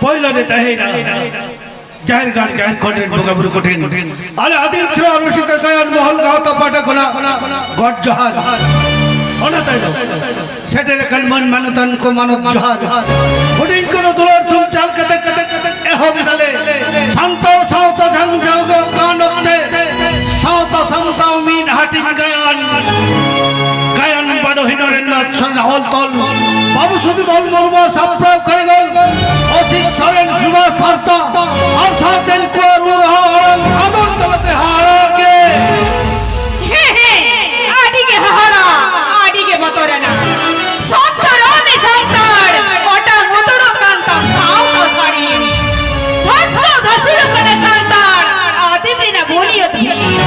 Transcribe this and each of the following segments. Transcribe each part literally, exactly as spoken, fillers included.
ᱯᱳᱭᱞᱳ ᱨᱮ ᱛᱟᱦᱮᱸᱭᱮᱱᱟ ᱡᱟᱦᱮᱨ ᱜᱟᱲ ᱡᱟᱦᱮᱨ ᱠᱷᱚᱸᱰ ᱨᱮᱱ ᱵᱚᱸᱜᱟ ᱵᱩᱨᱩ ᱠᱚᱴᱷᱮᱱ ᱟᱞᱮ ᱟᱹᱫᱤᱢ ᱥᱮᱨᱣᱟ ᱨᱩᱥᱤᱠᱟ ᱜᱟᱭᱟᱱ ᱢᱚᱦᱚᱞ ᱜᱟᱶᱛᱟ ᱯᱟᱦᱴᱟ ᱠᱷᱚᱱᱟᱜ ᱜᱚᱰ ᱡᱚᱦᱟᱨ᱾ ᱚᱱᱟ ᱛᱟᱭᱱᱚᱢ ᱥᱮᱴᱮᱨ ᱟᱠᱟᱱ ᱢᱟᱹᱱ ᱢᱟᱱᱚᱛᱟᱱ ᱠᱚ ᱢᱟᱱᱚᱛ ᱡᱚᱦᱟᱨ᱾ ᱦᱩᱰᱤᱧ ᱠᱚᱫᱚ ᱫᱩᱞᱟᱹᱲ ᱛᱷᱩᱢ ᱪᱟᱞ ᱠᱟᱛᱮ ᱮᱦᱚᱵ ᱫᱟᱞᱮ᱾ ᱥᱟᱱᱛᱟᱲ ᱥᱟᱶᱛᱟ ᱡᱷᱟᱝ ᱡᱷᱟᱝ ᱫᱚ ᱠᱟᱱ ᱚᱠᱛᱮ ᱥᱟᱶᱛᱟ ᱥᱟᱢᱴᱟᱣ ᱢᱤᱫ ᱦᱟᱹᱴᱤᱧ ᱜᱟᱭᱟᱱ, ᱜᱟᱭᱟᱱ ᱵᱟᱰᱚᱦᱤ ᱱᱚᱨᱮᱱᱫᱨᱚ ᱱᱟᱛᱷ ᱥᱚᱨᱮᱱ ᱚᱞ ᱛᱚᱞ, ᱵᱟᱹᱵᱩ ᱥᱩᱫᱤ ᱢᱚᱞ ᱢᱩᱨᱢᱩ ᱥᱟᱯᱲᱟᱣ ᱠᱟᱹᱨᱤᱜᱚᱞ, ᱚᱥᱤᱛ ᱥᱚᱨᱮᱱ ᱥᱩᱵᱷᱟᱥ ᱦᱟᱸᱥᱫᱟ, ᱟᱨ ᱥᱟᱶᱛᱮ ᱱᱩᱠᱩᱣᱟᱜ ᱨᱩ ᱨᱟᱦᱟ ᱟᱲᱟᱝ ᱟᱫᱚᱨ ᱛᱟᱞᱟᱛᱮ ᱦᱟᱦᱟᱲᱟ ᱜᱮ᱾ ᱦᱮᱸ, ᱦᱮᱸ, ᱟᱹᱰᱤ ᱜᱮ ᱦᱟᱦᱟᱲᱟ, ᱟᱹᱰᱤ ᱜᱮ ᱵᱚᱛᱚᱨᱟᱱᱟ᱾ ᱥᱚᱛᱛᱚᱨ ᱩᱱᱤ ᱥᱟᱱᱛᱟᱲ, ᱚᱴᱟᱝ ᱩᱛᱟᱹᱨᱚᱜ ᱠᱟᱱ ᱛᱟᱢ ᱥᱟᱶᱛᱟ ᱥᱟᱹᱲᱤ᱾ ᱫᱷᱟᱥᱟᱣ ᱫᱷᱟᱹᱥᱩᱲᱚᱜ ᱠᱟᱱᱟ ᱥᱟᱱᱛᱟᱲ, ᱟᱹᱫᱤᱢ ᱨᱮᱱᱟᱜ ᱵᱩᱱᱤᱭᱟᱹᱫ ᱦᱤᱲᱤᱧ᱾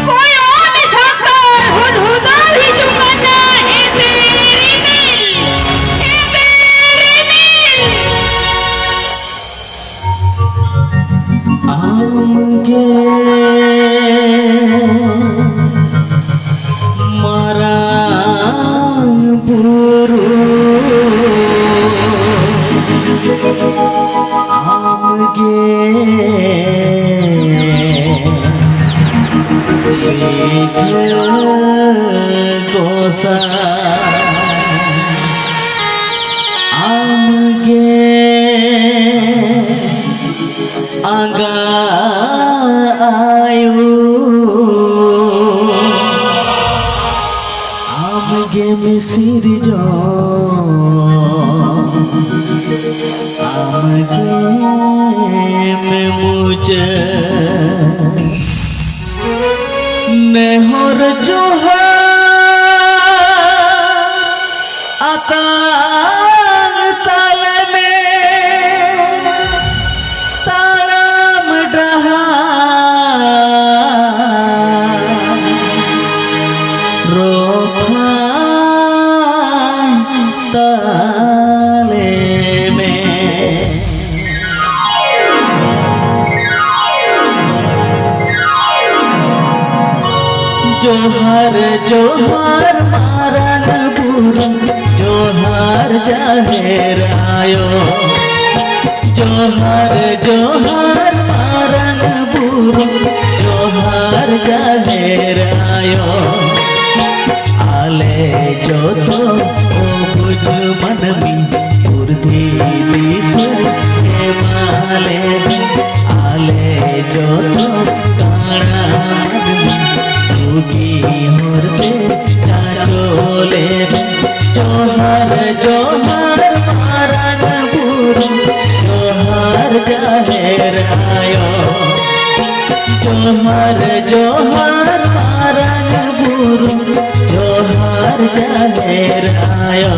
ᱠᱚᱭᱚᱜ ᱢᱮ ᱥᱟᱱᱛᱟᱲ, ᱦᱩᱫ ᱦᱩᱫᱟᱹᱣ ᱦᱤᱡᱩᱜ ᱠᱟᱱᱟ ᱦᱮᱸᱫᱮ ᱨᱤᱢᱤᱞ, ᱦᱮᱸᱫᱮ ᱨᱤᱢᱤᱞ᱾ ᱟᱢᱜᱮ ᱢᱟᱨᱟᱝ ᱵᱩᱨᱩ, ᱟᱢᱜᱮ ᱵᱤᱜᱷᱟᱹ ᱜᱚᱸᱥᱟᱭ, ᱟᱢᱜᱮ ᱟᱸᱜᱟ ᱟᱭᱳ, ᱟᱢᱜᱮᱢ ᱥᱤᱨᱡᱚᱱ, ᱟᱢᱜᱮᱢ ᱢᱩᱪᱟᱹᱫ᱾ ᱱᱮᱦᱚᱨ ᱡᱚᱦᱟᱨ ᱟᱛᱟᱝ ᱛᱟᱞᱮ ᱢᱮ, ᱛᱟᱲᱟᱢ ᱰᱟᱦᱟᱨ ᱨᱚᱯᱷᱟ ᱛᱟᱞᱮ ᱢᱮ᱾ ᱡᱚᱦᱟᱨ, ᱡᱚᱦᱟᱨ ᱢᱟᱨᱟᱝ ᱵᱩᱨᱩ, ᱡᱚᱦᱟᱨ ᱡᱟᱦᱮᱨ ᱟᱭᱳ᱾ ᱡᱚᱦᱟᱨ, ᱡᱚᱦᱟᱨ ᱢᱟᱨᱟᱝ ᱵᱩᱨᱩ, ᱡᱚᱦᱟᱨ ᱡᱟᱦᱮᱨ ᱟᱭᱳ᱾ ᱟᱞᱮ ᱡᱚᱛᱚ ᱵᱩᱡᱽ ᱢᱟᱹᱱᱢᱤ ᱯᱩᱨᱵᱤ ᱫᱤᱥᱚᱢ ᱮᱢᱟᱞᱮ᱾ ᱟᱞᱮ ᱡᱚᱛᱚ ᱠᱟᱬᱟ ᱢᱟᱹᱱᱢᱤ ᱵᱩᱜᱤ ᱦᱚᱨ ᱛᱮ ᱪᱟᱪᱚ ᱞᱮ᱾ ᱡᱚᱦᱟᱨ, ᱡᱚᱦᱟᱨ ᱢᱟᱨᱟᱝ ᱵᱩᱨᱩ, ᱡᱚᱦᱟᱨ ᱡᱟᱦᱮᱨ ᱟᱭᱳ᱾ ᱡᱚᱦᱟᱨ, ᱡᱚᱦᱟᱨ ᱢᱟᱨᱟᱝ ᱵᱩᱨᱩ, ᱡᱚᱦᱟᱨ ᱡᱟᱦᱮᱨ ᱟᱭᱳ᱾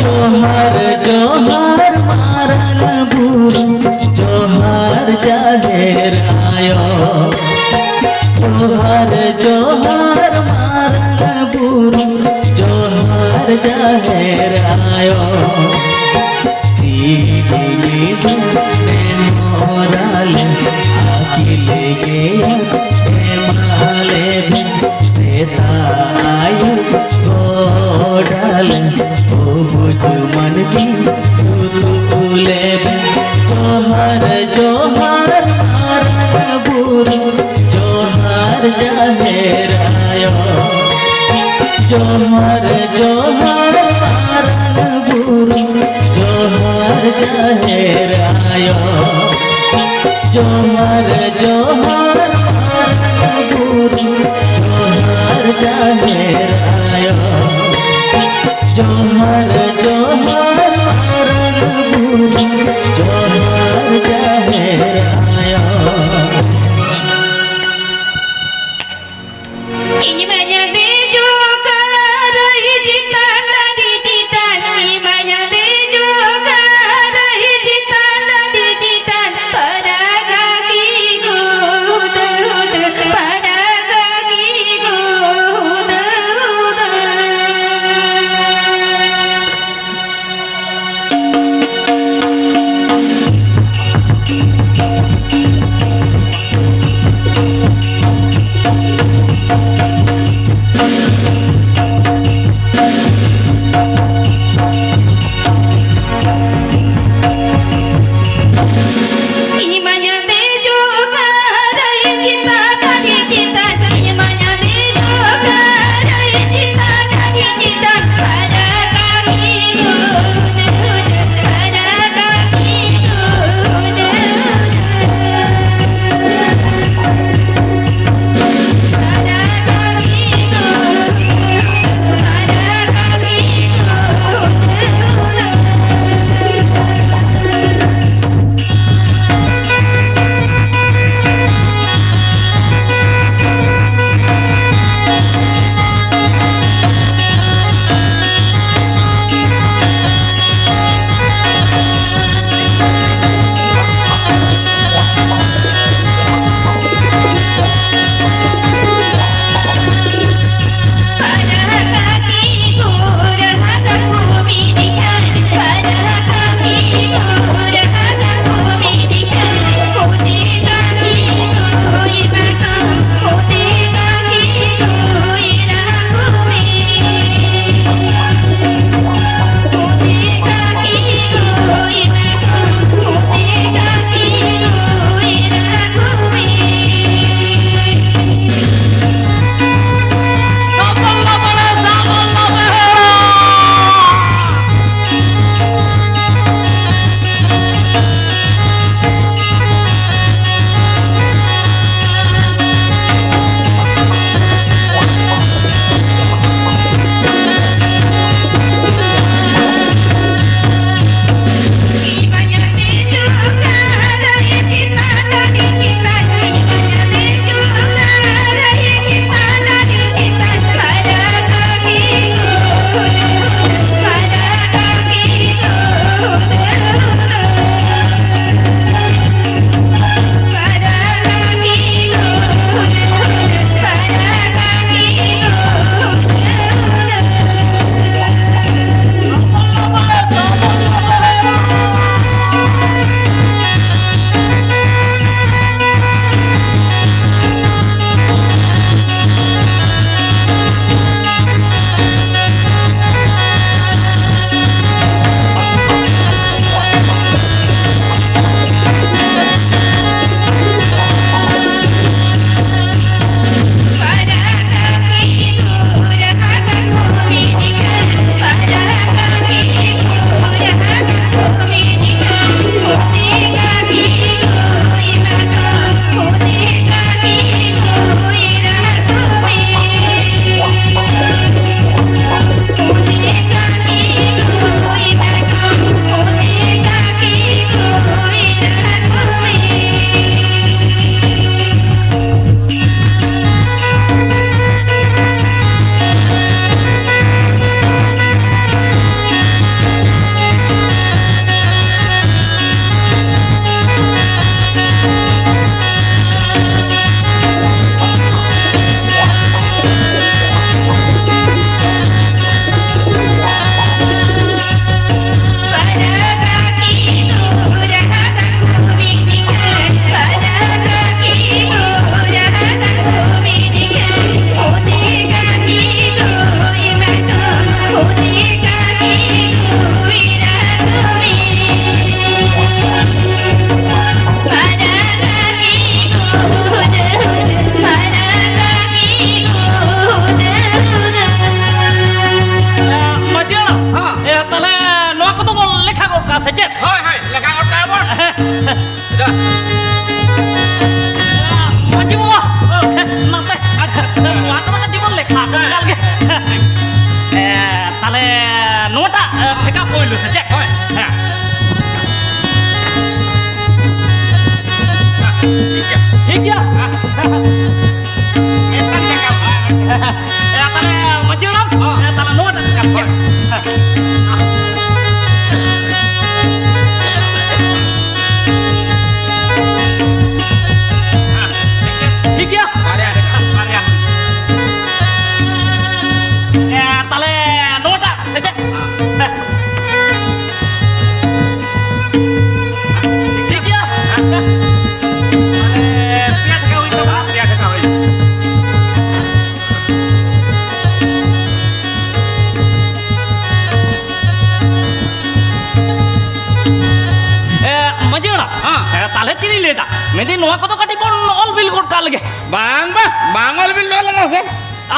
ᱡᱚᱦᱟᱨ, ᱡᱚᱦᱟᱨ ᱢᱟᱨᱟᱝ ᱵᱩᱨᱩ, ᱡᱚᱦᱟᱨ ᱡᱟᱦᱮᱨ ᱟᱭᱳ᱾ ᱡᱚᱦᱟᱨ, ᱡᱚᱦᱟᱨ ᱢᱟᱨᱟᱝ ᱵᱩᱨᱩ, ᱡᱚᱦᱟᱨ ᱡᱟᱦᱮᱨ ᱟᱭᱳ᱾ ᱥᱤᱧ ᱧᱤᱫᱟᱹ ᱱᱮᱦᱚᱨᱟᱞᱮ, ᱟᱹᱠᱤᱞ ᱜᱮᱭᱟᱱ ᱮᱢᱟᱞᱮ ᱵᱮᱱ᱾ ᱥᱮᱛᱟᱜ ᱟᱹᱭᱩᱵ ᱜᱚᱰᱟᱞᱮ, ᱵᱩᱡᱽ ᱢᱟᱹᱱᱢᱤ ᱥᱩᱛᱩᱜ ᱞᱮ ᱵᱮᱱ᱾ ᱡᱚᱦᱟᱨ, ᱡᱚᱦᱟᱨ ᱢᱟᱨᱟᱝ ᱵᱩᱨᱩ, ᱡᱚᱦᱟᱨ ᱡᱟᱦᱮᱨ ᱟᱭᱳ᱾ ᱡᱚᱦᱟᱨ, ᱡᱚᱦᱟᱨ ᱢᱟᱨᱟᱝ ᱵᱩᱨᱩ, ᱡᱚᱦᱟᱨ ᱡᱟᱦᱮᱨ ᱟᱭᱳ᱾ ᱡᱚᱦᱟᱨ, ᱡᱚᱦᱟᱨ ᱢᱟᱨᱟᱝ ᱵᱩᱨᱩ, ᱡᱚᱦᱟᱨ ᱡᱟᱦᱮᱨ ᱟᱭᱳ᱾ ᱡᱚᱦᱟᱨ, ᱡᱚᱦᱟᱨ ᱢᱟᱨᱟᱝ ᱵᱩᱨᱩ, ᱡᱚᱦᱟᱨ ᱡᱟᱦᱮᱨ ᱟᱭᱳ᱾ ᱤᱧ ᱢᱟᱧ ᱫᱮᱡᱚᱜ ᱠᱟᱱ ᱨᱟᱹᱭ ᱪᱮᱛᱟᱱ, ᱴᱟᱺᱰᱤ ᱪᱮᱛᱟᱱ᱾ ᱢᱟᱹᱡᱷᱤ ᱵᱟᱵᱟ, ᱱᱟᱛᱮ᱾ ᱟᱪᱪᱷᱟ, ᱱᱚᱣᱟ ᱠᱚᱫᱚ ᱠᱟᱹᱴᱤᱡ ᱵᱚᱱ ᱞᱮᱠᱷᱟ ᱠᱚ ᱮᱠᱟᱞ ᱜᱮ᱾ ᱮ, ᱛᱟᱦᱞᱮ ᱱᱚᱣᱟᱴᱟᱜ, ᱮ, ᱯᱷᱮᱸᱠᱟ ᱯᱳᱭᱞᱳ ᱥᱮ ᱪᱮᱫ? ᱦᱳᱭ᱾ ᱦᱮᱸ᱾ ᱴᱷᱤᱠ ᱜᱮᱭᱟ᱾ ᱴᱷᱤᱠ ᱜᱮᱭᱟ᱾ ᱢᱤᱫᱴᱟᱝ ᱴᱟᱠᱟ᱾ ᱮ, ᱛᱟᱦᱞᱮ ᱢᱟᱹᱡᱷᱤ ᱦᱟᱲᱟᱢ, ᱦᱚᱸ᱾ ᱮ, ᱛᱟᱦᱞᱮ ᱱᱚᱣᱟ ᱴᱟᱜ ᱠᱟᱥ ᱜᱮ᱾ ᱦᱳᱭ᱾ ᱴᱷᱤᱠ ᱜᱮᱭᱟ᱾ ᱵᱟᱨᱭᱟ, ᱵᱟᱨᱭᱟ᱾ ᱮ, ᱛᱟᱦᱞᱮ ᱱᱚᱣᱟ ᱴᱟᱜ ᱥᱮ ᱪᱮᱫ? ᱴᱷᱤᱠ ᱜᱮᱭᱟ᱾ ᱢᱟᱱᱮ ᱯᱮᱭᱟ ᱴᱟᱠᱟ ᱦᱩᱭ ᱠᱟᱱᱟ᱾ ᱯᱮᱭᱟ ᱴᱟᱠᱟ ᱦᱩᱭ᱾ ᱮ, ᱢᱟᱹᱡᱷᱤ ᱦᱟᱲᱟᱢ, ᱦᱮᱸ᱾ ᱮ, ᱛᱟᱦᱞᱮ ᱪᱮᱫ ᱤᱧ ᱞᱟᱹᱭᱫᱟ? ᱢᱮᱱᱫᱟᱹᱧ ᱱᱚᱣᱟ ᱠᱚᱫᱚ ᱠᱟᱹᱴᱤᱡ ᱵᱚᱱ ᱚᱞ ᱵᱤᱞ ᱜᱚᱫ ᱠᱟᱜ ᱞᱮᱜᱮ᱾ ᱵᱟᱝ, ᱵᱟᱝ, ᱵᱟᱝ ᱚᱞ ᱵᱤᱞ ᱫᱚ ᱞᱟᱜᱟᱜᱼᱟ ᱥᱮ?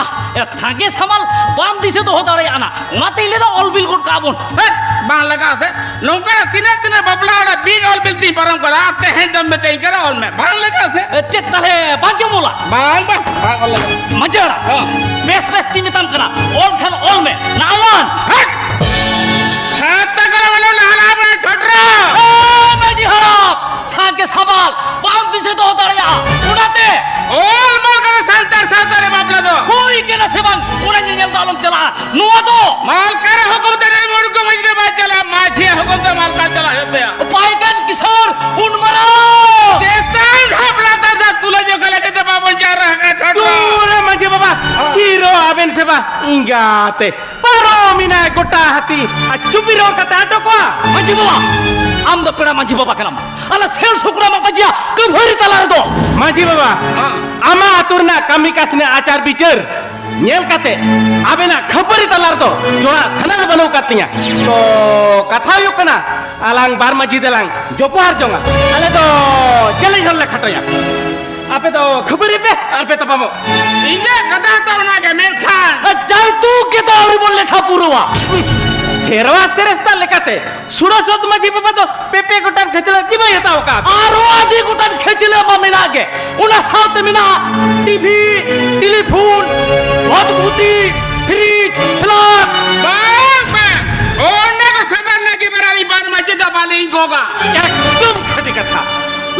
ᱟᱦ, ᱮ, ᱥᱟᱸᱜᱮ ᱥᱟᱢᱟᱞ ᱵᱟᱢ ᱫᱤᱥᱟᱹ ᱫᱚᱦᱚ ᱫᱟᱲᱮᱭᱟᱜᱼᱟ ᱱᱟ, ᱚᱱᱟᱛᱮᱧ ᱞᱟᱹᱭᱫᱟ ᱚᱞ ᱵᱤᱞ ᱜᱚᱫ ᱠᱟᱜᱼᱟ ᱵᱚᱱ᱾ ᱦᱮᱴ, ᱵᱟᱝ ᱞᱟᱜᱟᱜᱼᱟ ᱥᱮ? ᱱᱚᱝᱠᱟᱱᱟᱜ ᱛᱤᱱᱟᱹᱜ ᱛᱤᱱᱟᱹᱜ ᱵᱟᱯᱞᱟ ᱚᱲᱟᱜ ᱵᱤᱱ ᱚᱞ ᱵᱤᱞ ᱛᱤᱧ ᱯᱟᱨᱚᱢ ᱠᱟᱱᱟ, ᱟᱨ ᱛᱮᱦᱮᱧ ᱫᱚᱢ ᱢᱮᱛᱟᱹᱧ ᱠᱟᱱᱟ ᱚᱞ ᱢᱮ, ᱵᱟᱝ ᱞᱟᱜᱟᱜᱼᱟ ᱥᱮ? ᱮ, ᱪᱮᱫ ᱛᱟᱦᱞᱮ ᱵᱟᱝ ᱜᱮᱢ ᱚᱞᱟ? ᱵᱟᱝ, ᱵᱟᱝ, ᱵᱟᱝ ᱚᱞ ᱞᱟᱜᱟᱜᱼᱟ᱾ ᱢᱟᱹᱡᱷᱤ ᱦᱟᱲᱟᱢ, ᱦᱚᱸ᱾ ᱵᱮᱥ ᱵᱮᱥ ᱛᱤᱧ ᱢᱮᱛᱟᱢ ᱠᱟᱱᱟ, ᱚᱞ ᱠᱷᱟᱱ ᱚᱞ ᱢᱮ, ᱱᱟᱣᱟᱱ᱾ ᱦᱮᱴ! ᱦᱟᱛ ᱛᱟᱠᱚ ᱵᱚᱞᱮ ᱞᱟᱦᱟ ᱞᱟᱦᱟ ᱵᱚᱱ ᱴᱷᱚᱴᱨᱚ᱾ ᱮ, ᱢᱟᱹᱡᱷᱤ ᱦᱟᱲᱟᱢ, ᱥᱟᱸᱜᱮ ᱥᱟᱢᱟᱞ ᱵᱟᱢ ᱫᱤᱥᱟᱹ ᱫᱚᱦᱚ ᱫᱟᱲᱮᱭᱟᱜᱼᱟ, ᱚᱱᱟᱛᱮ ᱚᱞ ᱢᱚᱞ ᱠᱟᱱᱟ ᱥᱟᱱᱛᱟᱲ ᱥᱟᱶᱛᱟ ᱨᱮ ᱵᱟᱯᱞᱟ ᱫᱚ᱾ ᱦᱩᱭ ᱠᱟᱱᱟ ᱥᱮ ᱵᱟᱝ, ᱚᱱᱟ ᱧᱮᱧᱮᱞ ᱫᱚ ᱟᱞᱚᱢ ᱪᱟᱞᱟᱜᱼᱟ᱾ ᱱᱚᱣᱟ ᱫᱚ ᱢᱟᱞᱠᱟᱨ ᱦᱩᱠᱩᱢ ᱛᱮ ᱱᱩᱭ ᱢᱩᱰᱠᱩ ᱢᱟᱹᱡᱷᱤ ᱫᱚ ᱵᱟᱭ ᱪᱟᱞᱟᱜᱼᱟ, ᱢᱟᱹᱡᱷᱤᱭᱟᱜ ᱦᱩᱠᱩᱢ ᱛᱮ ᱢᱟᱞᱠᱟᱨ ᱪᱟᱞᱟᱜ ᱦᱩᱭᱩᱜ ᱛᱟᱭᱟ᱾ ᱯᱟᱭᱠᱟᱱ ᱠᱤᱥᱳᱨ ᱩᱱ ᱢᱟᱨᱟᱝ᱾ ᱪᱮᱛᱟᱱ ᱦᱟᱯᱞᱟ ᱛᱟᱨ ᱫᱚ ᱛᱩᱞᱟᱹ ᱡᱚᱠᱷᱟ ᱞᱟᱹᱜᱤᱫ ᱛᱮ ᱵᱟᱵᱚᱱ ᱡᱟᱣᱨᱟ ᱟᱠᱟᱱᱟ, ᱴᱷᱟᱹᱠᱩᱨ᱾ ᱫᱩᱨᱮ ᱢᱟᱹᱡᱷᱤ ᱵᱟᱵᱟ, ᱦᱮᱸ᱾ ᱛᱤᱨᱚ ᱟᱵᱮᱱ ᱥᱮ ᱵᱟ ᱤᱧᱜᱟᱛᱮ ᱯᱟᱨᱚᱢ ᱮᱱᱟᱭ ᱜᱚᱴᱟ ᱦᱟᱹᱛᱤ ᱟᱨ ᱪᱩᱯᱤ ᱨᱚᱲ ᱠᱟᱛᱮ ᱟᱴᱚᱠᱚᱜᱼᱟ᱾ ᱢᱟᱹᱡᱷᱤ ᱵᱟᱵᱟ, ᱟᱢ ᱫᱚ ᱯᱮᱲᱟ ᱢᱟᱹᱡᱷᱤ ᱵᱟᱵᱟ ᱠᱟᱱᱟᱢ᱾ ᱟᱞᱮ ᱥᱮᱞ ᱥᱩᱠᱲᱟ ᱢᱟ ᱯᱟᱹᱡᱤᱭᱟ ᱠᱟᱹᱯᱷᱟᱹᱨᱤ ᱛᱟᱞᱟ ᱨᱮᱫᱚ᱾ ᱢᱟᱹᱡᱷᱤ ᱵᱟᱵᱟ, ᱦᱮᱸ᱾ ᱟᱢᱟᱜ ᱟᱹᱛᱩ ᱨᱮᱱᱟᱜ ᱠᱟᱹᱢᱤ ᱠᱟᱹᱥᱱᱤ ᱟᱪᱟᱨ ᱵᱤᱪᱟᱹᱨ ᱧᱮᱞ ᱠᱟᱛᱮ ᱟᱵᱮᱱᱟᱜ ᱠᱷᱟᱹᱯᱟᱹᱨᱤ ᱛᱟᱞᱟ ᱨᱮᱫᱚ ᱡᱚᱲᱟ ᱥᱟᱱᱟ ᱫᱚ ᱵᱟᱹᱱᱩᱜ ᱟᱠᱟᱫ ᱛᱤᱧᱟ᱾ ᱛᱚ ᱠᱟᱛᱷᱟ ᱦᱩᱭᱩᱜ ᱠᱟᱱᱟ, ᱟᱞᱟᱝ ᱵᱟᱨ ᱢᱟᱹᱡᱷᱤ ᱫᱮᱞᱟᱝ ᱡᱚᱯᱚᱦᱟᱨ ᱡᱚᱝᱟ᱾ ᱟᱞᱮ ᱫᱚ ᱪᱮᱞᱮᱧ ᱦᱚᱲ ᱞᱮ ᱠᱷᱟᱴᱚᱭᱟ᱾ ᱟᱯᱮ ᱫᱚ ᱠᱷᱟᱹᱯᱟᱹᱨᱤ ᱯᱮ ᱟᱨ ᱯᱮ ᱛᱟᱯᱟᱢᱚᱜ᱾ ᱤᱧᱟᱹᱜ ᱠᱟᱛᱷᱟ ᱫᱚ ᱚᱱᱟ ᱜᱮ, ᱢᱮᱱᱠᱷᱟᱱ ᱟᱨ ᱡᱟᱭᱛᱩ ᱜᱮ ᱫᱚ ᱟᱹᱣᱨᱤ ᱵᱚᱱ ᱞᱮᱠᱷᱟ ᱯᱩᱨᱟᱹᱣᱟ᱾ ᱥᱮᱨᱣᱟ ᱥᱮᱨᱮᱥᱛᱟ ᱞᱮᱠᱟᱛᱮ ᱥᱩᱨᱚᱥᱚᱛ ᱢᱟᱹᱡᱷᱤ ᱵᱟᱵᱟ ᱫᱚ ᱯᱮ ᱯᱮ ᱜᱚᱴᱟᱝ ᱠᱷᱟᱹᱪᱞᱟᱹᱜ ᱡᱤᱣᱤᱭ ᱦᱟᱛᱟᱣ ᱟᱠᱟᱫ᱾ ᱟᱨᱚ ᱟᱹᱰᱤ ᱜᱚᱴᱟᱝ ᱠᱷᱟᱹᱪᱞᱟᱹᱜ ᱢᱟ ᱢᱮᱱᱟᱜ ᱜᱮ, ᱚᱱᱟ ᱥᱟᱶᱛᱮ ᱢᱮᱱᱟᱜᱼᱟ ᱴᱤᱵᱷᱤ, ᱴᱮᱞᱤᱯᱷᱳᱱ, ᱵᱷᱚᱛᱵᱷᱩᱛᱤ, ᱯᱷᱨᱤᱡᱽ, ᱯᱷᱞᱟᱴ᱾ ᱵᱟᱝ, ᱵᱟᱝ, ᱚᱸᱰᱮ ᱠᱚ ᱥᱟᱫᱟᱨ ᱞᱟᱹᱜᱤᱫ ᱵᱟᱨᱟᱞᱤ ᱵᱟᱨ ᱢᱟᱹᱡᱷᱤ ᱫᱚ ᱵᱟᱞᱤᱧ ᱜᱚᱜᱟ᱾ ᱮᱠᱫᱚᱢ ᱠᱷᱟᱹᱴᱤ ᱠᱟᱛᱷᱟ᱾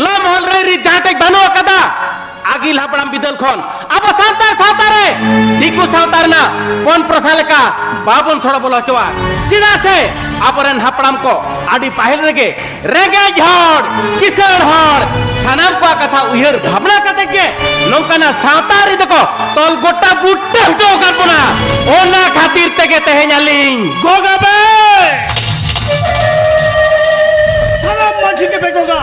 ᱞᱟᱢ ᱦᱚᱞ ᱨᱮ ᱨᱤ ᱡᱟᱦᱟᱸ ᱴᱷᱮᱡ ᱵᱟᱹᱱᱩᱜ ᱟᱠᱟᱫᱟ, ᱟᱹᱜᱤᱞ ᱦᱟᱯᱲᱟᱢ ᱵᱤᱫᱟᱹᱞ ᱠᱷᱚᱱ ᱟᱵᱚ ᱥᱟᱱᱛᱟᱲ ᱥᱟᱶᱛᱟ ᱨᱮ ᱫᱤᱠᱩ ᱥᱟᱶᱛᱟ ᱨᱮᱱᱟᱜ ᱯᱚᱱ ᱯᱨᱚᱛᱷᱟ ᱞᱮᱠᱟ ᱵᱟᱵᱚᱱ ᱥᱚᱲᱚ ᱵᱚᱞᱚ ᱦᱚᱪᱚᱣᱟᱜᱼᱟ᱾ ᱪᱮᱫᱟᱜ ᱥᱮ ᱟᱵᱚᱨᱮᱱ ᱦᱟᱯᱲᱟᱢ ᱠᱚ ᱟᱹᱰᱤ ᱯᱟᱹᱦᱤᱞ ᱨᱮᱜᱮ ᱨᱮᱸᱜᱮᱡ ᱦᱚᱲ, ᱠᱤᱥᱟᱹᱬ ᱦᱚᱲ, ᱥᱟᱱᱟᱢ ᱠᱚᱣᱟᱜ ᱠᱟᱛᱷᱟ ᱩᱭᱦᱟᱹᱨ ᱵᱷᱟᱵᱽᱱᱟ ᱠᱟᱛᱮ ᱜᱮ ᱱᱚᱝᱠᱟᱱᱟᱜ ᱥᱟᱶᱛᱟ ᱟᱹᱨᱤ ᱫᱚᱠᱚ ᱛᱚᱞ ᱜᱚᱴᱟ ᱵᱩᱴᱟᱹ ᱦᱚᱪᱚ ᱟᱠᱟᱫ ᱵᱚᱱᱟ᱾ ᱚᱱᱟ ᱠᱷᱟᱹᱛᱤᱨ ᱛᱮᱜᱮ ᱛᱮᱦᱮᱧ ᱟᱹᱞᱤᱧ ᱜᱚᱜᱟ ᱵᱮ! ᱥᱟᱱᱟᱢ ᱢᱟᱹᱡᱷᱤ ᱜᱮᱯᱮ ᱜᱚᱜᱟ᱾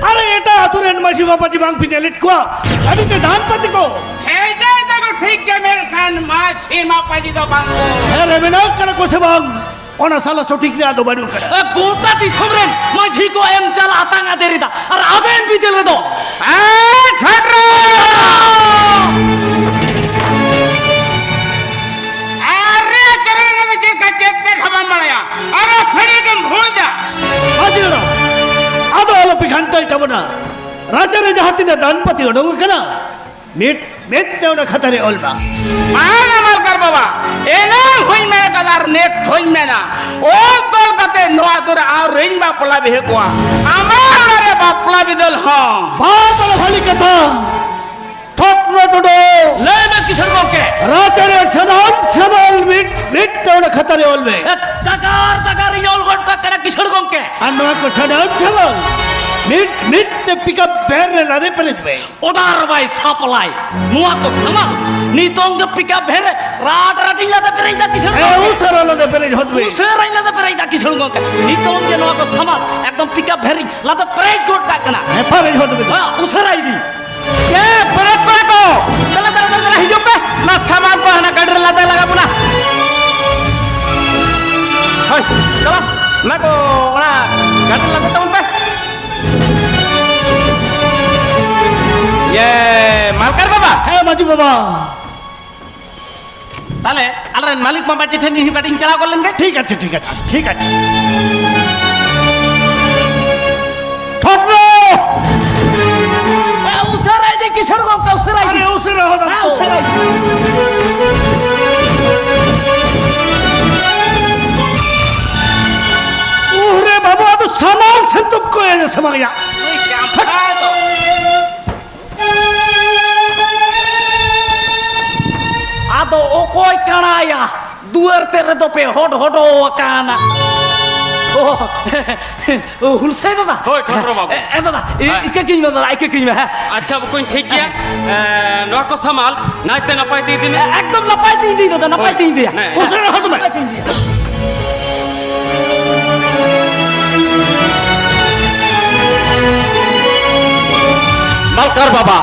ᱟᱨᱮ, ᱮᱴᱟᱜ ᱟᱹᱛᱩ ᱨᱮᱱ ᱢᱟᱹᱡᱷᱤ ᱢᱟᱯᱟᱡᱤ ᱵᱟᱝ ᱯᱮ ᱧᱮᱞᱮᱫ ᱠᱚᱣᱟ? ᱟᱹᱰᱤ ᱯᱮ ᱫᱟᱱ ᱯᱟᱹᱛᱤ ᱠᱚ᱾ ᱦᱮᱸ, ᱡᱟᱭ ᱛᱟᱠᱚ ᱴᱷᱤᱠ ᱜᱮ, ᱢᱮᱱᱠᱷᱟᱱ ᱢᱟᱹᱡᱷᱤ ᱢᱟᱯᱟᱡᱤ ᱫᱚ ᱵᱟᱝ ᱠᱚ᱾ ᱦᱮᱸ ᱨᱮ, ᱢᱮᱱᱟᱜ ᱠᱟᱱᱟ ᱠᱚ ᱥᱮ ᱵᱟᱝ? ᱚᱱᱟ ᱥᱟᱞᱟ ᱥᱚᱴᱷᱤᱠ ᱨᱮᱭᱟᱜ ᱫᱚ ᱵᱟᱹᱱᱩᱜ ᱠᱟᱫᱟ᱾ ᱮ, ᱜᱚᱴᱟ ᱫᱤᱥᱚᱢ ᱨᱮᱱ ᱢᱟᱹᱡᱷᱤ ᱠᱚ ᱮᱢ ᱪᱟᱞ ᱟᱛᱟᱝ ᱟᱫᱮᱨ ᱮᱫᱟ, ᱟᱨ ᱟᱵᱮᱱ ᱵᱤᱫᱟᱹᱞ ᱨᱮᱫᱚ ᱮ, ᱠᱷᱟᱴᱨᱚ! ᱟᱨᱮ, ᱪᱮᱨᱮ ᱨᱮ ᱪᱮᱫ ᱠᱟ ᱪᱮᱫ ᱛᱮ ᱠᱷᱟᱵᱟᱢ ᱵᱟᱲᱟᱭᱟ? ᱟᱨᱮ, ᱛᱷᱟᱹᱲᱤ ᱜᱮᱢ ᱵᱷᱩᱞ ᱫᱟ᱾ ᱢᱟᱹᱡᱷᱤ ᱦᱟᱲᱟᱢ, ᱟᱫᱚ ᱟᱞᱚᱯᱮ ᱜᱷᱟᱱᱴᱟᱭ ᱛᱟᱵᱚᱱᱟ᱾ ᱨᱟᱡᱟ ᱨᱮ ᱡᱟᱦᱟᱸ ᱛᱤᱱᱟᱹᱜ ᱫᱟᱱ ᱯᱟᱹᱛᱤ ᱚᱰᱚᱠ ᱟᱠᱟᱱᱟ, ᱢᱤᱫ ᱢᱤᱫ ᱛᱮ ᱚᱸᱰᱮ ᱠᱷᱟᱛᱟ ᱨᱮ ᱚᱞ ᱢᱟ᱾ ᱵᱟᱝ ᱟᱢᱟᱞᱠᱟᱨ ᱵᱟᱵᱟ, ᱮᱱᱟᱝ ᱦᱚᱧ ᱢᱮᱱ ᱠᱟᱫᱟ ᱟᱨ ᱱᱤᱛ ᱦᱚᱧ ᱢᱮᱱᱟ, ᱚᱞ ᱛᱚᱞ ᱠᱟᱛᱮ ᱱᱚᱣᱟ ᱟᱹᱛᱩ ᱨᱮ ᱟᱨ ᱨᱤᱧ ᱵᱟᱯᱞᱟ ᱵᱤᱦᱟᱹ ᱠᱚᱣᱟ᱾ ᱟᱢᱟᱜ ᱚᱲᱟᱜ ᱨᱮ ᱵᱟᱯᱞᱟ ᱵᱤᱫᱟᱹᱞ ᱦᱚᱸ᱾ ᱵᱟᱝ ᱵᱟᱝ, ᱵᱷᱟᱹᱞᱤ ᱠᱟᱛᱷᱟ᱾ ᱴᱷᱚᱴᱨᱚ ᱴᱩᱰᱩ᱾ ᱞᱟᱹᱭ ᱢᱮ ᱠᱤᱥᱟᱹᱬ ᱜᱚᱢᱠᱮ᱾ ᱨᱟᱡᱟ ᱨᱮ ᱥᱟᱱᱟᱢ ᱥᱟᱱᱟᱢ ᱢᱤᱫ ᱢᱤᱫ ᱛᱮ ᱚᱸᱰᱮ ᱠᱷᱟᱛᱟ ᱨᱮ ᱚᱞ ᱢᱮ᱾ ᱮ, ᱡᱟᱜᱟᱨ ᱡᱟᱜᱟᱨ ᱤᱧ ᱚᱞ ᱜᱚᱫ ᱠᱟᱜ ᱠᱟᱱᱟ ᱠᱤᱥᱟᱹᱬ ᱜᱚᱢᱠᱮ᱾ ᱟᱨ ᱱᱚᱣᱟ ᱠᱚ ᱥᱟᱱᱟᱢ ᱥᱟᱱᱟᱢ ᱢᱤᱫ ᱢᱤᱫ ᱛᱮ ᱯᱤᱠᱟᱯ ᱵᱷᱮᱱ ᱨᱮ ᱞᱟᱫᱮ ᱯᱮᱨᱮᱡ ᱢᱮ᱾ ᱚᱰᱟᱨ ᱵᱟᱭ ᱥᱟᱯᱞᱟᱭ᱾ ᱱᱚᱣᱟ ᱠᱚ ᱥᱟᱢᱟᱱ ᱱᱤᱛᱚᱝ ᱜᱮ ᱯᱤᱠᱟᱯ ᱵᱷᱮᱱ ᱨᱮ ᱨᱟᱴ ᱨᱟᱴᱤᱧ ᱞᱟᱫᱮ ᱯᱮᱨᱮᱡ ᱫᱟ ᱠᱤᱥᱟᱹᱬ ᱦᱮᱸ, ᱜᱚᱢᱠᱮ᱾ ᱩᱥᱟᱹᱨᱟ ᱞᱟᱫᱮ ᱯᱮᱨᱮᱡ ᱦᱚᱫ ᱢᱮ᱾ ᱩᱥᱟᱹᱨᱟᱧ ᱞᱟᱫᱮ ᱯᱮᱨᱮᱡ ᱫᱟ ᱠᱤᱥᱟᱹᱬ ᱜᱚᱢᱠᱮ᱾ ᱱᱤᱛᱚᱝ ᱜᱮ ᱱᱚᱣᱟ ᱠᱚ ᱥᱟᱢᱟᱱ ᱮᱠᱫᱚᱢ ᱯᱤᱠᱟᱯ ᱵᱷᱮᱱ ᱨᱤᱧ ᱞᱟᱫᱮ ᱯᱮᱨᱮᱡ ᱜᱚᱫ ᱠᱟᱜ ᱠᱟᱱᱟ᱾ ᱦᱮᱸ, ᱯᱮᱨᱮᱡ ᱦᱚᱫ ᱢᱮ᱾ ᱦᱮᱸ, ᱩᱥᱟᱹᱨᱟ ᱤᱫᱤ᱾ ᱮ, ᱯᱮᱨᱮᱡ ᱯᱮᱨᱮᱡ ᱠᱚ᱾ ᱫᱮᱞᱟ, ᱫᱮᱞᱟ, ᱫᱮᱞᱟ, ᱫᱮᱞᱟ, ᱦᱤᱡᱩᱜ ᱯᱮ᱾ ᱚᱱᱟ ᱥᱟᱢᱟᱱ ᱠᱚ ᱦᱟᱱᱟ ᱜᱟᱹᱰᱤ ᱨᱮ ᱞᱟᱫᱮ ᱞᱟᱜᱟᱣ ᱵᱚᱱᱟ᱾ ᱦᱳᱭ, ᱪᱚᱞᱚ᱾ ᱚᱱᱟ ᱠᱚ, ᱚᱱᱟ ᱜᱟᱹᱰᱤ ᱨᱮ ᱞᱟᱫᱮ ᱛᱟᱵᱚᱱ ᱯᱮ᱾ ᱤᱭᱮ, ᱢᱟᱞᱠᱟᱨ ᱵᱟᱵᱟ᱾ ᱦᱮᱸ, ᱢᱟᱹᱡᱷᱤ ᱵᱟᱵᱟ᱾ ᱛᱟᱦᱞᱮ ᱟᱞᱮᱨᱮᱱ ᱢᱟᱹᱞᱤᱠ ᱢᱟᱯᱟᱡᱤ ᱴᱷᱮᱱ ᱤᱧ ᱦᱚᱸ ᱠᱟᱹᱴᱤᱡ ᱤᱧ ᱪᱟᱞᱟᱣ ᱜᱚᱫ ᱞᱮᱱ ᱜᱮ᱾ ᱴᱷᱤᱠ ᱟᱪᱷᱮ, ᱴᱷᱤᱠ ᱟᱪᱷᱮ, ᱴᱷᱤᱠ ᱟᱪᱷᱮ᱾ ᱴᱷᱚᱴᱨᱚ! ᱮ, ᱩᱥᱟᱹᱨᱟ ᱤᱫᱤ, ᱠᱤᱥᱟᱹᱬ ᱜᱚᱢᱠᱮ, ᱩᱥᱟᱹᱨᱟ ᱤᱫᱤ᱾ ᱟᱨᱮ, ᱩᱥᱟᱹᱨᱟ ᱦᱚᱫᱟᱢ ᱦᱮᱸ, ᱛᱚ᱾ ᱩᱥᱟᱹᱨᱟ ᱤᱫᱤ᱾ ᱩᱦᱨᱮ ᱵᱟᱵᱩ, ᱟᱫᱚ ᱥᱟᱢᱟᱝ ᱥᱮᱱ ᱛᱚᱯ ᱠᱚ ᱮᱱᱮ ᱥᱟᱢᱟᱝ ᱭᱟ᱾ ᱱᱩᱭ ᱪᱟᱢᱯᱟ ᱫᱚ᱾ ᱟᱫᱚ ᱚᱠᱚᱭ ᱠᱟᱬᱟᱭᱟ? ᱫᱩᱣᱟᱹᱨ ᱛᱮ ᱨᱮᱫᱚ ᱯᱮ ᱦᱚᱰ ᱦᱚᱰᱚ ᱟᱠᱟᱱᱟ᱾ ᱚ, ᱚ, ᱦᱩᱞᱥᱟᱹᱭ ᱫᱟᱫᱟ᱾ ᱦᱳᱭ, ᱴᱷᱚᱴᱨᱚ ᱵᱟᱹᱵᱩ᱾ ᱮ, ᱮ, ᱫᱟᱫᱟ, ᱤ-, ᱦᱮᱸ᱾ ᱤᱠᱟᱹ ᱠᱟᱹᱧ ᱢᱮ ᱫᱟᱫᱟ, ᱤᱠᱟᱹ ᱠᱟᱹᱧ ᱢᱮ, ᱦᱮᱸ᱾ ᱟᱪᱪᱷᱟ, ᱵᱚᱠᱚᱧ, ᱴᱷᱤᱠ ᱜᱮᱭᱟ᱾ ᱮ, ᱱᱚᱣᱟ ᱠᱚ ᱥᱟᱢᱟᱞ ᱱᱟᱭᱛᱮ ᱱᱟᱯᱟᱭ ᱛᱮ ᱤᱫᱤ ᱢᱮ᱾ ᱮ, ᱮᱠᱫᱚᱢ ᱱᱟᱯᱟᱭ ᱛᱮᱧ ᱤᱫᱤᱭ ᱫᱟᱫᱟ, ᱱᱟᱯᱟᱭ ᱦᱳᱭ᱾ ᱛᱮᱧ ᱤᱫᱤᱭᱟ᱾ ᱦᱮᱸ᱾ ᱩᱥᱟᱹᱨᱟ ᱦᱚᱫ ᱢᱮ᱾ ᱱᱟᱯᱟᱭ ᱛᱮᱧ ᱤᱫᱤᱭᱟ᱾ ᱢᱟᱞᱠᱟᱨ ᱵᱟᱵᱟ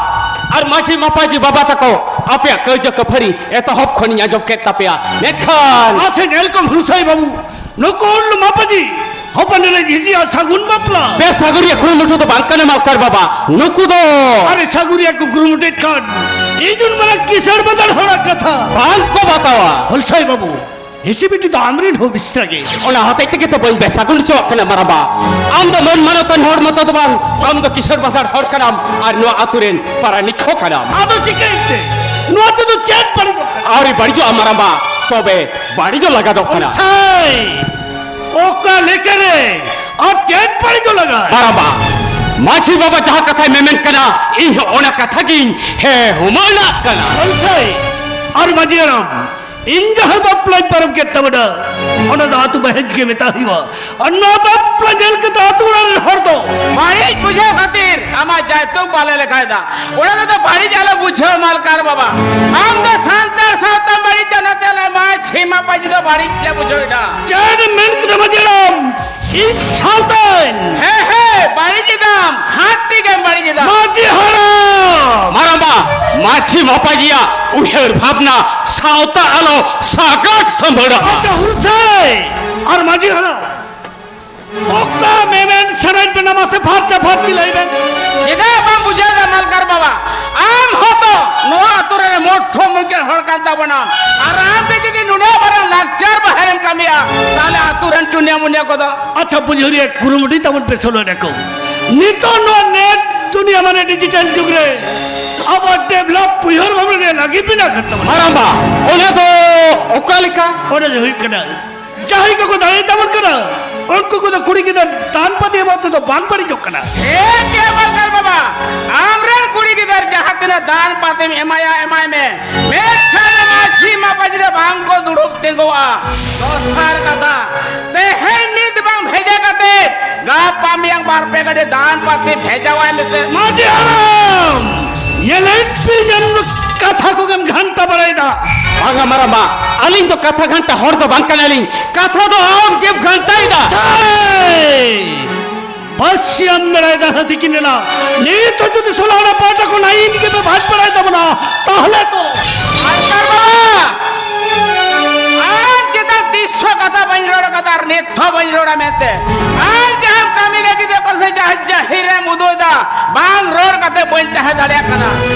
ᱟᱨ ᱢᱟᱹᱡᱷᱤ ᱢᱟᱯᱟᱡᱤ ᱵᱟᱵᱟ ᱛᱟᱠᱚ, ᱟᱯᱮᱭᱟᱜ ᱠᱟᱹᱭᱡᱟᱹ ᱠᱟᱹᱯᱷᱟᱹᱨᱤ ᱮᱛᱚᱦᱚᱵ ᱠᱷᱚᱱᱤᱧ ᱟᱸᱡᱚᱢ ᱠᱮᱫ ᱛᱟᱯᱮᱭᱟ, ᱢᱮᱱᱠᱷᱟᱱ ᱟᱪᱪᱷᱟ, ᱧᱮᱞ ᱠᱚᱢ ᱦᱩᱞᱥᱟᱹᱭ ᱵᱟᱹᱵᱩ, ᱱᱩᱠᱩ ᱩᱱ ᱢᱟᱯᱟᱡᱤ ᱦᱚᱯᱚᱱ ᱮᱨᱟ ᱡᱷᱤᱡᱤᱭᱟᱜ ᱥᱟᱹᱜᱩᱱ ᱵᱟᱯᱞᱟ᱾ ᱵᱮᱥᱟᱹᱜᱩᱱᱤᱭᱟᱹ ᱠᱩᱨᱩᱢᱩᱴᱩ ᱫᱚ ᱵᱟᱝ ᱠᱟᱱᱟ ᱢᱟᱞᱠᱟᱨ ᱵᱟᱵᱟ, ᱱᱩᱠᱩ ᱫᱚ ᱟᱨᱮ ᱥᱟᱹᱜᱩᱱᱤᱭᱟᱹ ᱠᱚ ᱠᱩᱨᱩᱢᱩᱴᱩᱭᱮᱫ ᱠᱷᱟᱱ ᱤᱧ ᱩᱱ ᱢᱟᱨᱟᱝ ᱠᱤᱥᱟᱹᱬ ᱵᱟᱸᱫᱟᱲ ᱦᱚᱲᱟᱜ ᱠᱟᱛᱷᱟ ᱵᱟᱝ ᱠᱚ ᱵᱟᱛᱟᱣᱟ᱾ ᱦᱩᱞᱥᱟᱹᱭ ᱵᱟᱹᱵᱩ, ᱦᱤᱥᱤ ᱵᱤᱴᱤ ᱫᱚ ᱟᱢᱨᱮᱱ ᱦᱚᱸ ᱢᱤᱥᱨᱟ ᱜᱮ᱾ ᱚᱱᱟ ᱦᱚᱛᱮᱡ ᱛᱮᱜᱮ ᱛᱚ ᱵᱟᱹᱧ ᱵᱮᱥᱟᱹᱜᱩᱱ ᱦᱚᱪᱚᱣᱟᱜ ᱠᱟᱱᱟ ᱢᱟᱨᱟᱢᱵᱟ᱾ ᱟᱢ ᱫᱚ ᱢᱟᱹᱱ ᱢᱟᱱᱚᱛᱟᱱ ᱦᱚᱲ ᱢᱚᱛᱚ ᱫᱚ ᱵᱟᱝ, ᱟᱢ ᱫᱚ ᱠᱤᱥᱟᱹᱬ ᱵᱟᱸᱫᱟᱲ ᱦᱚᱲ ᱠᱟᱱᱟᱢ ᱟᱨ ᱱᱚᱣᱟ ᱟᱹᱛᱩ ᱨᱮᱱ ᱯᱟᱨᱟᱱᱤᱠ ᱦᱚᱸ ᱠᱟᱱᱟᱢ᱾ ᱟᱫᱚ ᱪᱤᱠᱟᱹᱭᱮᱱ ᱛᱮ? ᱱᱚᱣᱟ ᱛᱮᱫᱚ ᱪᱮᱫ ᱯᱟᱨᱚᱢᱚᱜ ᱠᱟᱱᱟ? ᱟᱹᱣᱨᱤ ᱵᱟᱹᱲᱤᱡᱚᱜᱼᱟ ᱢᱟᱨᱟᱢᱵᱟ, ᱛᱚᱵᱮ ᱵᱟᱹᱲᱤᱡᱚᱜ ᱞᱟᱜᱟᱫᱚᱜ ᱠᱟᱱᱟ᱾ ᱦᱩᱞᱥᱟᱹᱭ! ᱚᱠᱟ ᱞᱮᱠᱟᱨᱮ ᱟᱨ ᱪᱮᱫ ᱵᱟᱹᱲᱤᱡᱚᱜ ᱞᱟᱜᱟᱫ? ᱢᱟᱨᱟᱢᱵᱟ, ᱢᱟᱹᱡᱷᱤ ᱵᱟᱵᱟ ᱡᱟᱦᱟᱸ ᱠᱟᱛᱷᱟᱭ ᱢᱮᱢᱮᱱ ᱠᱟᱱᱟ, ᱤᱧ ᱦᱚᱸ ᱚᱱᱟ ᱠᱟᱛᱷᱟ ᱜᱤᱧ ᱦᱮᱸ ᱦᱩᱢᱟᱹᱱᱟᱜ ᱠᱟᱱᱟ᱾ ᱦᱩᱞᱥᱟᱹᱭ! ᱟᱨ ᱢᱟᱹᱡᱷᱤ ᱦᱟᱲᱟᱢ, ᱤᱧ ᱡᱟᱦᱟᱸ ᱵᱟᱯᱞᱟᱧ ᱯᱟᱨᱚᱢ ᱠᱮᱫ ᱛᱟᱵᱚᱱᱟ, ᱚᱱᱟ ᱫᱚ ᱟᱹᱛᱩ ᱵᱟᱦᱮᱡ ᱜᱮ ᱢᱮᱛᱟ ᱦᱩᱭᱩᱜᱼᱟ᱾ ᱟᱨ ᱱᱚᱣᱟ ᱵᱟᱯᱞᱟ ᱧᱮᱞ ᱠᱟᱛᱮ ᱟᱹᱛᱩ ᱚᱲᱟᱜ ᱨᱮᱱ ᱦᱚᱲ ᱫᱚ ᱵᱟᱹᱲᱤᱡ ᱵᱩᱡᱷᱟᱹᱣ ᱠᱷᱟᱹᱛᱤᱨ ᱟᱢᱟᱜ ᱡᱟᱭᱛᱩᱢ ᱵᱟᱞᱮ ᱞᱮᱠᱷᱟᱭ ᱫᱟ᱾ ᱚᱱᱟ ᱫᱚ ᱵᱟᱹᱲᱤᱡ ᱟᱞᱚ ᱵᱩᱡᱷᱟᱹᱣ ᱢᱟᱞᱠᱟᱨ ᱵᱟᱵᱟ᱾ ᱟᱢ ᱫᱚ ᱥᱟᱱᱛᱟᱲ ᱥᱟᱶᱛᱟ ᱵᱟᱹᱲᱤᱡ ᱫᱟ, ᱱᱚᱛᱮ ᱞᱮ ᱢᱟᱹᱡᱷᱤ ᱢᱟᱯᱟᱡᱤ ᱫᱚ ᱵᱟᱹᱲᱤᱡ ᱞᱮ ᱵᱩᱡᱷᱟᱹᱣ ᱮᱫᱟ᱾ ᱪᱮᱫ ᱮᱢ ᱢᱮᱱ ᱠᱮᱫᱟ ᱢᱟᱹᱡᱷᱤ ᱦᱟᱲᱟᱢ? ᱤᱧ ᱥᱟᱶᱛᱮ ᱦᱮᱸ, ᱦᱮᱸ, ᱵᱟᱹᱲᱤᱡ ᱮᱫᱟᱢ, ᱦᱟᱛ ᱛᱮᱜᱮᱢ ᱵᱟᱹᱲᱤᱡ ᱮᱫᱟ᱾ ᱢᱟᱹᱡᱷᱤ ᱦᱟᱲᱟᱢ! ᱢᱟᱨᱟᱢᱵᱟ, ᱢᱟᱹᱡᱷᱤ ᱢᱟᱯᱟᱡᱤᱭᱟᱜ ᱩᱭᱦᱟᱹᱨ ᱵᱷᱟᱵᱽᱱᱟ ᱥᱟᱶᱛᱟ ᱟᱞᱚ ᱥᱟᱜᱟᱫ ᱥᱟᱢᱵᱷᱟᱲᱟᱜᱼᱟ᱾ ᱟᱪᱪᱷᱟ, ᱦᱩᱞᱥᱟᱹᱭ ᱟᱨ ᱢᱟᱹᱡᱷᱤ ᱦᱟᱲᱟᱢ, ᱚᱠᱟ ᱢᱮᱢᱮᱱ ᱥᱟᱱᱟᱭᱮᱫ ᱵᱮᱱᱟ, ᱢᱟᱥᱮ ᱯᱷᱟᱨᱪᱟ ᱯᱷᱟᱨᱪᱤ ᱞᱟᱹᱭ ᱵᱮᱱ᱾ ᱪᱮᱫᱟᱜ ᱵᱟᱢ ᱵᱩᱡᱷᱟᱹᱣ ᱮᱫᱟ ᱢᱟᱞᱠᱟᱨ ᱵᱟᱵᱟ? ᱟᱢ ᱦᱚᱸᱛᱚ ᱱᱚᱣᱟ ᱟᱛᱳ ᱨᱮ ᱢᱚᱴᱷᱚ ᱢᱩᱪᱟᱹᱫ ᱦᱚᱲ ᱠᱟᱱ ᱛᱟᱵᱚᱱᱟᱢ᱾ ᱟᱨ ᱟᱢ ᱜᱮ ᱡᱩᱫᱤ ᱩᱱᱟᱹᱜ ᱢᱟᱨᱟᱝ ᱞᱟᱠᱪᱟᱨ ᱵᱟᱦᱮᱨᱮᱢ ᱠᱟᱹᱢᱤᱭᱟ, ᱛᱟᱦᱞᱮ ᱟᱛᱳ ᱨᱮᱱ ᱪᱩᱱᱭᱟ ᱢᱩᱱᱭᱟ ᱠᱚᱫᱚ? ᱟᱪᱪᱷᱟ, ᱵᱩᱡᱷᱟᱹᱣ ᱨᱮᱭᱟᱜ ᱠᱩᱨᱩᱢᱩᱴᱩᱭ ᱛᱟᱵᱚᱱ ᱯᱮ ᱥᱳᱞᱳ ᱟᱱᱟ ᱠᱚ᱾ ᱱᱤᱛᱚᱜ ᱱᱚᱣᱟ ᱱᱮᱴ ᱫᱩᱱᱤᱭᱟ ᱢᱟᱱᱮ ᱰᱤᱡᱤᱴᱟᱞ ᱡᱩᱜᱽ ᱨᱮ ᱟᱵᱚ ᱰᱮᱵᱷᱞᱚᱯ ᱩᱭᱦᱟᱹᱨ ᱵᱷᱟᱵᱽᱱᱟ ᱨᱮ ᱞᱟᱹᱜᱤᱫ ᱢᱮᱱᱟᱜ ᱟᱠᱟᱫ ᱛᱟᱵᱚᱱᱟ᱾ ᱢᱟᱨᱟᱝᱵᱟ, ᱚᱱᱟ ᱫᱚ ᱚᱠᱟ ᱞᱮᱠᱟ? ᱚᱱᱟ ᱫᱚ ᱦᱩᱭᱩᱜ ᱠᱟᱱᱟ, ᱡᱟᱦᱟᱸᱭ ᱠᱚᱠᱚ ᱫᱟᱲᱮ ᱛᱟᱵᱚᱱ ᱠᱟᱱᱟ, ᱩᱱᱠᱩ ᱠᱚᱫᱚ ᱠᱩᱲᱤ ᱜᱤᱫᱟᱹᱨ ᱫᱟᱱ ᱯᱟᱹᱛᱤ ᱮᱢᱟ ᱛᱮᱫᱚ ᱵᱟᱝ ᱵᱟᱹᱲᱤᱡᱚᱜ ᱠᱟᱱᱟ᱾ ᱦᱮᱸ, ᱪᱮ ᱵᱟᱝ ᱵᱟᱵᱟ, ᱟᱢᱨᱮᱱ ᱠᱩᱲᱤ ᱜᱤᱫᱟᱹᱨ ᱡᱟᱦᱟᱸ ᱛᱤᱱᱟᱹᱜ ᱫᱟᱱ ᱯᱟᱹᱛᱤᱢ ᱮᱢᱟᱭᱟ, ᱮᱢᱟᱭ ᱢᱮ, ᱢᱮᱱᱠᱷᱟᱱ ᱢᱟᱹᱡᱷᱤ ᱢᱟᱯᱟᱡᱤ ᱫᱚ ᱵᱟᱝ ᱠᱚ ᱫᱩᱲᱩᱵ ᱛᱤᱸᱜᱩᱜᱼᱟ᱾ ᱫᱚᱥᱟᱨ ᱠᱟᱛᱷᱟ, ᱛᱮᱦᱮᱧ ᱱᱤᱛ ᱵᱟᱝ ᱵᱷᱮᱡᱟ ᱠᱟᱛᱮ ᱜᱟᱯᱟ ᱢᱮᱭᱟᱝ ᱵᱟᱨ ᱯᱮ ᱜᱟᱹᱰᱤ ᱫᱟᱱ ᱯᱟᱹᱛᱤ ᱵᱷᱮᱡᱟᱣᱟᱭ ᱢᱮᱥᱮ᱾ ᱢᱟᱹᱡᱷᱤ ᱦᱟᱲᱟᱢ, ᱧᱮᱞᱮᱫ ᱯᱮ ᱡᱮᱱ ᱠᱟᱛᱷᱟ ᱠᱚᱜᱮᱢ ᱜᱷᱟᱱᱴᱟ ᱵᱟᱲᱟᱭᱮᱫᱟ᱾ ᱵᱟᱝᱟ ᱢᱟᱨᱟᱢᱵᱟ, ᱟᱹᱞᱤᱧ ᱫᱚ ᱠᱟᱛᱷᱟ ᱜᱷᱟᱱᱴᱟ ᱦᱚᱲ ᱫᱚ ᱵᱟᱝ ᱠᱟᱱᱟᱞᱤᱧ, ᱠᱟᱛᱷᱟ ᱫᱚ ᱟᱢ ᱜᱮᱢ ᱜᱷᱟᱱᱴᱟᱭᱮᱫᱟ᱾ ᱦᱮᱭ! ᱯᱟᱹᱪᱷᱤᱢ ᱵᱮᱲᱟᱭ ᱫᱟᱥᱟ ᱛᱤᱠᱤᱱ ᱮᱱᱟ᱾ ᱱᱤᱛ ᱦᱚᱸ ᱡᱩᱫᱤ ᱥᱳᱞᱳ ᱟᱱᱟ ᱯᱟᱦᱴᱟ ᱠᱷᱚᱱ ᱟᱹᱭᱤᱱ ᱜᱮᱯᱮ ᱵᱷᱟᱜᱽ ᱵᱟᱲᱟᱭ ᱛᱟᱵᱚᱱᱟ, ᱛᱟᱦᱞᱮ ᱛᱚ᱾ ᱢᱟᱥᱴᱟᱨ ᱵᱟᱵᱟ! ᱟᱢ ᱪᱮᱛᱟᱱ ᱛᱤᱥ ᱦᱚᱸ ᱠᱟᱛᱷᱟ ᱵᱟᱹᱧ ᱨᱚᱲ ᱠᱟᱫᱟ ᱟᱨ ᱱᱤᱛ ᱦᱚᱸ ᱵᱟᱹᱧ ᱨᱚᱲᱟ ᱢᱮᱱᱛᱮ᱾ ᱟᱢ ᱡᱟᱦᱟᱸ ᱠᱟᱹᱢᱤ ᱞᱟᱹᱜᱤᱫ ᱠᱚ ᱥᱮ ᱡᱟᱦᱟᱸ ᱡᱟᱹᱦᱤᱨ ᱮᱢ ᱩᱫᱩᱜ ᱮᱫᱟ, ᱵᱟᱝ ᱨᱚᱲ ᱠᱟᱛᱮ ᱵᱟᱹᱧ ᱛᱟᱦᱮᱸ ᱫᱟᱲᱮᱭᱟᱜ ᱠᱟᱱᱟ᱾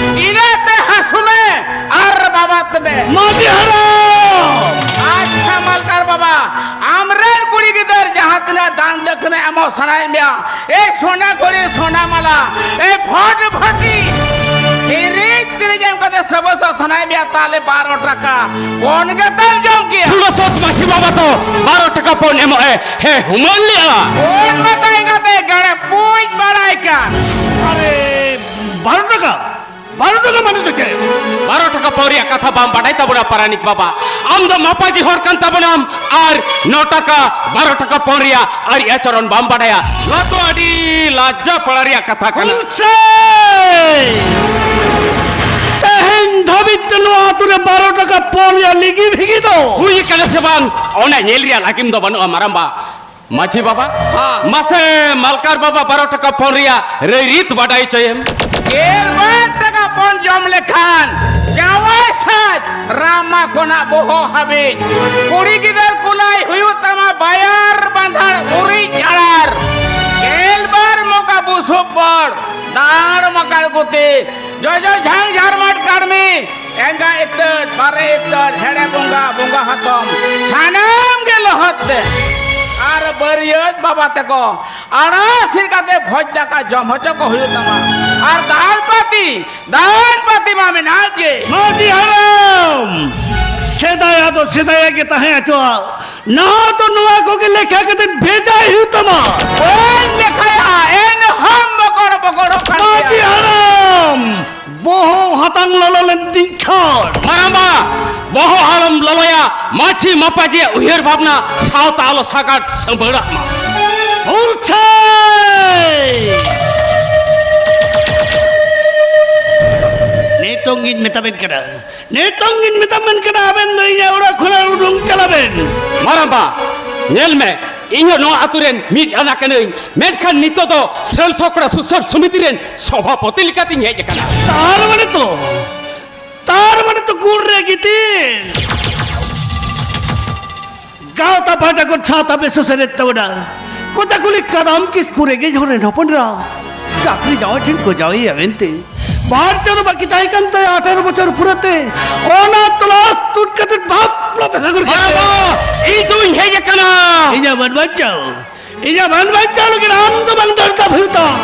ᱤᱱᱟᱹᱛᱮ ᱦᱟᱹᱥᱩ ᱢᱮ ᱟᱨ ᱵᱟᱵᱟ ᱛᱮ ᱢᱮ᱾ ᱢᱟᱹᱡᱷᱤ ᱦᱟᱲᱟᱢ! ᱟᱪᱪᱷᱟ ᱢᱟᱞᱠᱟᱨ ᱵᱟᱵᱟ, ᱟᱢᱨᱮᱱ ᱠᱩᱲᱤ ᱜᱤᱫᱟᱹᱨ ᱡᱟᱦᱟᱸ ᱛᱤᱱᱟᱹᱜ ᱫᱟᱱ ᱫᱟᱹᱠᱷᱤᱱᱟ ᱮᱢᱚᱜ ᱥᱟᱱᱟᱭᱮᱫ ᱢᱮᱭᱟ, ᱮ ᱥᱚᱱᱟ ᱜᱷᱚᱲᱤ, ᱥᱚᱱᱟ ᱢᱟᱞᱟ, ᱮ ᱯᱷᱚᱴ ᱯᱷᱚᱴᱤ, ᱛᱤᱨᱤᱡ ᱛᱤᱨᱤᱡ ᱮᱢ ᱠᱟᱛᱮ ᱥᱟᱵᱚᱥᱚ ᱥᱟᱱᱟᱭᱮᱫ ᱢᱮᱭᱟ, ᱛᱟᱦᱞᱮ ᱵᱟᱨᱚ ᱴᱟᱠᱟ ᱯᱚᱱ ᱜᱮᱛᱟᱢ ᱡᱚᱢ ᱜᱮᱭᱟ᱾ ᱥᱩᱲᱟᱹ ᱥᱚᱛ ᱢᱟᱹᱡᱷᱤ ᱵᱟᱵᱟ ᱫᱚ ᱵᱟᱨᱚ ᱴᱟᱠᱟ ᱯᱚᱱ ᱮᱢᱚᱜ ᱮ ᱦᱮ ᱦᱩᱢᱟᱹᱱ ᱞᱮᱜᱼᱟ᱾ ᱯᱚᱱ ᱢᱟ ᱛᱟᱦᱮᱸ ᱠᱟᱛᱮ ᱜᱟᱲᱮ ᱯᱩᱡ ᱵᱟᱲᱟᱭ ᱠᱟᱱ᱾ ᱟᱨᱮ, ᱵᱟᱨᱚ ᱴᱟᱠᱟ? ᱵᱟᱨᱚ ᱴᱟᱠᱟ ᱢᱟᱱᱮ ᱫᱚ ᱪᱮᱫ? ᱵᱟᱨᱚ ᱴᱟᱠᱟ ᱯᱚᱱ ᱨᱮᱭᱟᱜ ᱠᱟᱛᱷᱟ ᱵᱟᱢ ᱵᱟᱰᱟᱭ ᱛᱟᱵᱚᱱᱟ ᱯᱟᱨᱟᱱᱤᱠ ᱵᱟᱵᱟ? ᱟᱢ ᱫᱚ ᱢᱟᱯᱟᱡᱤ ᱦᱚᱲ ᱠᱟᱱ ᱛᱟᱵᱚᱱᱟᱢ ᱟᱨ ᱱᱚ ᱴᱟᱠᱟ ᱵᱟᱨᱚ ᱴᱟᱠᱟ ᱯᱚᱱ ᱨᱮᱭᱟᱜ ᱟᱹᱨᱤ ᱟᱪᱚᱨᱚᱱ ᱵᱟᱢ ᱵᱟᱰᱟᱭᱟ᱾ ᱱᱚᱣᱟ ᱫᱚ ᱟᱹᱰᱤ ᱞᱟᱡᱟ ᱯᱟᱲᱟ ᱨᱮᱭᱟᱜ ᱠᱟᱛᱷᱟ ᱠᱟᱱᱟ᱾ ᱦᱩᱥᱮᱭ! ᱛᱮᱦᱮᱧ ᱫᱷᱟᱹᱵᱤᱡ ᱛᱮ ᱱᱚᱣᱟ ᱟᱛᱳ ᱨᱮ ᱵᱟᱨᱚ ᱴᱟᱠᱟ ᱯᱚᱱ ᱨᱮᱭᱟᱜ ᱞᱤᱜᱤ ᱵᱷᱤᱜᱤ ᱫᱚ ᱦᱩᱭ ᱠᱟᱱᱟ ᱥᱮ ᱵᱟᱝ, ᱚᱱᱟ ᱧᱮᱞ ᱨᱮᱭᱟᱜ ᱞᱟᱹᱜᱤᱢ ᱫᱚ ᱵᱟᱹᱱᱩᱜᱼᱟ ᱢᱟᱨᱟᱢᱵᱟ᱾ ᱢᱟᱹᱡᱷᱤ ᱵᱟᱵᱟ, ᱦᱮᱸ᱾ ᱢᱟᱥᱮ ᱢᱟᱞᱠᱟᱨ ᱵᱟᱵᱟ ᱵᱟᱨᱚ ᱴᱟᱠᱟ ᱯᱚᱱ ᱨᱮᱭᱟᱜ ᱨᱟᱹᱭ ᱨᱤᱛ ᱵᱟᱰᱟᱭ ᱦᱚᱪᱚᱭᱮᱢ᱾ ᱜᱮᱞᱵᱟᱨ ᱴᱟᱠᱟ ᱯᱚᱱ ᱡᱚᱢ ᱞᱮᱠᱷᱟᱱ ᱡᱟᱶᱟᱭ ᱥᱟᱡ ᱨᱟᱢᱟ ᱠᱷᱚᱱᱟᱜ ᱵᱚᱦᱚᱜ ᱦᱟᱹᱵᱤᱡ ᱠᱩᱲᱤ ᱜᱤᱫᱟᱹᱨ ᱠᱩᱞᱟᱭ ᱦᱩᱭᱩᱜ ᱛᱟᱢᱟ ᱵᱟᱭᱟᱨ ᱵᱟᱸᱫᱷᱟᱲ ᱩᱨᱤᱡ ᱟᱲᱟᱨ᱾ ᱜᱮᱞᱵᱟᱨ ᱢᱚᱠᱟ ᱵᱩᱥᱩᱵ ᱵᱚᱲ, ᱫᱟᱲ ᱢᱟᱠᱟᱲ ᱜᱩᱛᱤ, ᱡᱚᱡᱚ ᱡᱷᱟᱝ ᱡᱷᱟᱨᱢᱟᱴ ᱠᱟᱹᱲᱢᱤ, ᱮᱸᱜᱟ ᱤᱛᱟᱹᱫ, ᱵᱟᱨᱮ ᱤᱛᱟᱹᱫ, ᱦᱮᱲᱮ ᱵᱚᱸᱜᱟ, ᱵᱚᱸᱜᱟ ᱦᱟᱛᱚᱢ, ᱥᱟᱱᱟᱢ ᱜᱮ ᱞᱚᱦᱚᱫ ᱛᱮ᱾ ᱟᱨ ᱵᱟᱹᱨᱭᱟᱹᱛ ᱵᱟᱵᱟ ᱛᱟᱠᱚ ᱟᱲᱟ ᱥᱤᱨ ᱠᱟᱛᱮ ᱵᱷᱚᱡᱽ ᱫᱟᱠᱟ ᱡᱚᱢ ᱦᱚᱪᱚ ᱠᱚ ᱦᱩᱭᱩᱜ ᱛᱟᱢᱟ᱾ ᱟᱨ ᱫᱟᱱ ᱯᱟᱹᱛᱤ, ᱫᱟᱱ ᱯᱟᱹᱛᱤ ᱢᱟ ᱢᱮᱱᱟᱜ ᱜᱮ᱾ ᱢᱟᱹᱡᱷᱤ ᱦᱟᱲᱟᱢ, ᱥᱮᱫᱟᱭᱟ ᱫᱚ ᱥᱮᱫᱟᱭᱟ ᱜᱮ ᱛᱟᱦᱮᱸ ᱦᱚᱪᱚᱣᱟᱜ, ᱱᱚᱣᱟ ᱫᱚ ᱱᱚᱣᱟ ᱠᱚᱜᱮ ᱞᱮᱠᱷᱟ ᱠᱟᱛᱮ ᱵᱷᱮᱡᱟᱭ ᱦᱩᱭᱩᱜ ᱛᱟᱢᱟ᱾ ᱵᱟᱹᱧ ᱞᱮᱠᱷᱟᱭᱟ, ᱮᱱᱦᱚᱸ ᱵᱚᱠᱚᱲ ᱵᱚᱠᱚᱲᱚᱜ ᱠᱟᱱ ᱜᱮᱭᱟ᱾ ᱢᱟᱹᱡᱷᱤ ᱦᱟᱲᱟᱢ, ᱵᱚᱦᱚᱜ ᱦᱟᱛᱟᱝ ᱞᱚᱞᱚ ᱞᱮᱱ ᱛᱤᱧ ᱠᱷᱟᱱ᱾ ᱢᱟᱨᱟᱢᱵᱟ, ᱵᱚᱦᱚᱜ ᱟᱞᱚᱢ ᱞᱚᱞᱚᱭᱟ, ᱢᱟᱹᱡᱷᱤ ᱢᱟᱯᱟᱡᱤᱭᱟᱜ ᱩᱭᱦᱟᱹᱨ ᱵᱷᱟᱵᱽᱱᱟ ᱥᱟᱶᱛᱟ ᱟᱞᱚ ᱥᱟᱜᱟᱲ ᱥᱟᱹᱵᱷᱟᱹᱲᱟᱜ ᱢᱟ᱾ ᱦᱩᱞᱥᱟᱹᱭ! ᱱᱤᱛᱚᱝ ᱜᱤᱧ ᱢᱮᱛᱟᱵᱮᱱ ᱠᱟᱱᱟ, ᱱᱤᱛᱚᱝ ᱜᱤᱧ ᱢᱮᱛᱟᱵᱮᱱ ᱠᱟᱱᱟ, ᱟᱵᱮᱱ ᱫᱚ ᱤᱧᱟᱹᱜ ᱚᱲᱟᱜ ᱠᱷᱚᱱᱟᱜ ᱩᱰᱩᱝ ᱪᱟᱞᱟᱜ ᱵᱮᱱ᱾ ᱢᱟᱨᱟᱢᱵᱟ, ᱧᱮᱞ ᱢᱮ, ᱤᱧ ᱦᱚᱸ ᱱᱚᱣᱟ ᱟᱛᱳ ᱨᱮᱱ ᱢᱤᱫ ᱟᱱᱟ ᱠᱟᱹᱱᱟᱹᱧ, ᱢᱮᱱᱠᱷᱟᱱ ᱱᱤᱛᱚᱜ ᱫᱚ ᱥᱟᱹᱞ ᱥᱚᱠᱲᱟ ᱥᱩᱥᱟᱹᱨ ᱥᱚᱢᱤᱛᱤ ᱨᱮᱱ ᱥᱚᱵᱷᱟᱯᱚᱛᱤ ᱞᱮᱠᱟᱛᱤᱧ ᱦᱮᱡ ᱟᱠᱟᱱᱟ᱾ ᱛᱟᱨ ᱢᱟᱱᱮ ᱛᱚ, ᱛᱟᱨ ᱢᱟᱱᱮ ᱛᱚ ᱜᱩᱲ ᱨᱮ ᱜᱤᱛᱤᱞ᱾ ᱜᱟᱶᱛᱟ ᱯᱟᱦᱴᱟ ᱠᱷᱚᱱ ᱥᱟᱶᱛᱟ ᱯᱮ ᱥᱩᱥᱟᱹᱨᱮᱫ ᱛᱟᱵᱚᱱᱟ᱾ ᱠᱚᱛᱟ ᱠᱩᱞᱤ ᱠᱟᱫᱟᱢ ᱠᱤᱥᱠᱩ ᱨᱮᱸᱜᱮᱡ ᱦᱚᱲ ᱨᱮᱱ ᱦᱚᱯᱚᱱ ᱮᱨᱟ᱾ ᱪᱟᱹᱠᱨᱤ ᱡᱟᱶᱟᱭ ᱴᱷᱮᱱ ᱠᱚ ᱡᱟᱶᱟᱭᱮᱭᱟ ᱢᱮᱱᱛᱮ᱾ ᱵᱟᱨ ᱪᱟᱸᱫᱚ ᱵᱟᱹᱠᱤ ᱛᱟᱦᱮᱸ ᱠᱟᱱ ᱛᱟᱭᱟ ᱟᱴᱷᱟᱨᱚ ᱵᱚᱪᱷᱚᱨ ᱯᱩᱨᱟᱹᱛᱮ᱾ ᱚᱱᱟ ᱛᱚᱞᱟᱥ ᱛᱩᱫ ᱠᱟᱛᱮ ᱵᱟᱯᱞᱟ ᱵᱤᱦᱟᱹ ᱜᱚᱫ ᱠᱮᱫ ᱛᱟᱭᱟ᱾ ᱵᱟᱵᱟ, ᱤᱧ ᱫᱩᱧ ᱦᱮᱡ ᱟᱠᱟᱱᱟ᱾ ᱤᱧᱟᱹᱜ ᱢᱟᱹᱱ ᱵᱟᱧᱪᱟᱣ, ᱤᱧᱟᱹᱜ ᱢᱟᱹᱱ ᱵᱟᱧᱪᱟᱣ ᱞᱟᱹᱜᱤᱫ ᱟᱢ ᱫᱚ ᱵᱟᱝ ᱫᱚᱨᱠᱟᱨ ᱦᱩᱭᱩᱜ ᱛᱟᱢ᱾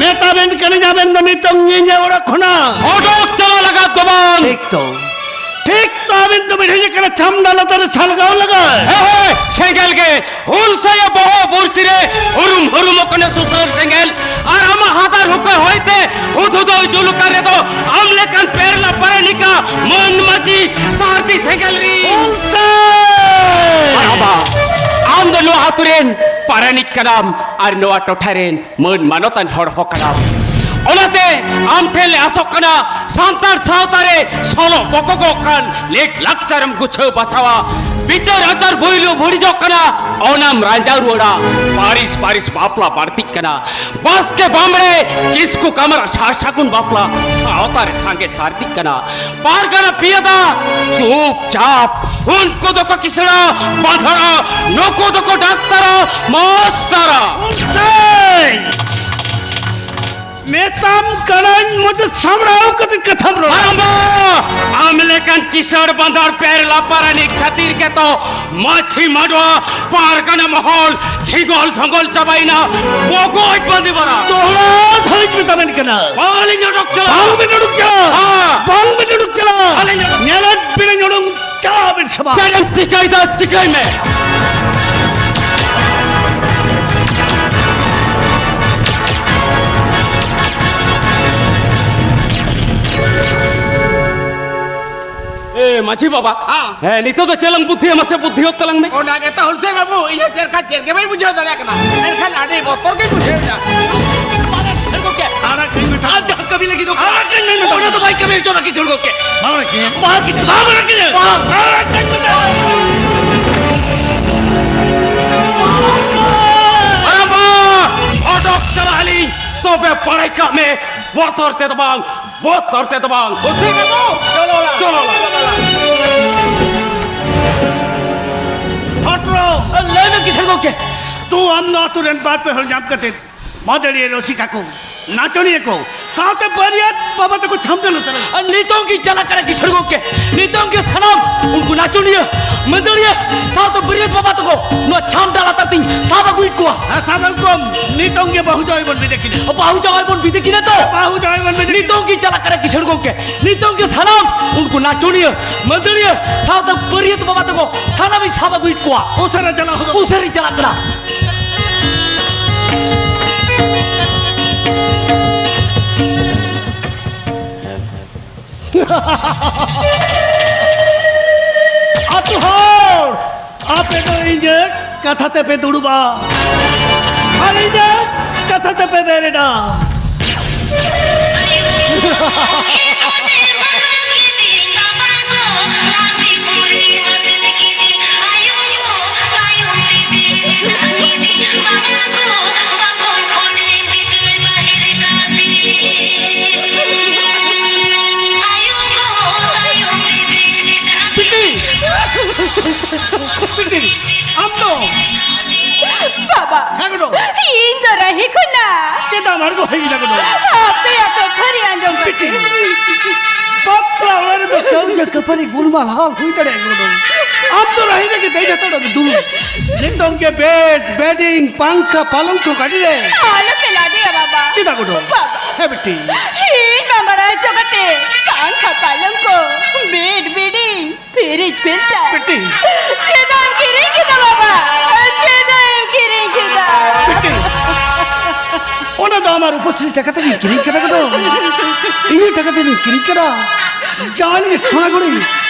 ᱢᱮᱛᱟ ᱵᱮᱱ ᱠᱟᱹᱱᱟᱹᱧ ᱟᱵᱮᱱ ᱫᱚ ᱱᱤᱛᱚᱝ ᱤᱧᱟᱹᱜ ᱚᱲᱟᱜ ᱠᱷᱚᱱᱟᱜ ᱚᱰᱚᱠ ᱪᱟᱞᱟᱜ ᱞᱟᱜᱟᱫ ᱫᱚ ᱵᱟᱝ᱾ ᱴᱷᱤᱠ ᱛᱚ᱾ ᱴᱷᱤᱠ ᱛᱚ, ᱟᱵᱮᱱ ᱫᱚ ᱵᱮᱱ ᱦᱮᱡ ᱟᱠᱟᱱᱟ ᱪᱷᱟᱢᱰᱟ ᱞᱟᱛᱟᱨ ᱨᱮ ᱥᱟᱞᱜᱟᱣ ᱞᱟᱜᱟᱫ᱾ ᱦᱮ, ᱦᱮ, ᱥᱮᱸᱜᱮᱞ ᱜᱮ ᱦᱩᱞᱥᱟᱹᱭᱟ ᱵᱚᱦᱚᱜ ᱵᱩᱨᱥᱤ ᱨᱮ ᱦᱩᱨᱩᱢ ᱦᱩᱨᱩᱢᱚᱜ ᱠᱟᱱᱟ ᱥᱩᱥᱟᱹᱨ ᱥᱮᱸᱜᱮᱞ᱾ ᱟᱨ ᱟᱢᱟᱜ ᱦᱟᱛᱟᱨ ᱦᱩᱠᱟᱹ ᱦᱚᱭᱛᱮ ᱦᱩᱫᱦᱩᱫᱟᱹᱣ ᱡᱩᱞᱩᱠᱟ ᱨᱮᱫᱚ ᱟᱢ ᱞᱮᱠᱟᱱ ᱯᱮᱨᱞᱟ ᱯᱟᱨᱟᱱᱤᱠᱟ ᱢᱟᱹᱱ ᱢᱟᱹᱡᱷᱤ ᱥᱟᱨᱫᱤ ᱥᱮᱸᱜᱮᱞ ᱨᱤ᱾ ᱦᱩᱞᱥᱟᱹᱭ! ᱢᱟᱨᱟᱢᱵᱟ, ᱟᱢ ᱫᱚ ᱱᱚᱣᱟ ᱟᱛᱳ ᱨᱮᱱ ᱯᱟᱨᱟᱱᱤᱠ ᱠᱟᱱᱟᱢ ᱟᱨ ᱱᱚᱣᱟ ᱴᱚᱴᱷᱟ ᱨᱮᱱ ᱢᱟᱹᱱ ᱢᱟᱱᱚᱛᱟᱱ ᱦᱚᱲ ᱦᱚᱸ ᱠᱟᱱᱟᱢ᱾ ᱚᱱᱟᱛᱮ ᱟᱢ ᱴᱷᱮᱱ ᱞᱮ ᱟᱥᱚᱜ ᱠᱟᱱᱟ, ᱥᱟᱱᱛᱟᱲ ᱥᱟᱶᱛᱟ ᱨᱮ ᱥᱚᱞᱚᱜ ᱵᱚᱠᱚᱜᱚᱜ ᱠᱟᱱ ᱞᱮᱠ ᱞᱟᱠᱪᱟᱨᱮᱢ ᱜᱩᱪᱷᱟᱹᱣ ᱵᱟᱪᱷᱟᱣᱟ, ᱵᱤᱪᱟᱹᱨ ᱟᱪᱟᱨ ᱵᱷᱩᱭᱞᱩ ᱵᱷᱩᱲᱤᱡᱚᱜ ᱠᱟᱱᱟ, ᱚᱱᱟᱢ ᱨᱟᱸᱡᱟᱣ ᱨᱩᱣᱟᱹᱲᱟ᱾ ᱯᱟᱹᱨᱤᱥ ᱯᱟᱹᱨᱤᱥ ᱵᱟᱯᱞᱟ ᱵᱟᱹᱲᱛᱤᱜ ᱠᱟᱱᱟ, ᱵᱟᱥᱠᱮ ᱵᱟᱢᱲᱮ ᱠᱤᱥᱠᱩ ᱠᱟᱢᱟᱨ ᱥᱟᱨ ᱥᱟᱹᱜᱩᱱ ᱵᱟᱯᱞᱟ ᱥᱟᱶᱛᱟ ᱨᱮ ᱥᱟᱸᱜᱮ ᱥᱟᱨᱫᱤᱜ ᱠᱟᱱᱟ᱾ ᱯᱟᱨᱜᱟᱱᱟ ᱯᱤᱭᱟᱫᱟ ᱪᱩᱯᱪᱟᱯ, ᱩᱱᱠᱩ ᱫᱚᱠᱚ ᱠᱤᱥᱟᱹᱬᱟ ᱵᱟᱸᱫᱷᱟᱲᱟ, ᱱᱩᱠᱩ ᱫᱚᱠᱚ ᱰᱟᱠᱛᱟᱨᱟ ᱢᱟᱥᱴᱟᱨᱟ᱾ ᱥᱮᱭ! ᱢᱮᱛᱟᱢ ᱠᱟᱹᱱᱟᱹᱧ, ᱢᱚᱪᱟ ᱥᱟᱢᱲᱟᱣ ᱠᱟᱛᱮ ᱠᱟᱛᱷᱟᱢ ᱨᱚᱲᱟ᱾ ᱦᱟᱲᱟᱢᱵᱟ, ᱟᱢ ᱞᱮᱠᱟᱱ ᱠᱤᱥᱟᱹᱬ ᱵᱟᱸᱫᱟᱨ ᱯᱮᱨᱞᱟ ᱯᱟᱨᱟᱱᱤᱠ ᱠᱷᱟᱹᱛᱤᱨ ᱜᱮᱛᱚ ᱢᱟᱹᱡᱷᱤ ᱢᱟᱰᱣᱟ, ᱯᱟᱨᱜᱟᱱᱟ ᱢᱚᱦᱚᱞ ᱡᱷᱤᱸᱜᱚᱞ ᱡᱷᱚᱸᱜᱚᱞ ᱪᱟᱵᱟᱭᱮᱱᱟ᱾ ᱵᱚᱜᱚᱡ ᱵᱟᱸᱫᱤ ᱵᱟᱨᱟ᱾ ᱫᱚᱦᱲᱟ ᱫᱷᱟᱹᱨᱤᱡ ᱢᱮᱛᱟᱢᱮᱱ ᱠᱟᱱᱟ᱾ ᱵᱟᱝᱞᱤᱧ ᱚᱰᱚᱠ ᱪᱟᱞᱟᱜᱼᱟ᱾ ᱵᱟᱝ ᱵᱮᱱ ᱚᱰᱚᱠ ᱪᱟᱞᱟᱜᱼᱟ᱾ ᱦᱮᱸ᱾ ᱵᱟᱝ ᱵᱮᱱ ᱚᱰᱚᱠ ᱪᱟᱞᱟᱜᱼᱟ᱾ ᱵᱟᱹᱞᱤᱧ ᱚᱰᱚᱠ ᱧᱮᱞᱮᱫ ᱵᱮᱱᱟᱹᱧ ᱚᱰᱚᱠ ᱪᱟᱞᱟᱜ ᱟᱵᱮᱱ ᱥᱮ ᱵᱟᱝ? ᱪᱮᱫ ᱮᱢ ᱪᱤᱠᱟᱹᱭᱮᱫᱟ? ᱪᱤᱠᱟᱹᱭ ᱢᱮ᱾ ᱮ, ᱢᱟᱹᱡᱷᱤ ᱵᱟᱵᱟ᱾ ᱦᱮᱸ᱾ ᱦᱮᱸ, ᱱᱤᱛᱚᱜ ᱫᱚ ᱪᱮᱫ ᱞᱟᱝ ᱵᱩᱫᱽᱫᱷᱤᱭᱟ? ᱢᱟᱥᱮ ᱵᱩᱫᱽᱫᱷᱤ ᱦᱚᱫ ᱛᱟᱞᱟᱝ ᱢᱮ᱾ ᱚᱱᱟ ᱜᱮᱛᱚ ᱦᱩᱞᱥᱟᱹᱭ ᱵᱟᱹᱵᱩ, ᱤᱧ ᱦᱚᱸ ᱪᱮᱫ ᱞᱮᱠᱟ ᱪᱮᱫ ᱜᱮ ᱵᱟᱹᱧ ᱵᱩᱡᱷᱟᱹᱣ ᱫᱟᱲᱮᱭᱟᱜ ᱠᱟᱱᱟ, ᱢᱮᱱᱠᱷᱟᱱ ᱟᱹᱰᱤ ᱵᱚᱛᱚᱨ ᱜᱮᱧ ᱵᱩᱡᱷᱟᱹᱣ ᱮᱫᱟ᱾ ᱢᱟᱨᱟᱝ ᱠᱤᱥᱟᱹᱬ ᱜᱚᱢᱠᱮ, ᱟᱨ ᱟᱡ ᱠᱟᱹᱢᱤ ᱞᱟᱹᱜᱤᱫ ᱫᱚ ᱟᱨ ᱟᱡ ᱠᱟᱹᱢᱤ ᱞᱟᱹᱜᱤᱫ ᱫᱚ ᱚᱸᱰᱮ ᱫᱚ ᱵᱟᱭ ᱠᱟᱹᱢᱤ ᱦᱚᱪᱚ ᱠᱤᱥᱟᱹᱬ ᱜᱚᱢᱠᱮ᱾ ᱢᱟᱨᱟᱝ ᱠᱤᱥᱟᱹᱬ᱾ ᱢᱟᱨᱟᱝ ᱠᱤᱥᱟᱹᱬ᱾ ᱢᱟᱨᱟᱝ ᱠᱤᱥᱟᱹᱬ᱾ ᱢᱟᱨᱟᱝ ᱠᱤᱥᱟᱹᱬ᱾ ᱟᱨᱟᱢᱵᱟ! ᱚᱰᱚᱠ ᱪᱟᱞᱟᱜ ᱟᱹᱞᱤᱧ, ᱛᱚᱵᱮ ᱵᱟᱲᱟᱭ ᱠᱟᱜ ᱢᱮ, ᱵᱚᱛᱚᱨ ᱛᱮᱫᱚ ᱵᱟᱝ, ᱵᱚᱛᱚᱨ ᱛᱮᱫᱚ ᱵᱟᱝ᱾ ᱦᱩᱥᱤ ᱵᱟᱹᱵᱩ, ᱪᱚᱞᱚ ᱚᱲᱟᱜ᱾ ᱪᱚᱞᱚ ᱚᱲᱟᱜ᱾ ᱦᱚᱴᱨᱚ! ᱞᱟᱹᱭ ᱢᱮ ᱠᱤᱥᱟᱹᱬ ᱜᱚᱢᱠᱮ᱾ ᱛᱚ ᱟᱢ ᱫᱚ ᱟᱛᱳ ᱨᱮᱱ ᱵᱟᱨ ᱯᱮ ᱦᱚᱲ ᱧᱟᱢ ᱠᱟᱛᱮ ᱢᱟᱹᱫᱟᱹᱲᱤᱭᱟᱹ ᱨᱚᱥᱤᱠᱟ ᱠᱚ, ᱱᱟᱪᱚᱱᱤᱭᱟᱹ ᱠᱚ, ᱥᱟᱶᱛᱮ ᱵᱟᱹᱨᱭᱟᱹᱛ ᱵᱟᱵᱟ ᱛᱟᱠᱚ ᱪᱷᱟᱢᱰᱟ ᱞᱟᱛᱟᱨ ᱨᱮ᱾ ᱟᱨ ᱱᱤᱛᱚᱝ ᱜᱮ ᱪᱟᱞᱟᱜ ᱠᱟᱱᱟ ᱠᱤᱥᱟᱹᱬ ᱜᱚᱢᱠᱮ, ᱱᱤᱛᱚᱝ ᱜᱮ ᱥᱟᱱᱟᱢ ᱩᱱᱠᱩ ᱱᱟᱪᱚᱱᱤᱭᱟᱹ, ᱢᱟᱹᱫᱟᱹᱲᱤᱭᱟᱹ, ᱥᱟᱶᱛᱮ ᱵᱟᱹᱨᱭᱟᱹᱛ ᱵᱟᱵᱟ ᱛᱟᱠᱚ ᱱᱚᱣᱟ ᱪᱷᱟᱢᱰᱟ ᱞᱟᱛᱟᱨ ᱛᱤᱧ ᱥᱟᱵ ᱟᱹᱜᱩᱭᱮᱫ ᱠᱚᱣᱟ᱾ ᱦᱮᱸ, ᱥᱟᱵ ᱟᱹᱜᱩ ᱠᱚᱢ, ᱱᱤᱛᱚᱝ ᱜᱮ ᱵᱟᱹᱦᱩ ᱡᱟᱶᱟᱭ ᱵᱚᱱ ᱵᱤᱫᱟᱹᱭ ᱠᱤᱱᱟ᱾ ᱵᱟᱹᱦᱩ ᱡᱟᱶᱟᱭ ᱵᱚᱱ ᱵᱤᱫᱟᱹᱭ ᱠᱤᱱᱟ ᱛᱚ? ᱵᱟᱹᱦᱩ ᱡᱟᱶᱟᱭ ᱵᱚᱱ ᱵᱤᱫᱟᱹᱭ ᱠᱤᱱᱟ᱾ ᱱᱤᱛᱚᱝ ᱜᱮ ᱪᱟᱞᱟᱜ ᱠᱟᱱᱟ ᱠᱤᱥᱟᱹᱬ ᱜᱚᱢᱠᱮ, ᱱᱤᱛᱚᱝ ᱜᱮ ᱥᱟᱱᱟᱢ ᱩᱱᱠᱩ ᱱᱟᱪᱚᱱᱤᱭᱟᱹ, ᱢᱟᱹᱫᱟᱹᱲᱤᱭᱟᱹ, ᱥᱟᱶᱛᱮ ᱵᱟᱹᱨᱭᱟᱹᱛ ᱵᱟᱵᱟ ᱛᱟᱠᱚ ᱥᱟᱱᱟᱢᱤᱧ ᱥᱟᱵ ᱟᱹᱜᱩᱭᱮᱫ ᱠᱚᱣᱟ᱾ ᱩᱥᱟᱹᱨᱟ ᱪᱟᱞᱟᱣ ᱦᱚᱫᱚᱜ᱾ ᱩᱥᱟᱹᱨᱟᱧ ᱪᱟᱞᱟᱜ ᱠᱟᱱᱟ᱾ ᱟᱹᱛᱩ ᱦᱚᱲ, ᱟᱯᱮ ᱫᱚ ᱤᱧᱟᱹᱜ ᱠᱟᱛᱷᱟ ᱛᱮᱯᱮ ᱫᱩᱲᱩᱵᱟ ᱟᱨ ᱤᱧᱟᱹᱜ ᱠᱟᱛᱷᱟ ᱛᱮᱯᱮ ᱵᱮᱨᱮᱫᱟ᱾ ᱵᱤᱴᱤ! ᱵᱤᱴᱤ! ᱟᱢ ᱫᱚ? ᱵᱟᱵᱟ! ᱦᱮᱸ, ᱜᱚᱰᱚ᱾ ᱤᱧ ᱫᱚ ᱨᱟᱹᱦᱤ ᱠᱷᱚᱱᱟᱜ᱾ ᱪᱮᱫᱟᱜ ᱮᱢ ᱟᱬᱜᱚ ᱦᱮᱡ ᱮᱱᱟ ᱜᱚᱰᱚ? ᱟᱯᱮᱭᱟᱜ ᱠᱷᱟᱹᱯᱟᱹᱨᱤ ᱟᱸᱡᱚᱢ ᱠᱟᱛᱮ᱾ ᱵᱤᱴᱤ, ᱵᱟᱯᱞᱟ ᱚᱲᱟᱜ ᱨᱮᱫᱚ ᱠᱟᱹᱣᱡᱟᱹ ᱠᱷᱟᱹᱯᱟᱹᱨᱤ ᱜᱩᱞᱢᱟᱞ ᱦᱟᱞ ᱦᱩᱭ ᱫᱟᱲᱮᱭᱟᱜᱼᱟ ᱜᱚᱰᱚ᱾ ᱟᱢ ᱫᱚ ᱨᱟᱹᱦᱤ ᱨᱮᱜᱮ ᱫᱮᱡ ᱦᱟᱛᱟᱲᱚᱜ ᱢᱮ ᱫᱩᱲᱩᱵ᱾ ᱱᱤᱛᱚᱝ ᱜᱮ ᱵᱮᱰ, ᱵᱮᱰᱤᱝ, ᱯᱟᱝᱠᱷᱟ, ᱯᱟᱞᱚᱝᱠᱚ ᱜᱟᱹᱰᱤ ᱨᱮ᱾ ᱟᱞᱚᱯᱮ ᱞᱟᱰᱮᱭᱟ ᱵᱟᱵᱟ᱾ ᱪᱮᱫᱟᱜ ᱜᱚᱰᱚ? ᱵᱟᱵᱟ᱾ ᱦᱮᱸ ᱵᱤᱴᱤ᱾ ᱤᱧ ᱢᱟ ᱵᱟᱲᱟᱭ ᱦᱚᱪᱚ ᱠᱟᱛᱮ ᱯᱟᱝᱠᱷᱟ, ᱯᱟᱞᱚᱝᱠᱚ, ᱵᱮᱰ, ᱵᱮᱰᱤᱝ, ᱯᱷᱤᱨᱤᱡᱽ, ᱯᱷᱤᱞᱴᱟᱨ᱾ ᱵᱤᱴᱤ᱾ ᱪᱮᱫᱟᱜ ᱮᱢ ᱠᱤᱨᱤᱧ ᱠᱮᱫᱟ ᱵᱟᱵᱟ? ᱪᱮᱫᱟᱜ ᱮᱢ ᱠᱤᱨᱤᱧ ᱠᱮᱫᱟ? ᱵᱤᱴᱤ᱾ ᱚᱱᱟ ᱫᱚ ᱟᱢᱟᱜ ᱨᱩᱯᱚᱥᱨᱤ ᱴᱟᱠᱟ ᱛᱮᱜᱮᱧ ᱠᱤᱨᱤᱧ ᱠᱮᱫᱟ ᱜᱚᱰᱚ᱾ ᱤᱧᱟᱹᱜ ᱴᱟᱠᱟ ᱛᱮᱜᱮᱧ ᱠᱤᱨᱤᱧ ᱠᱮᱫᱟ᱾ ᱡᱟᱦᱟᱸ ᱞᱟᱹᱜᱤᱫ ᱥᱚᱱᱟ ᱜᱷᱩᱲᱤ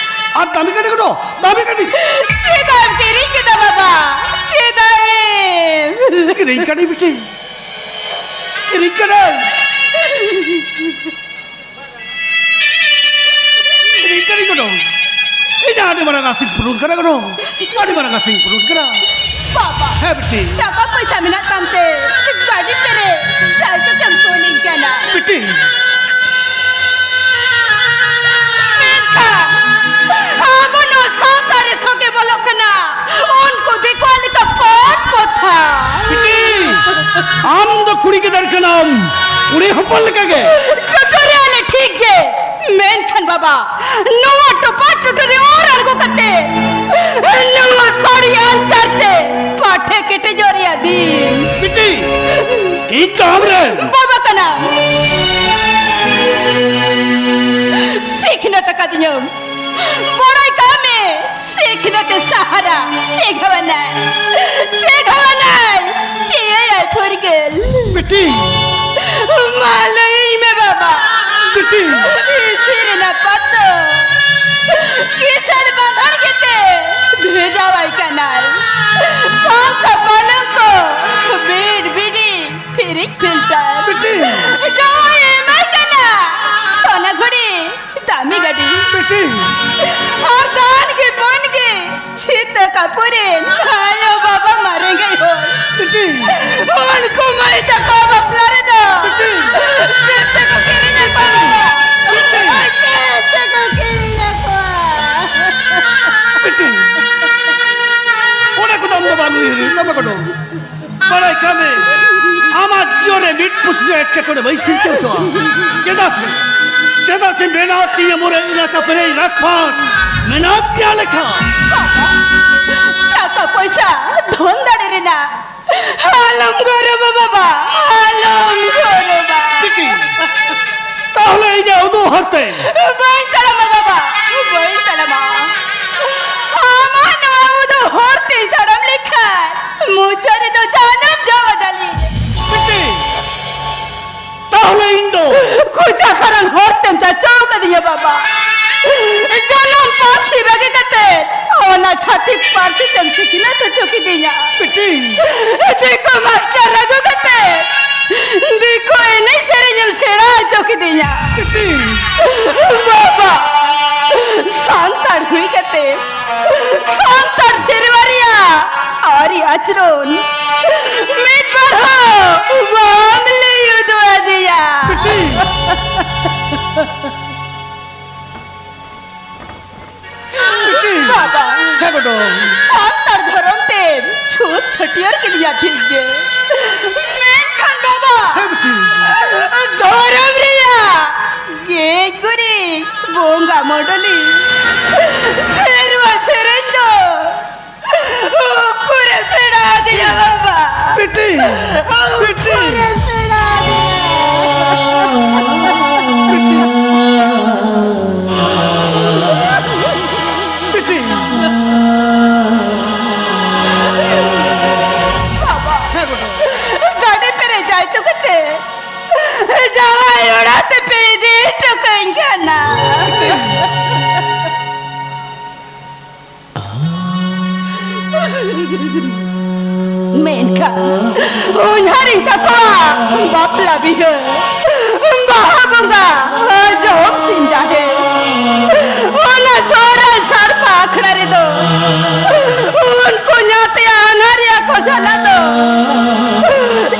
ᱟᱨ ᱫᱟᱢᱤ ᱜᱟᱹᱰᱤ ᱜᱚᱰᱚ, ᱫᱟᱢᱤ ᱜᱟᱹᱰᱤ᱾ ᱪᱮᱫᱟᱜ ᱮᱢ ᱠᱤᱨᱤᱧ ᱠᱮᱫᱟ ᱵᱟᱵᱟ? ᱪᱮᱫᱟᱜ ᱮᱢ? ᱠᱤᱨᱤᱧ ᱠᱟᱹᱫᱟᱹᱧ ᱵᱤᱴᱤ᱾ ᱠᱤᱨᱤᱧ ᱠᱟᱹᱫᱟᱹᱧ᱾ ᱤᱧ ᱠᱟᱹᱨᱤ ᱜᱚᱰᱚ᱾ ᱤᱧ ᱟᱹᱰᱤ ᱢᱟᱨᱟᱝ ᱟᱥᱤᱧ ᱯᱩᱨᱩᱱ ᱠᱟᱱᱟ ᱜᱚᱰᱚ᱾ ᱟᱹᱰᱤ ᱢᱟᱨᱟᱝ ᱟᱥᱤᱧ ᱯᱩᱨᱩᱱ ᱠᱟᱱᱟ᱾ ᱵᱟᱵᱟ, ᱦᱮᱸ ᱵᱤᱴᱤ᱾ ᱴᱟᱠᱟ ᱯᱚᱭᱥᱟ ᱢᱮᱱᱟᱜ ᱛᱟᱢᱛᱮ ᱜᱟᱹᱰᱤ ᱯᱮᱨᱮᱡ ᱥᱟᱭᱠᱮᱞ ᱛᱮᱢ ᱠᱩᱞᱤᱧ ᱠᱟᱱᱟ᱾ ᱵᱤᱴᱤ᱾ ᱢᱮᱱᱠᱷᱟᱱ ᱟᱵᱚ ᱱᱚᱣᱟ ᱥᱟᱶᱛᱟ ᱨᱮ ᱥᱚᱜᱮ ᱵᱚᱞᱚᱜ ᱠᱟᱱᱟ᱾ ᱩᱱᱠᱩ ᱫᱤᱠᱩᱣᱟᱜ ᱞᱮᱠᱟ ᱯᱚᱫ ᱯᱚᱛᱷᱟ᱾ ᱵᱤᱴᱤ, ᱟᱢ ᱫᱚ ᱠᱩᱲᱤ ᱜᱤᱫᱟᱹᱨ ᱠᱟᱱᱟᱢ, ᱠᱩᱲᱤ ᱦᱚᱯᱚᱱ ᱞᱮᱠᱟ ᱜᱮ᱾ ᱴᱩᱴᱩᱨᱤ ᱟᱞᱮ ᱴᱷᱤᱠ ᱜᱮ, ᱢᱮᱱᱠᱷᱟᱱ ᱵᱟᱵᱟ, ᱱᱚᱣᱟ ᱴᱚᱯᱟ ᱴᱩᱴᱩᱨᱤ ᱚᱨ ᱟᱬᱜᱚ ᱠᱟᱛᱮ, ᱱᱚᱣᱟ ᱥᱟᱹᱲᱤ ᱟᱧᱪᱟᱨ ᱛᱮ ᱯᱟᱴᱷᱮ ᱠᱮᱴᱮᱡᱚᱜ ᱨᱮᱭᱟᱜ ᱫᱤᱱ᱾ ᱵᱤᱴᱤ, ᱤᱧ ᱫᱚ ᱟᱢ ᱨᱮᱱ ᱵᱟᱵᱟ ᱠᱟᱱᱟᱢ᱾ ᱥᱤᱠᱷᱱᱟᱹᱛ ᱟᱠᱟᱫᱤᱧᱟᱹᱢ, ᱵᱟᱲᱟᱭ ᱠᱟᱜ ᱢᱮ, ᱥᱤᱠᱷᱱᱟᱹᱛ ᱥᱟᱦᱟᱨᱟ ᱪᱮᱜᱷᱟᱣᱟᱱᱟᱭ, ᱪᱮᱜᱷᱟᱣᱟᱱᱟᱭ, ᱪᱮᱭᱟᱭ ᱯᱷᱩᱨᱜᱟᱹᱞ᱾ ᱵᱤᱴᱤ᱾ ᱢᱟ ᱞᱟᱹᱭᱟᱹᱧ ᱢᱮ ᱵᱟᱵᱟ᱾ ᱵᱤᱴᱤ᱾ ᱤᱥᱤ ᱨᱮᱱᱟᱜ ᱯᱟᱛᱚ ᱠᱤᱥᱟᱹᱬ ᱵᱟᱸᱫᱷᱟᱲ ᱜᱮᱛᱮ ᱵᱷᱮᱡᱟᱣᱟᱭ ᱠᱟᱱᱟᱭ᱾ ᱯᱟᱝᱠᱷᱟ ᱯᱟᱞᱚᱝᱠᱚ, ᱵᱮᱰ ᱵᱤᱰᱤ, ᱯᱷᱤᱨᱤᱡᱽ ᱯᱷᱤᱞᱴᱟᱨ᱾ ᱵᱤᱴᱤ᱾ ᱡᱚᱭ ᱮᱢᱟᱭ ᱠᱟᱱᱟ ᱥᱚᱱᱟ ᱜᱷᱩᱲᱤ᱾ ᱫᱟᱢᱤ ᱜᱟᱹᱰᱤ᱾ ᱵᱤᱴᱤ᱾ ᱟᱨ ᱫᱟᱱ ᱜᱮ ᱢᱟᱹᱱ ᱜᱮ ᱪᱷᱤᱛᱟᱹ ᱠᱟᱹᱯᱩᱨᱮᱱ ᱟᱭᱳ ᱵᱟᱵᱟ ᱢᱟ ᱨᱮᱸᱜᱮᱡ ᱦᱚᱲ᱾ ᱵᱤᱴᱤ᱾ ᱩᱱᱠᱩ ᱢᱟᱹᱭ ᱛᱟᱠᱚ ᱵᱟᱯᱞᱟ ᱨᱮᱫᱚ ᱵᱤᱴᱤ᱾ ᱪᱮᱫ ᱛᱮᱠᱚ ᱠᱤᱨᱤᱧ ᱟᱠᱚᱣᱟ? ᱵᱤᱴᱤ᱾ ᱪᱮᱫ ᱛᱮᱠᱚ ᱠᱤᱨᱤᱧ ᱟᱠᱚᱣᱟ? ᱵᱤᱴᱤ᱾ ᱚᱱᱟ ᱠᱚᱫᱚ ᱟᱢ ᱫᱚ ᱵᱟᱢ ᱩᱭᱦᱟᱹᱨ ᱦᱩᱭᱩᱜ ᱛᱟᱢᱟ ᱜᱚᱰᱚ᱾ ᱵᱟᱲᱟᱭ ᱠᱟᱜ ᱢᱮ, ᱟᱢᱟᱜ ᱡᱤᱭᱚᱱ ᱨᱮ ᱢᱤᱫ ᱯᱩᱥᱨᱤ ᱮᱴᱠᱮᱴᱚᱬᱮ ᱵᱟᱹᱧ ᱥᱤᱨᱡᱟᱹᱣ ᱦᱚᱪᱚᱣᱟᱜᱼᱟ᱾ ᱪᱮᱫᱟᱜ ᱥᱮ, ᱪᱮᱫᱟᱜ ᱥᱮ ᱢᱮᱱᱟᱜ ᱛᱤᱧᱟᱹ ᱢᱚᱨᱮ ᱮᱞᱟᱠᱟ ᱯᱮᱨᱮᱡ ᱨᱟᱡᱽᱯᱟᱴ, ᱢᱮᱱᱟᱜ ᱛᱤᱧᱟᱹ ᱞᱮᱠᱷᱟ᱾ ᱴᱟᱠᱟ ᱯᱚᱭᱥᱟ, ᱫᱷᱚᱱ ᱫᱟᱲᱮ ᱨᱮᱱᱟᱜ ᱟᱞᱚᱢ ᱜᱚᱨᱚᱵᱟ ᱵᱟᱵᱟ, ᱟᱞᱚᱢ ᱜᱚᱨᱚᱵᱟ᱾ ᱵᱤᱴᱤ, ᱛᱟᱦᱞᱮ ᱤᱧᱟᱹᱜ ᱩᱫᱩᱜ ᱦᱚᱨ ᱛᱮ᱾ ᱵᱟᱹᱧ ᱛᱟᱲᱟᱢᱟ ᱵᱟᱵᱟ, ᱵᱟᱹᱧ ᱛᱟᱲᱟᱢᱟ᱾ ᱟᱢᱟᱜ ᱱᱚᱣᱟ ᱩᱫᱩᱜ ᱦᱚᱨ ᱛᱮᱧ ᱛᱟᱲᱟᱢ ᱞᱮᱠᱷᱟᱱ ᱢᱩᱪᱟᱹᱫ ᱨᱮᱫᱚ ᱡᱟᱱᱟᱢ ᱡᱟᱣᱟ ᱡᱟᱹᱞᱤ᱾ ᱵᱤᱴᱤ, ᱛᱟᱦᱞᱮ ᱤᱧ ᱫᱚ ᱠᱷᱚᱡᱟ ᱠᱷᱟᱨᱟᱝ ᱦᱚᱨ ᱛᱮᱢ ᱪᱟᱪᱟᱣ ᱠᱟᱫᱤᱧᱟ ᱵᱟᱵᱟ᱾ ᱡᱟᱱᱟᱢ ᱯᱟᱹᱨᱥᱤ ᱵᱟᱹᱜᱤ ᱠᱟᱛᱮ ᱚᱱᱟ ᱪᱷᱟᱹᱛᱤᱠ ᱯᱟᱹᱨᱥᱤ ᱛᱮᱢ ᱥᱤᱠᱷᱱᱟᱹᱛ ᱦᱚᱪᱚ ᱠᱤᱫᱤᱧᱟ᱾ ᱵᱤᱴᱤ᱾ ᱫᱤᱠᱩ ᱢᱟᱥᱴᱟᱨ ᱟᱹᱜᱩ ᱠᱟᱛᱮ ᱫᱤᱠᱩ ᱮᱱᱮᱡ ᱥᱮᱨᱮᱧ ᱮᱢ ᱥᱮᱬᱟ ᱦᱚᱪᱚ ᱠᱤᱫᱤᱧᱟ᱾ ᱵᱤᱴᱤ᱾ ᱵᱟᱵᱟ, ᱥᱟᱱᱛᱟᱲ ᱦᱩᱭ ᱠᱟᱛᱮ ᱥᱟᱱᱛᱟᱲ ᱥᱮᱨᱣᱟ ᱨᱮᱭᱟᱜ ᱟᱹᱨᱤ ᱟᱪᱨᱚᱱ ᱢᱤᱫ ᱵᱟᱨ ᱦᱚᱸ ᱵᱟᱢ ᱞᱟᱹᱭ ᱩᱫᱩᱜ ᱟᱫᱮᱭᱟ᱾ ᱵᱤᱴᱤ᱾ ᱵᱤᱴᱤ᱾ ᱵᱟᱵᱟ᱾ ᱦᱮᱸ ᱜᱚᱰᱚ᱾ ᱥᱟᱱᱛᱟᱲ ᱫᱷᱚᱨᱚᱢ ᱛᱮ ᱪᱷᱩᱛ ᱪᱷᱟᱹᱴᱭᱟᱹᱨ ᱠᱤᱫᱤᱧᱟ ᱴᱷᱤᱠ ᱜᱮ, ᱢᱮᱱᱠᱷᱟᱱ ᱵᱟᱵᱟ, ᱦᱮᱸ ᱵᱤᱴᱤ᱾ ᱫᱷᱚᱨᱚᱢ ᱨᱮᱭᱟᱜ ᱜᱮᱡ ᱜᱩᱨᱤᱡ, ᱵᱚᱸᱜᱟ ᱢᱚᱰᱚᱞᱤ, ᱥᱮᱨᱣᱟ ᱥᱮᱨᱮᱧ ᱫᱚ ᱚᱠᱚᱨᱮ ᱥᱮᱬᱟ ᱟᱫᱮᱭᱟ ᱵᱟᱵᱟ? ᱵᱤᱴᱤ, ᱵᱤᱴᱤ᱾ ᱚᱠᱚᱨᱮ ᱥᱮᱬᱟ ᱟᱫᱮᱭᱟ? ᱵᱤᱴᱤ, ᱵᱤᱴᱤ᱾ ᱵᱟᱵᱟ, ᱦᱮᱸ ᱜᱚᱰᱚ᱾ ᱜᱟᱹᱰᱤ ᱯᱮᱨᱮᱡ ᱡᱟᱭ ᱛᱚ ᱠᱟᱛᱮ ᱡᱟᱶᱟᱭ ᱚᱲᱟᱜ ᱛᱮᱯᱮ ᱤᱫᱤ ᱦᱚᱴᱚ ᱠᱟᱹᱧ ᱠᱟᱱᱟ᱾ ᱢᱮᱱᱠᱷᱟᱱ ᱦᱚᱧᱦᱟᱨᱤᱧ ᱛᱟᱠᱚᱣᱟᱜ ᱵᱟᱯᱞᱟ ᱵᱤᱦᱟᱹ, ᱵᱟᱦᱟ ᱵᱚᱸᱜᱟ, ᱡᱚᱢ ᱥᱤᱢ ᱡᱟᱦᱮᱨ, ᱚᱱᱟ ᱥᱚᱦᱨᱟᱭ ᱥᱟᱲᱯᱟ ᱟᱠᱷᱲᱟ ᱨᱮᱫᱚ ᱩᱱᱠᱩ ᱧᱟᱛᱭᱟ ᱟᱱᱦᱟᱨᱤᱭᱟᱹ ᱠᱚ ᱥᱟᱞᱟᱜ ᱫᱚ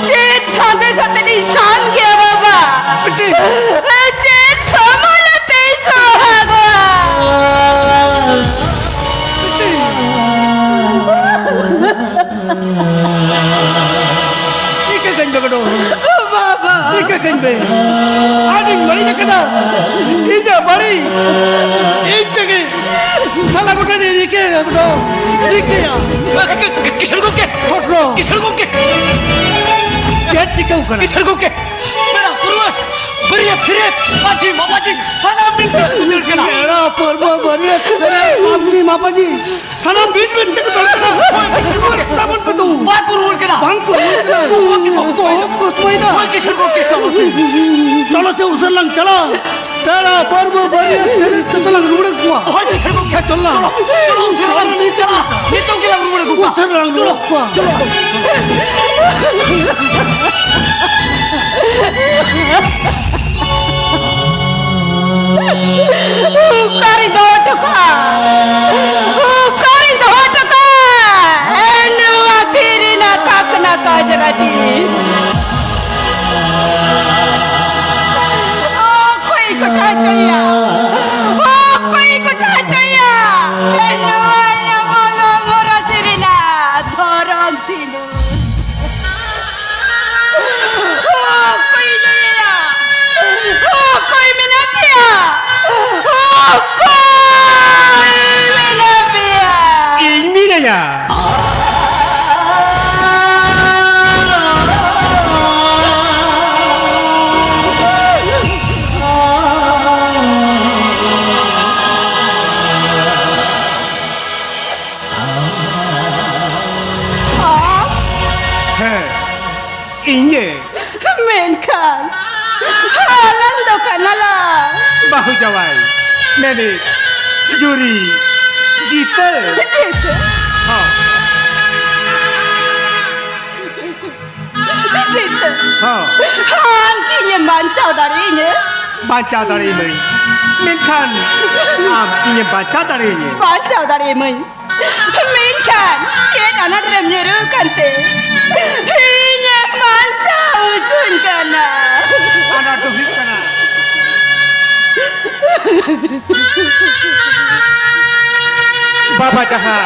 ᱪᱮᱫ ᱥᱟᱸᱫᱮᱥ ᱟᱛᱮ ᱤᱧ ᱥᱟᱱ ᱜᱮᱭᱟ ᱵᱟᱵᱟ? ᱵᱤᱴᱤ᱾ ᱪᱮᱫ ᱥᱟᱢᱟᱱ ᱟᱛᱮ ᱤᱧ ᱥᱚᱦᱟᱜᱚᱜᱼᱟ? ᱵᱤᱴᱤ᱾ ᱪᱤᱠᱟᱹ ᱠᱟᱹᱧ ᱵᱮᱜᱚᱨ ᱟᱹᱰᱤᱧ ᱵᱟᱹᱲᱤᱡ ᱟᱠᱟᱫᱟ᱾ ᱤᱧᱟᱹᱜ ᱵᱟᱹᱲᱤᱡ ᱤᱧ ᱛᱮᱜᱮ ᱥᱟᱞᱟ ᱜᱚᱴᱟ ᱨᱤᱧ ᱨᱤᱠᱟᱹ ᱨᱤᱠᱟᱹᱭᱟ᱾ ᱠᱤᱥᱟᱹᱬ ᱜᱚᱢᱠᱮ, ᱦᱚᱴᱨᱚ᱾ ᱠᱤᱥᱟᱹᱬ ᱜᱚᱢᱠᱮ, ᱪᱮᱫ ᱪᱤᱠᱟᱹᱣ ᱠᱟᱱᱟ? ᱠᱤᱥᱟᱹᱬ ᱜᱚᱢᱠᱮ, ᱯᱮᱲᱟ ᱯᱩᱨᱵᱷᱟᱹ, ᱵᱟᱹᱨᱭᱟᱹᱛ ᱯᱷᱤᱨᱭᱟᱹᱛ, ᱢᱟᱹᱡᱷᱤ ᱢᱟᱯᱟᱡᱷᱤ, ᱥᱟᱱᱟᱢ ᱵᱤᱱ ᱵᱤᱱ ᱩᱛᱟᱹᱨ ᱠᱟᱱᱟ᱾ ᱯᱮᱲᱟ ᱯᱩᱨᱵᱷᱟᱹ, ᱵᱟᱹᱨᱭᱟᱹᱛ ᱯᱷᱤᱨᱭᱟᱹᱛ, ᱢᱟᱹᱡᱷᱤ ᱢᱟᱯᱟᱡᱷᱤ, ᱥᱟᱱᱟᱢ ᱵᱤᱱ ᱵᱤᱱ ᱛᱮᱠᱚ ᱫᱟᱹᱲ ᱠᱟᱱᱟ᱾ ᱦᱳᱭ, ᱠᱤᱥᱟᱹᱬ ᱜᱚᱢᱠᱮ᱾ ᱛᱟᱵᱚᱱ ᱯᱮ ᱫᱩ᱾ ᱵᱟᱠᱚ ᱨᱩᱣᱟᱹᱲ ᱠᱟᱱᱟ᱾ ᱵᱟᱝ ᱠᱚ ᱨᱩᱣᱟᱹᱲ ᱠᱟᱱᱟ᱾ ᱵᱚᱦᱚᱜ ᱠᱚ ᱛᱩᱢᱟᱹᱭ ᱫᱟ᱾ ᱦᱳᱭ, ᱠᱤᱥᱟᱹᱬ ᱜᱚᱢᱠᱮ᱾ ᱪᱚᱞᱚ ᱥᱮ, ᱪᱚᱞᱚ ᱥᱮ, ᱩᱥᱟᱹᱨᱟ ᱞᱟᱝ ᱪᱟᱞᱟᱜ᱾ ᱯᱮᱲᱟ ᱯᱟᱹᱨᱵᱟᱹ ᱵᱟᱹᱨᱭᱟᱹᱛ ᱥᱮᱱ ᱡᱚᱛᱚ ᱞᱟᱝ ᱨᱩᱣᱟᱹᱲ ᱠᱚᱣᱟ᱾ ᱦᱳᱭ, ᱠᱤᱥᱟᱹᱬ ᱜᱚᱢᱠᱮ᱾ ᱪᱚᱞᱚ ᱞᱟᱝ᱾ ᱪᱚᱞᱚ, ᱩᱥᱟᱹᱨᱟ ᱞᱟᱝ ᱪᱚᱞᱚ, ᱪᱟᱞᱟᱜ᱾ ᱱᱤᱛᱚᱜ ᱜᱮ ᱞᱟᱝ ᱨᱩᱣᱟᱹᱲ ᱟᱹᱜᱩ ᱠᱚᱣᱟ᱾ ᱩᱥᱟᱹᱨᱟ ᱞᱟᱝ ᱪᱚᱞᱚ, ᱨᱩᱣᱟᱹᱲ ᱠᱚᱣᱟ᱾ ᱪᱚᱞᱚ᱾ ᱚᱠᱟᱨᱤᱧ ᱫᱚᱦᱚ ᱦᱚᱴᱚ ᱠᱟᱜᱼᱟ? ᱚᱠᱟᱨᱤᱧ ᱫᱚᱦᱚ ᱦᱚᱴᱚ ᱠᱟᱜᱼᱟ? ᱮ, ᱱᱚᱣᱟ ᱛᱤ ᱨᱮᱱᱟᱜ ᱠᱟᱠᱱᱟ ᱠᱟᱡᱽᱨᱟᱴᱤ᱾ ᱚᱠᱚᱭ ᱠᱚᱴᱷᱟ ᱦᱚᱪᱚᱭᱟ? ᱚᱠᱚᱭ ᱠᱚᱴᱷᱟ ᱦᱚᱪᱚᱭᱟ? ᱮ, ᱱᱚᱣᱟ ᱢᱚᱞᱚᱝ ᱢᱚᱨᱟᱥᱤ ᱨᱮᱱᱟᱜ ᱫᱷᱚᱨᱚᱢ ᱥᱤᱸᱫᱩᱨ᱾ ᱚᱠᱚᱭ ᱞᱟᱹᱭᱟ? ᱚᱠᱚᱭ ᱢᱮᱱᱟᱜ ᱯᱮᱭᱟ? ᱚᱠᱚᱭ ᱢᱮᱱᱟᱜ ᱯᱮᱭᱟ? ᱤᱧ ᱢᱤᱱᱟᱹᱧᱟ᱾ ᱦᱮᱸ, ᱤᱧ ᱜᱮ᱾ ᱢᱮᱱᱠᱷᱟᱱ ᱟᱞᱟᱝ ᱫᱚ ᱠᱟᱱᱟᱞᱟᱝ ᱵᱟᱹᱦᱩ ᱡᱟᱶᱟᱭ, ᱢᱮᱱᱮᱫ ᱡᱩᱨᱤ ᱡᱤᱛᱟᱹ᱾ ᱡᱤᱛᱟᱹ? ᱦᱚᱸ᱾ ᱡᱤᱛᱟᱹ? ᱦᱚᱸ᱾ ᱟᱢ ᱠᱤ ᱤᱧᱮᱢ ᱵᱟᱧᱪᱟᱣ ᱫᱟᱲᱮᱭᱟᱹᱧᱟᱹ? ᱵᱟᱧᱪᱟᱣ ᱫᱟᱲᱮᱭᱟᱹᱢᱟᱹᱧ, ᱢᱮᱱᱠᱷᱟᱱ ᱟᱢ ᱤᱧᱮᱢ ᱵᱟᱧᱪᱟᱣ ᱫᱟᱲᱮᱭᱟᱹᱧᱟᱹ? ᱵᱟᱧᱪᱟᱣ ᱫᱟᱲᱮᱭᱟᱹᱢᱟᱹᱧ᱾ ᱢᱮᱱᱠᱷᱟᱱ ᱪᱮᱫ ᱟᱱᱟᱴ ᱨᱮᱢ ᱧᱩᱨᱩ ᱟᱠᱟᱱ ᱛᱮ ᱤᱧᱮᱢ ᱵᱟᱧᱪᱟᱣ ᱦᱚᱪᱚᱧ ᱠᱟᱱᱟ? ᱟᱱᱟᱴ ᱫᱚ ᱦᱩᱭᱩᱜ ᱠᱟᱱᱟ, ᱵᱟᱵᱟ ᱡᱟᱦᱟᱸ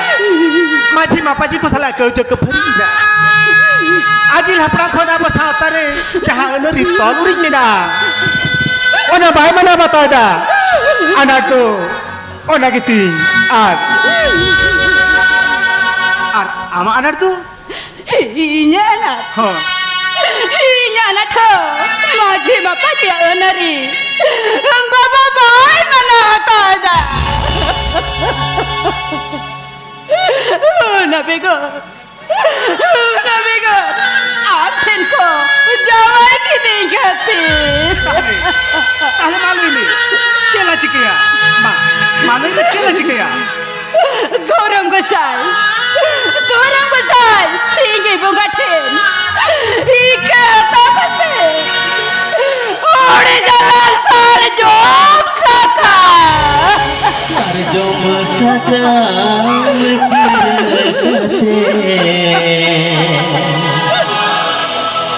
ᱢᱟᱹᱡᱷᱤ ᱢᱟᱯᱟᱡᱷᱤ ᱠᱚ ᱥᱟᱞᱟᱜ ᱠᱟᱹᱣᱡᱟᱹ ᱠᱷᱟᱹᱯᱟᱹᱨᱤ ᱢᱮᱱᱟᱜᱼᱟ, ᱟᱹᱜᱤᱞ ᱦᱟᱯᱲᱟᱢ ᱠᱷᱚᱱ ᱟᱵᱚ ᱥᱟᱶᱛᱟ ᱨᱮ ᱡᱟᱦᱟᱸ ᱟᱹᱱ ᱟᱹᱨᱤ ᱛᱚᱞ ᱩᱨᱤᱡ ᱢᱮᱱᱟᱜᱼᱟ, ᱚᱱᱟ ᱵᱟᱭ ᱢᱟᱱᱟᱣ ᱵᱟᱛᱟᱣ ᱮᱫᱟ᱾ ᱟᱱᱟᱴ ᱫᱚ ᱚᱱᱟ ᱜᱮᱛᱤᱧ᱾ ᱟᱨ ᱟᱨ ᱟᱢᱟᱜ ᱟᱱᱟᱴ ᱫᱚ? ᱤᱧᱟᱹᱜ ᱟᱱᱟᱴ? ᱦᱚᱸ᱾ ᱤᱧᱟᱹᱜ ᱟᱱᱟᱴ ᱦᱚᱸ ᱢᱟᱹᱡᱷᱤ ᱢᱟᱯᱟᱡᱤᱭᱟᱜ ᱟᱹᱱ ᱟᱹᱨᱤ ᱵᱟᱵᱟ ᱵᱟᱭ ᱢᱟᱱᱟᱣ ᱵᱟᱛᱟᱣ ᱮᱫᱟ᱾ ᱚᱱᱟ ᱵᱮᱜᱚᱨ ᱚᱱᱟ ᱵᱮᱜᱚᱨ ᱟᱢ ᱴᱷᱮᱱ ᱠᱚ ᱡᱟᱶᱟᱭ ᱠᱤᱫᱤᱧ ᱠᱷᱟᱹᱛᱤᱨ᱾ ᱛᱟᱦᱞᱮ, ᱛᱟᱦᱞᱮ ᱢᱟ ᱞᱟᱹᱭ ᱢᱮ, ᱪᱮᱫ ᱞᱮ ᱪᱤᱠᱟᱹᱭᱟ? ᱢᱟ, ᱢᱟ ᱞᱟᱹᱭ ᱢᱮ, ᱪᱮᱫ ᱞᱮ ᱪᱤᱠᱟᱹᱭᱟ? ᱫᱷᱚᱨᱚᱢ ᱜᱚᱸᱥᱟᱭ, ᱫᱷᱚᱨᱚᱢ ᱜᱚᱸᱥᱟᱭ, ᱥᱤᱸᱜᱤ ᱵᱚᱸᱜᱟ ᱴᱷᱮᱱ ᱤᱠᱟᱹ ᱛᱟᱵᱚᱛᱮ ᱚᱲᱮ ᱡᱟᱞᱟᱞ ᱥᱟᱨᱡᱚᱢ ᱥᱟᱠᱟᱢ᱾ ᱥᱟᱨᱡᱚᱢ ᱥᱟᱠᱟᱢ ᱪᱤᱨᱟᱹ ᱠᱟᱛᱮ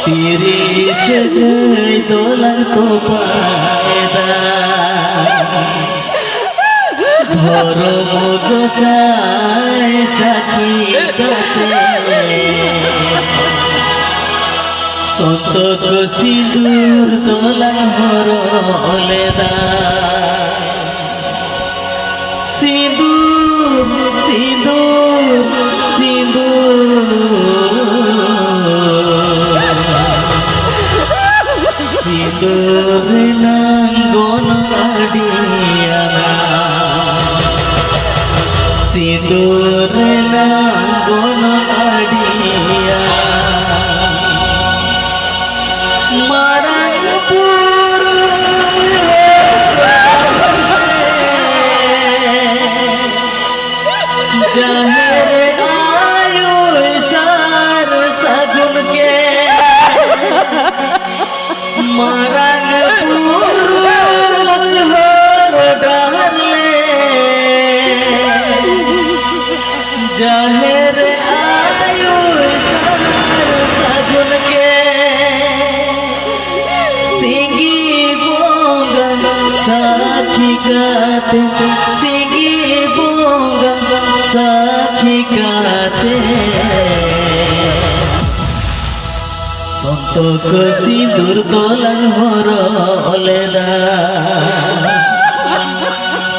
ᱛᱤᱨᱤᱥ ᱜᱟᱹᱭ ᱫᱚᱞᱟᱝ ᱛᱚᱯᱟᱭᱮᱫᱟ᱾ ᱫᱷᱚᱨᱚᱢ ᱜᱚᱸᱥᱟᱭ ᱥᱟᱹᱠᱷᱤ ᱠᱟᱛᱮ ᱥᱚᱛᱚᱠ ᱥᱤᱸᱫᱩᱨ ᱫᱚᱞᱟᱝ ᱦᱚᱨᱚᱜ ᱞᱮᱫᱟ᱾ ᱥᱤᱸᱫᱩᱨ, ᱥᱤᱸᱫᱩᱨ, ᱥᱤᱸᱫᱩᱨ᱾ ᱥᱤᱸᱫᱩᱨ ᱨᱮᱱᱟᱝ ᱜᱚᱱᱚᱝ ᱟᱹᱰᱤᱭᱟᱱᱟ᱾ ᱥᱤᱸᱫᱩᱨ ᱨᱮᱱᱟᱝ ᱜᱚᱱᱚᱝ ᱟᱹᱰᱤᱭᱟᱱᱟ᱾ ᱢᱟᱨᱟᱝ ᱵᱩᱨᱩ ᱡᱟᱦᱮᱨ ᱛᱚᱠᱚ ᱥᱤᱸᱫᱩᱨ ᱫᱚᱞᱟᱝ ᱦᱚᱨᱚᱜ ᱞᱮᱫᱟ᱾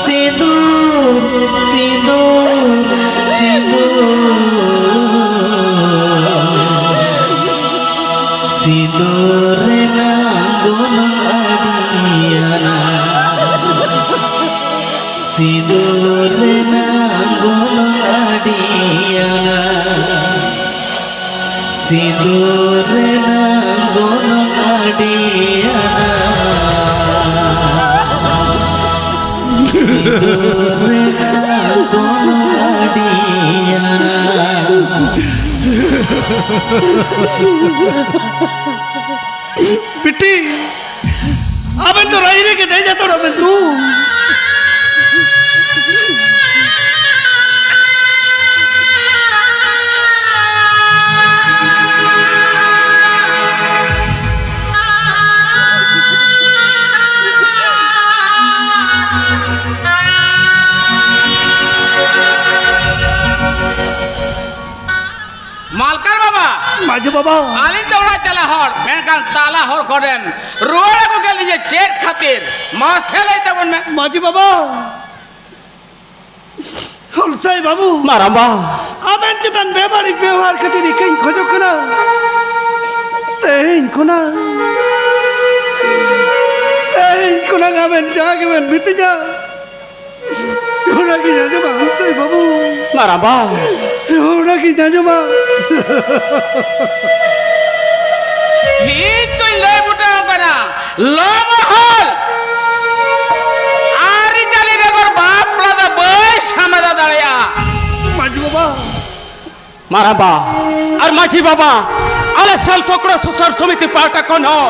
ᱥᱤᱸᱫᱩᱨ, ᱥᱤᱸᱫᱩᱨ, ᱥᱤᱸᱫᱩᱨ᱾ ᱥᱤᱸᱫᱩᱨ ᱨᱮᱱᱟᱜ ᱜᱚᱱᱚᱝ ᱟᱹᱰᱤᱭᱟᱱᱟ᱾ ᱥᱤᱸᱫᱩᱨ ᱨᱮᱱᱟᱜ ᱜᱚᱱᱚᱝ ᱟᱹᱰᱤᱭᱟᱱᱟ᱾ ᱥᱤᱸᱫᱩᱨ ᱨᱮᱱᱟᱜ ᱜᱚᱱᱚᱝ ᱟᱹᱰᱤᱭᱟᱱᱟ᱾ ᱥᱤᱸᱫᱩᱨ ᱨᱮᱱᱟᱜ ᱜᱚᱱᱚᱝ ᱟᱹᱰᱤᱭᱟᱱᱟ᱾ ᱵᱤᱴᱤ, ᱟᱵᱮᱱ ᱫᱚ ᱨᱟᱹᱦᱤ ᱨᱮᱜᱮ ᱫᱮᱡ ᱦᱟᱛᱟᱲᱚᱜ ᱵᱮᱱ ᱫᱩ᱾ ᱢᱟᱞᱠᱟᱨ ᱵᱟᱵᱟ, ᱢᱟᱹᱡᱷᱤ ᱵᱟᱵᱟ᱾ ᱟᱹᱞᱤᱧ ᱫᱚ ᱚᱲᱟᱜ ᱪᱟᱞᱟᱜ ᱦᱚᱲ, ᱢᱮᱱᱠᱷᱟᱱ ᱛᱟᱞᱟ ᱦᱚᱨ ᱠᱚᱨᱮᱱ ᱨᱩᱣᱟᱹᱲ ᱟᱹᱜᱩ ᱠᱮᱫ ᱞᱤᱧᱟ ᱪᱮᱫ ᱠᱷᱟᱹᱛᱤᱨ? ᱢᱟᱥᱮ ᱞᱟᱹᱭ ᱛᱟᱵᱚᱱ ᱢᱮ᱾ ᱢᱟᱹᱡᱷᱤ ᱵᱟᱵᱟ, ᱦᱩᱞᱥᱟᱹᱭ ᱵᱟᱹᱵᱩ, ᱢᱟᱨᱟᱢᱵᱟ᱾ ᱟᱵᱮᱱ ᱪᱮᱛᱟᱱ ᱵᱮᱵᱟᱹᱲᱤᱡ ᱵᱮᱣᱦᱟᱨ ᱠᱷᱟᱹᱛᱤᱨ ᱤᱠᱟᱹᱧ ᱠᱷᱚᱡᱚᱜ ᱠᱟᱱᱟ᱾ ᱛᱮᱦᱮᱧ ᱠᱷᱚᱱᱟᱜ, ᱛᱮᱦᱮᱧ ᱠᱷᱚᱱᱟᱜ ᱟᱵᱮᱱ ᱡᱟᱦᱟᱸ ᱜᱮᱵᱮᱱ ᱢᱤᱛᱟᱹᱧᱟ, ᱚᱱᱟᱜᱤᱧ ᱟᱸᱡᱚᱢᱟ, ᱦᱩᱞᱥᱟᱹᱭ ᱵᱟᱹᱵᱩ᱾ ᱢᱟᱨᱟᱢᱵᱟ᱾ ᱚᱱᱟᱜᱤᱧ ᱟᱸᱡᱚᱢᱟ᱾ ᱤᱧ ᱛᱚᱧ ᱞᱟᱹᱭ ᱵᱩᱴᱟᱹ ᱟᱠᱟᱱᱟ, ᱞᱚ ᱢᱚᱦᱚᱞ ᱟᱹᱨᱤᱪᱟᱹᱞᱤ ᱵᱮᱜᱚᱨ ᱵᱟᱯᱞᱟ ᱫᱚ ᱵᱟᱹᱧ ᱥᱟᱢᱟᱫᱟ ᱫᱟᱲᱮᱭᱟᱜᱼᱟ᱾ ᱢᱟᱹᱡᱷᱤ ᱵᱟᱵᱟ᱾ ᱢᱟᱨᱟᱝᱵᱟ ᱟᱨ ᱢᱟᱹᱡᱷᱤ ᱵᱟᱵᱟ, ᱟᱞᱮ ᱥᱟᱞ ᱥᱚᱠᱲᱚ ᱥᱩᱥᱟᱹᱨ ᱥᱚᱢᱤᱛᱤ ᱯᱟᱦᱴᱟ ᱠᱷᱚᱱ ᱦᱚᱸ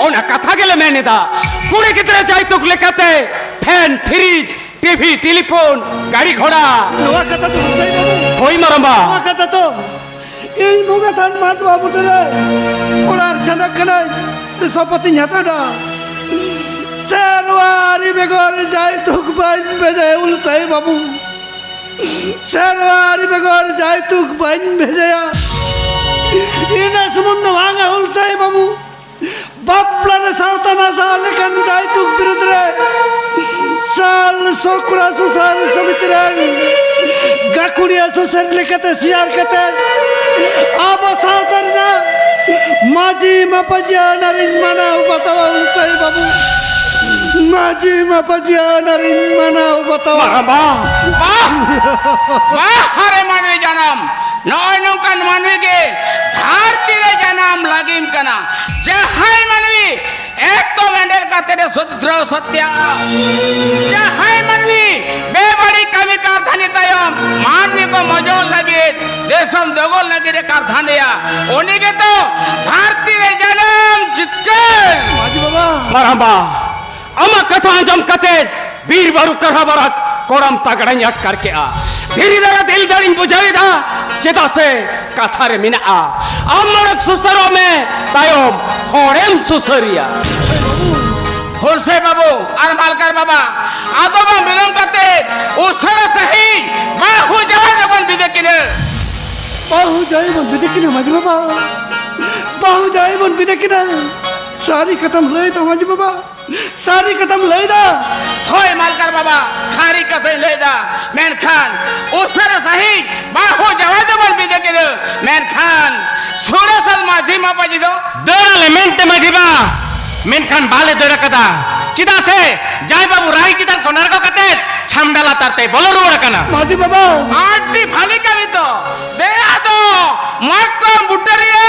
ᱚᱱᱟ ᱠᱟᱛᱷᱟ ᱜᱮᱞᱮ ᱢᱮᱱ ᱮᱫᱟ᱾ ᱠᱩᱲᱤ ᱜᱤᱫᱽᱨᱟᱹ ᱡᱟᱭᱛᱩᱠ ᱞᱮᱠᱟᱛᱮ ᱯᱷᱮᱱ, ᱯᱷᱨᱤᱡᱽ, ᱴᱤᱵᱷᱤ, ᱴᱮᱞᱤᱯᱷᱳᱱ, ᱜᱟᱹᱲᱤ ᱜᱷᱚᱲᱟ᱾ ᱱᱚᱣᱟ ᱠᱟᱛᱷᱟ ᱫᱚ ᱦᱩᱞᱥᱟᱹᱭ ᱵᱟᱹᱵᱩ᱾ ᱦᱳᱭ ᱢᱟᱨᱟᱝᱵᱟ᱾ ᱱᱚᱣᱟ ᱠᱟᱛᱷᱟ ᱫᱚ ᱤᱧ ᱵᱚᱸᱜᱟ ᱛᱷᱟᱱ ᱢᱟᱴ ᱱᱚᱣᱟ ᱵᱩᱴᱟᱹ ᱨᱮ ᱠᱚᱲᱟᱨ ᱪᱷᱟᱸᱫᱟ ᱠᱟᱱᱟᱹᱧ, ᱥᱮ ᱥᱚᱯᱚᱛᱤᱧ ᱦᱟᱛᱟᱣ ᱮᱫᱟ᱾ ᱥᱮᱨᱣᱟ ᱟᱹᱨᱤ ᱵᱮᱜᱚᱨ ᱡᱟᱭᱛᱩᱠ ᱵᱟᱹᱧ ᱵᱷᱮᱡᱟᱭᱟ ᱦᱩᱞᱥᱟᱹᱭ ᱵᱟᱹᱵᱩ᱾ ᱥᱮᱨᱣᱟ ᱟᱹᱨᱤ ᱵᱮᱜᱚᱨ ᱡᱟᱭᱛᱩᱠ ᱵᱟᱹᱧ ᱵᱷᱮᱡᱟᱭᱟ᱾ ᱤᱱᱟᱹ ᱥᱩᱢᱩᱝ ᱫᱚ ᱵᱟᱝᱟ ᱦᱩᱞᱥᱟᱹᱭ ᱵᱟᱹᱵᱩ᱾ ᱥᱟᱶ ᱞᱮᱠᱟᱱ ᱡᱟᱭᱛᱩᱠ ᱵᱤᱨᱩᱫᱽ ᱨᱮ ᱥᱟᱞ ᱥᱚᱠᱲᱟ ᱥᱩᱥᱟᱹᱨ ᱥᱚᱢᱤᱛᱤ ᱨᱮᱱ ᱜᱟᱹᱠᱷᱩᱲᱤᱭᱟᱹ ᱥᱩᱥᱟᱹᱨ ᱞᱮᱠᱟᱛᱮ ᱥᱤᱭᱟᱨ ᱠᱟᱛᱮ ᱟᱵᱚ ᱥᱟᱶᱛᱟ ᱨᱮᱱᱟᱜ ᱢᱟᱹᱡᱷᱤ ᱢᱟᱯᱟᱡᱤ ᱟᱹᱱ ᱟᱹᱨᱤᱧ ᱢᱟᱱᱟᱣ ᱵᱟᱛᱟᱣᱟ ᱩᱱᱥᱟᱹᱭ ᱵᱟᱹᱵᱩ᱾ ᱢᱟᱹᱡᱷᱤ ᱢᱟᱯᱟᱡᱤ ᱟᱹᱱ ᱟᱹᱨᱤᱧ ᱢᱟᱱᱟᱣ ᱵᱟᱛᱟᱣᱟ᱾ ᱢᱟᱨᱟᱢᱵᱟ᱾ ᱵᱟᱦ! ᱵᱟᱦ ᱨᱮ ᱢᱟᱹᱱᱢᱤ ᱡᱟᱱᱟᱢ! ᱱᱚᱜᱼᱚᱭ ᱱᱚᱝᱠᱟᱱ ᱢᱟᱹᱱᱢᱤ ᱜᱮ ᱫᱷᱟᱹᱨᱛᱤ ᱨᱮ ᱡᱟᱱᱟᱢ ᱞᱟᱹᱜᱤᱢ ᱠᱟᱱᱟ᱾ ᱡᱟᱦᱟᱸᱭ ᱢᱟᱹᱱᱢᱤ ᱮᱠᱫᱚᱢ ᱮᱸᱰᱮᱞ ᱠᱟᱛᱮ ᱨᱮ ᱥᱩᱫᱽᱨᱚ ᱥᱚᱛᱭᱟ᱾ ᱡᱟᱦᱟᱸᱭ ᱢᱟᱹᱱᱢᱤ ᱵᱮᱵᱟᱹᱲᱤᱡ ᱠᱟᱹᱢᱤ ᱠᱟᱨᱫᱷᱟᱹᱱᱤ ᱛᱟᱭᱚᱢ ᱢᱟᱹᱱᱢᱤ ᱠᱚ ᱢᱚᱡᱚᱞ ᱞᱟᱹᱜᱤᱫ, ᱫᱤᱥᱚᱢ ᱫᱚᱜᱚᱞ ᱞᱟᱹᱜᱤᱫ ᱮ ᱠᱟᱨᱫᱷᱟᱹᱱᱤᱭᱟ, ᱩᱱᱤ ᱜᱮᱛᱚ ᱫᱷᱟᱹᱨᱛᱤ ᱨᱮ ᱡᱟᱱᱟᱢ ᱡᱤᱛᱠᱟᱹᱨ᱾ ᱢᱟᱹᱡᱷᱤ ᱵᱟᱵᱟ᱾ ᱢᱟᱨᱟᱢᱵᱟ, ᱟᱢᱟᱜ ᱠᱟᱛᱷᱟ ᱟᱸᱡᱚᱢ ᱠᱟᱛᱮ ᱵᱤᱨ ᱵᱟᱹᱨᱩ ᱠᱟᱨᱦᱟ ᱵᱟᱨᱟ ᱠᱚᱲᱟᱢ ᱛᱟᱜᱲᱟᱧ ᱟᱴᱠᱟᱨ ᱠᱮᱜᱼᱟ᱾ ᱫᱷᱤᱨᱤ ᱫᱟᱨᱟ ᱫᱤᱞ ᱫᱟᱲᱮᱧ ᱵᱩᱡᱷᱟᱹᱣ ᱮᱫᱟ᱾ ᱪᱮᱫᱟᱜ ᱥᱮ ᱠᱟᱛᱷᱟ ᱨᱮ ᱢᱮᱱᱟᱜᱼᱟ, ᱟᱢ ᱢᱟᱲᱟᱝ ᱥᱩᱥᱟᱹᱨᱚᱜ ᱢᱮ, ᱛᱟᱭᱚᱢ ᱦᱚᱲᱮᱢ ᱥᱩᱥᱟᱹᱨᱤᱭᱟ᱾ ᱦᱩᱞᱥᱟᱹᱭ ᱵᱟᱹᱵᱩ ᱟᱨ ᱢᱟᱞᱠᱟᱨ ᱵᱟᱵᱟ, ᱟᱫᱚ ᱵᱟᱝ ᱵᱤᱞᱚᱢ ᱠᱟᱛᱮ ᱩᱥᱟᱹᱨᱟ ᱥᱟᱺᱦᱤᱡ ᱵᱟᱹᱦᱩ ᱡᱟᱶᱟᱭ ᱫᱚᱵᱚᱱ ᱵᱤᱫᱟᱹ ᱠᱤᱱᱟᱹ᱾ ᱵᱟᱹᱦᱩ ᱡᱟᱶᱟᱭ ᱵᱚᱱ ᱵᱤᱫᱟᱹ ᱠᱤᱱᱟᱹ ᱢᱟᱹᱡᱷᱤ ᱵᱟᱵᱟ, ᱵᱟᱹᱦᱩ ᱡᱟᱶᱟᱭ ᱵᱚᱱ ᱵᱤᱫᱟᱹ ᱠᱤᱱᱟᱹ᱾ ᱥᱟᱹᱨᱤ ᱠᱟᱛᱷᱟᱢ ᱞᱟᱹᱭ ᱫᱟ ᱢᱟᱹᱡᱷᱤ ᱵᱟᱵᱟ᱾ ᱥᱟᱹᱨᱤ ᱠᱟᱛᱷᱟᱢ ᱞᱟᱹᱭᱫᱟ? ᱦᱳᱭ ᱢᱟᱞᱠᱟᱨ ᱵᱟᱵᱟ, ᱥᱟᱹᱨᱤ ᱠᱟᱛᱷᱟᱧ ᱞᱟᱹᱭᱫᱟ᱾ ᱢᱮᱱᱠᱷᱟᱱ ᱩᱥᱟᱹᱨᱟ ᱥᱟᱺᱦᱤᱡ ᱵᱟᱹᱦᱩ ᱡᱟᱶᱟᱭ ᱫᱚᱵᱚᱱ ᱵᱤᱫᱟᱹ ᱠᱤᱱᱟᱹ᱾ ᱢᱮᱱᱠᱷᱟᱱ ᱥᱩᱲᱟᱹ ᱥᱟᱞ ᱢᱟᱹᱡᱷᱤ ᱢᱟᱯᱟᱡᱤ ᱫᱚ ᱫᱟᱹᱲ ᱟᱞᱮ ᱢᱮᱱᱛᱮ ᱢᱟᱹᱡᱷᱤ ᱵᱟ, ᱢᱮᱱᱠᱷᱟᱱ ᱵᱟᱞᱮ ᱫᱟᱹᱲ ᱟᱠᱟᱫᱟ᱾ ᱪᱮᱫᱟᱜ ᱥᱮ ᱡᱟᱶᱟᱭ ᱵᱟᱹᱵᱩ ᱨᱟᱦᱤ ᱪᱮᱛᱟᱱ ᱠᱷᱚᱱ ᱟᱬᱜᱚ ᱠᱟᱛᱮ ᱪᱷᱟᱢᱰᱟ ᱞᱟᱛᱟᱨ ᱛᱮᱭ ᱵᱚᱞᱚ ᱨᱩᱣᱟᱹᱲ ᱟᱠᱟᱱᱟ᱾ ᱢᱟᱹᱡᱷᱤ ᱵᱟᱵᱟ᱾ ᱟᱹᱰᱤ ᱵᱷᱟᱞᱮ ᱠᱟᱹᱢᱤ ᱛᱚ᱾ ᱫᱮᱭᱟ ᱫᱚ ᱢᱟᱛᱠᱚᱢ ᱵᱩᱴᱟᱹ ᱨᱮᱭᱟᱜ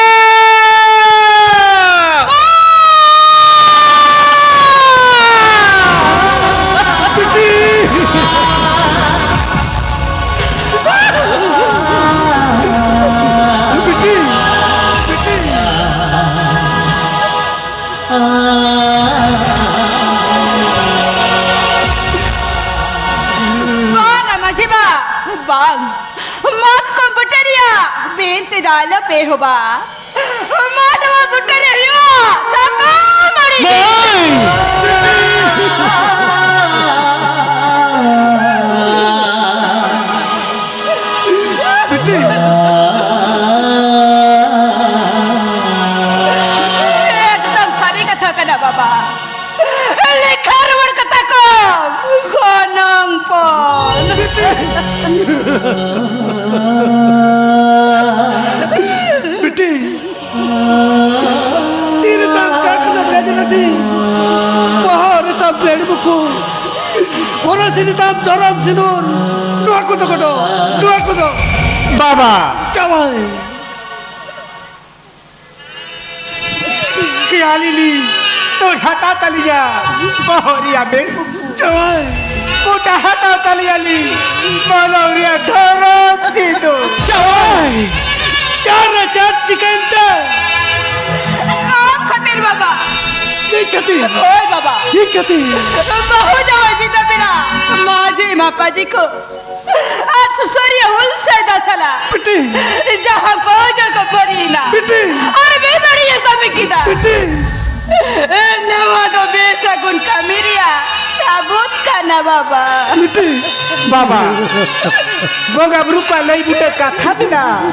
ᱵᱤᱴᱤ! ᱵᱤᱴᱤ! ᱵᱤᱴᱤ! ᱵᱟᱝᱟ ᱢᱟᱹᱡᱷᱤ ᱵᱟ, ᱵᱟᱝ᱾ ᱢᱟᱛᱠᱚᱢ ᱵᱩᱴᱟᱹ ᱨᱮᱭᱟᱜ ᱵᱤᱱᱛᱤ ᱫᱚ ᱟᱞᱚᱯᱮ ᱮᱦᱚᱵᱟ᱾ ᱢᱟᱰᱣᱟ ᱵᱩᱴᱟᱹ ᱨᱮ ᱦᱩᱭᱩᱜᱼᱟ ᱥᱟᱠᱟᱢ ᱟᱹᱲᱤ᱾ ᱢᱟᱹᱭ! ᱵᱤᱴᱤ! ᱮᱠᱫᱚᱢ ᱥᱟᱹᱨᱤ ᱠᱟᱛᱷᱟ ᱠᱟᱱᱟ ᱵᱟᱵᱟ᱾ ᱛᱤ ᱨᱮᱛᱟᱢ ᱠᱟᱴᱱᱟ ᱠᱟᱡᱽᱨᱟᱴᱤ, ᱵᱚᱦᱚᱜ ᱨᱮᱛᱟᱢ ᱵᱮᱲ ᱵᱩᱠᱩ, ᱦᱚᱨᱚᱥᱤ ᱨᱮᱛᱟᱢ ᱫᱷᱚᱨᱚᱢ ᱥᱤᱸᱫᱩᱨ, ᱱᱚᱣᱟ ᱠᱚᱫᱚ ᱠᱚᱫᱚ, ᱱᱚᱣᱟ ᱠᱚᱫᱚ᱾ ᱵᱟᱵᱟ᱾ ᱡᱟᱶᱟᱭ᱾ ᱠᱷᱮᱭᱟᱞᱤ ᱞᱤ, ᱛᱚ ᱦᱟᱛᱟ ᱛᱟᱞᱤᱭᱟ, ᱵᱚᱦᱚᱜ ᱨᱮᱭᱟᱜ ᱵᱮᱲ ᱵᱩᱠᱩ᱾ ᱡᱟᱶᱟᱭ᱾ ᱠᱚᱴᱟ ᱦᱟᱛᱟᱣ ᱛᱟᱞᱮᱭᱟᱞᱤᱧ, ᱢᱚᱞᱚᱝ ᱨᱮᱭᱟᱜ ᱫᱷᱚᱨᱚᱢ ᱥᱤᱸᱫᱩᱨ᱾ ᱡᱟᱶᱟᱭ! ᱪᱟᱨ ᱨᱮ ᱪᱟᱨ ᱪᱤᱠᱟᱹᱭᱮᱱ ᱛᱮ? ᱟᱢ ᱠᱷᱟᱹᱛᱤᱨ ᱵᱟᱵᱟ᱾ ᱤᱧ ᱠᱷᱟᱹᱛᱤᱨ? ᱦᱳᱭ ᱵᱟᱵᱟ᱾ ᱤᱧ ᱠᱷᱟᱹᱛᱤᱨ? ᱵᱟᱹᱦᱩ ᱡᱟᱶᱟᱭ ᱵᱤᱫᱟ ᱵᱤᱱᱟ ᱢᱟᱹᱡᱷᱤ ᱢᱟᱯᱟᱡᱤ ᱠᱚ ᱟᱨ ᱥᱩᱥᱟᱹᱨᱤᱭᱟᱹ ᱦᱩᱞᱥᱟᱹᱭ ᱫᱟ ᱥᱟᱞᱟ᱾ ᱵᱤᱴᱤ᱾ ᱡᱟᱦᱟᱸ ᱠᱚ ᱚᱡᱚᱜ ᱠᱚ ᱵᱟᱹᱨᱤᱭᱮᱱᱟ᱾ ᱵᱤᱴᱤ᱾ ᱟᱨ ᱵᱮᱵᱟᱹᱲᱤᱡ ᱠᱟᱹᱢᱤ ᱠᱮᱫᱟ᱾ ᱵᱤᱴᱤ᱾ ᱱᱚᱣᱟ ᱫᱚ ᱵᱮᱥᱟᱹᱜᱩᱱ ᱠᱟᱹᱢᱤ ᱨᱮᱭᱟᱜ ᱥᱟᱹᱵᱩᱛ ᱠᱟᱱᱟ ᱵᱟᱵᱟ᱾ ᱵᱤᱴᱤ᱾ ᱵᱟᱵᱟ, ᱵᱚᱸᱜᱟ ᱵᱩᱨᱩ ᱠᱚᱣᱟᱜ ᱞᱟᱹᱭ ᱵᱩᱴᱟᱹ ᱠᱟᱛᱷᱟ ᱢᱮᱱᱟᱜᱼᱟ᱾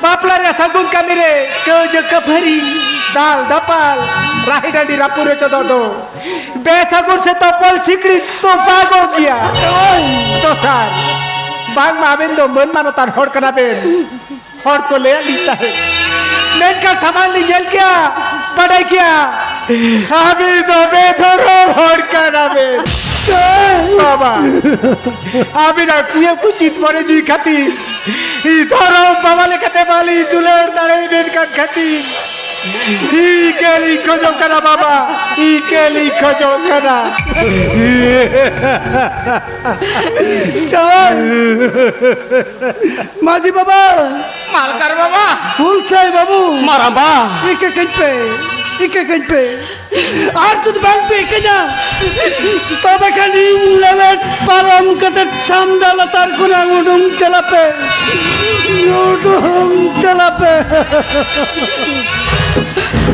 ᱵᱟᱯᱞᱟ ᱨᱮᱭᱟᱜ ᱥᱟᱹᱜᱩᱱ ᱠᱟᱹᱢᱤ ᱨᱮ ᱠᱟᱹᱣᱡᱟᱹ ᱠᱟᱹᱯᱷᱟᱹᱨᱤ, ᱫᱟᱞ ᱫᱟᱯᱟᱞ, ᱨᱟᱦᱤ ᱰᱟᱹᱰᱤ ᱨᱟᱹᱯᱩᱫ ᱨᱮ ᱪᱚᱫᱚᱜ ᱫᱚ ᱵᱮᱥᱟᱹᱜᱩᱱ ᱥᱮ ᱛᱚᱯᱚᱞ ᱥᱤᱠᱲᱤ ᱛᱚᱯᱟᱜᱚᱜ ᱜᱮᱭᱟ᱾ ᱫᱚᱥᱟᱨ, ᱵᱟᱝᱢᱟ ᱟᱵᱮᱱ ᱫᱚ ᱢᱟᱹᱱ ᱢᱟᱱᱚᱛᱟᱱ ᱦᱚᱲ ᱠᱟᱱᱟ ᱵᱮᱱ, ᱦᱚᱲ ᱠᱚ ᱞᱟᱹᱭᱟᱫ ᱞᱤᱧ ᱛᱟᱦᱮᱸᱫ, ᱢᱮᱱᱠᱷᱟᱱ ᱥᱟᱢᱟᱝ ᱞᱤᱧ ᱧᱮᱞ ᱠᱮᱜᱼᱟ, ᱵᱟᱰᱟᱭ ᱠᱮᱜᱼᱟ, ᱟᱹᱵᱤᱱ ᱫᱚ ᱵᱮᱫᱷᱚᱨᱚᱢ ᱦᱚᱲ ᱠᱟᱱᱟ ᱵᱮᱱ᱾ ᱵᱟᱵᱟ, ᱟᱹᱵᱤᱱᱟᱜ ᱠᱩᱭᱟᱹ ᱠᱩᱪᱤᱛ ᱢᱚᱱᱮ ᱡᱤᱣᱤ ᱠᱷᱟᱹᱛᱤᱨ ᱤᱧ ᱫᱷᱚᱨᱚᱢ ᱵᱟᱵᱟ ᱞᱮᱠᱟᱛᱮ ᱵᱟᱹᱞᱤᱧ ᱫᱩᱞᱟᱹᱲ ᱫᱟᱲᱮᱭᱟᱵᱮᱱ ᱠᱟᱱ ᱠᱷᱟᱹᱛᱤᱨ ᱤᱠᱟᱹ ᱞᱤᱧ ᱠᱷᱚᱡᱚᱜ ᱠᱟᱱᱟ ᱵᱟᱵᱟ, ᱤᱠᱟᱹ ᱞᱤᱧ ᱠᱷᱚᱡᱚᱜ ᱠᱟᱱᱟ᱾ ᱡᱟᱶᱟᱭ! ᱢᱟᱹᱡᱷᱤ ᱵᱟᱵᱟ! ᱢᱟᱞᱠᱟᱨ ᱵᱟᱵᱟ! ᱦᱩᱞᱥᱟᱹᱭ ᱵᱟᱹᱵᱩ! ᱢᱟᱨᱟᱝᱵᱟ! ᱤᱠᱟᱹ ᱠᱟᱹᱧ ᱯᱮ, ᱤᱠᱟᱹ ᱠᱟᱹᱧ ᱯᱮ᱾ ᱟᱨ ᱡᱩᱫᱤ ᱵᱟᱝ ᱯᱮ ᱤᱠᱟᱹᱧᱟ, ᱛᱚᱵᱮ ᱠᱷᱟᱱ ᱤᱧ ᱞᱮᱵᱮᱫ ᱯᱟᱨᱚᱢ ᱠᱟᱛᱮ ᱪᱷᱟᱢᱰᱟ ᱞᱟᱛᱟᱨ ᱠᱷᱚᱱᱟᱜ ᱩᱰᱩᱝ ᱪᱟᱞᱟᱜ ᱯᱮ, ᱩᱰᱩᱝ ᱪᱟᱞᱟᱜ ᱯᱮ᱾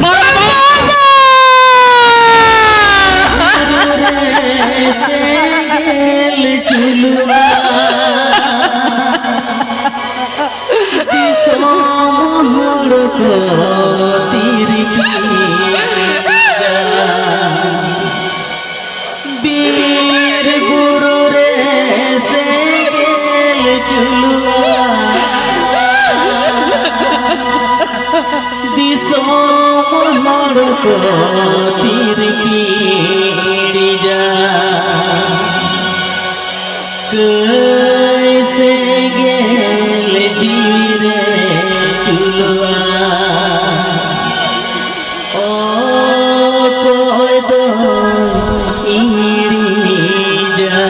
ᱵᱟᱵᱟ! ᱥᱮᱸᱜᱮᱞ ᱡᱩᱞᱩᱜᱼᱟ᱾ ᱫᱤᱥᱚᱢ ᱦᱚᱲ ᱠᱚ ᱛᱤᱨᱯᱤᱫᱟ᱾ ᱵᱤᱨ ᱵᱩᱨᱩ ᱨᱮ ᱥᱮᱸᱜᱮᱞ ᱡᱩᱞᱩᱜᱼᱟ᱾ ᱠᱚ ᱛᱤᱨᱯᱤᱲᱤᱡᱟ᱾ ᱠᱟᱹᱭ ᱥᱮᱸᱜᱮᱞ ᱡᱤᱣᱤ ᱨᱮ ᱡᱩᱞᱩᱜᱼᱟ᱾ ᱚᱠᱚᱭ ᱫᱚᱭ ᱤᱬᱤᱡᱟ?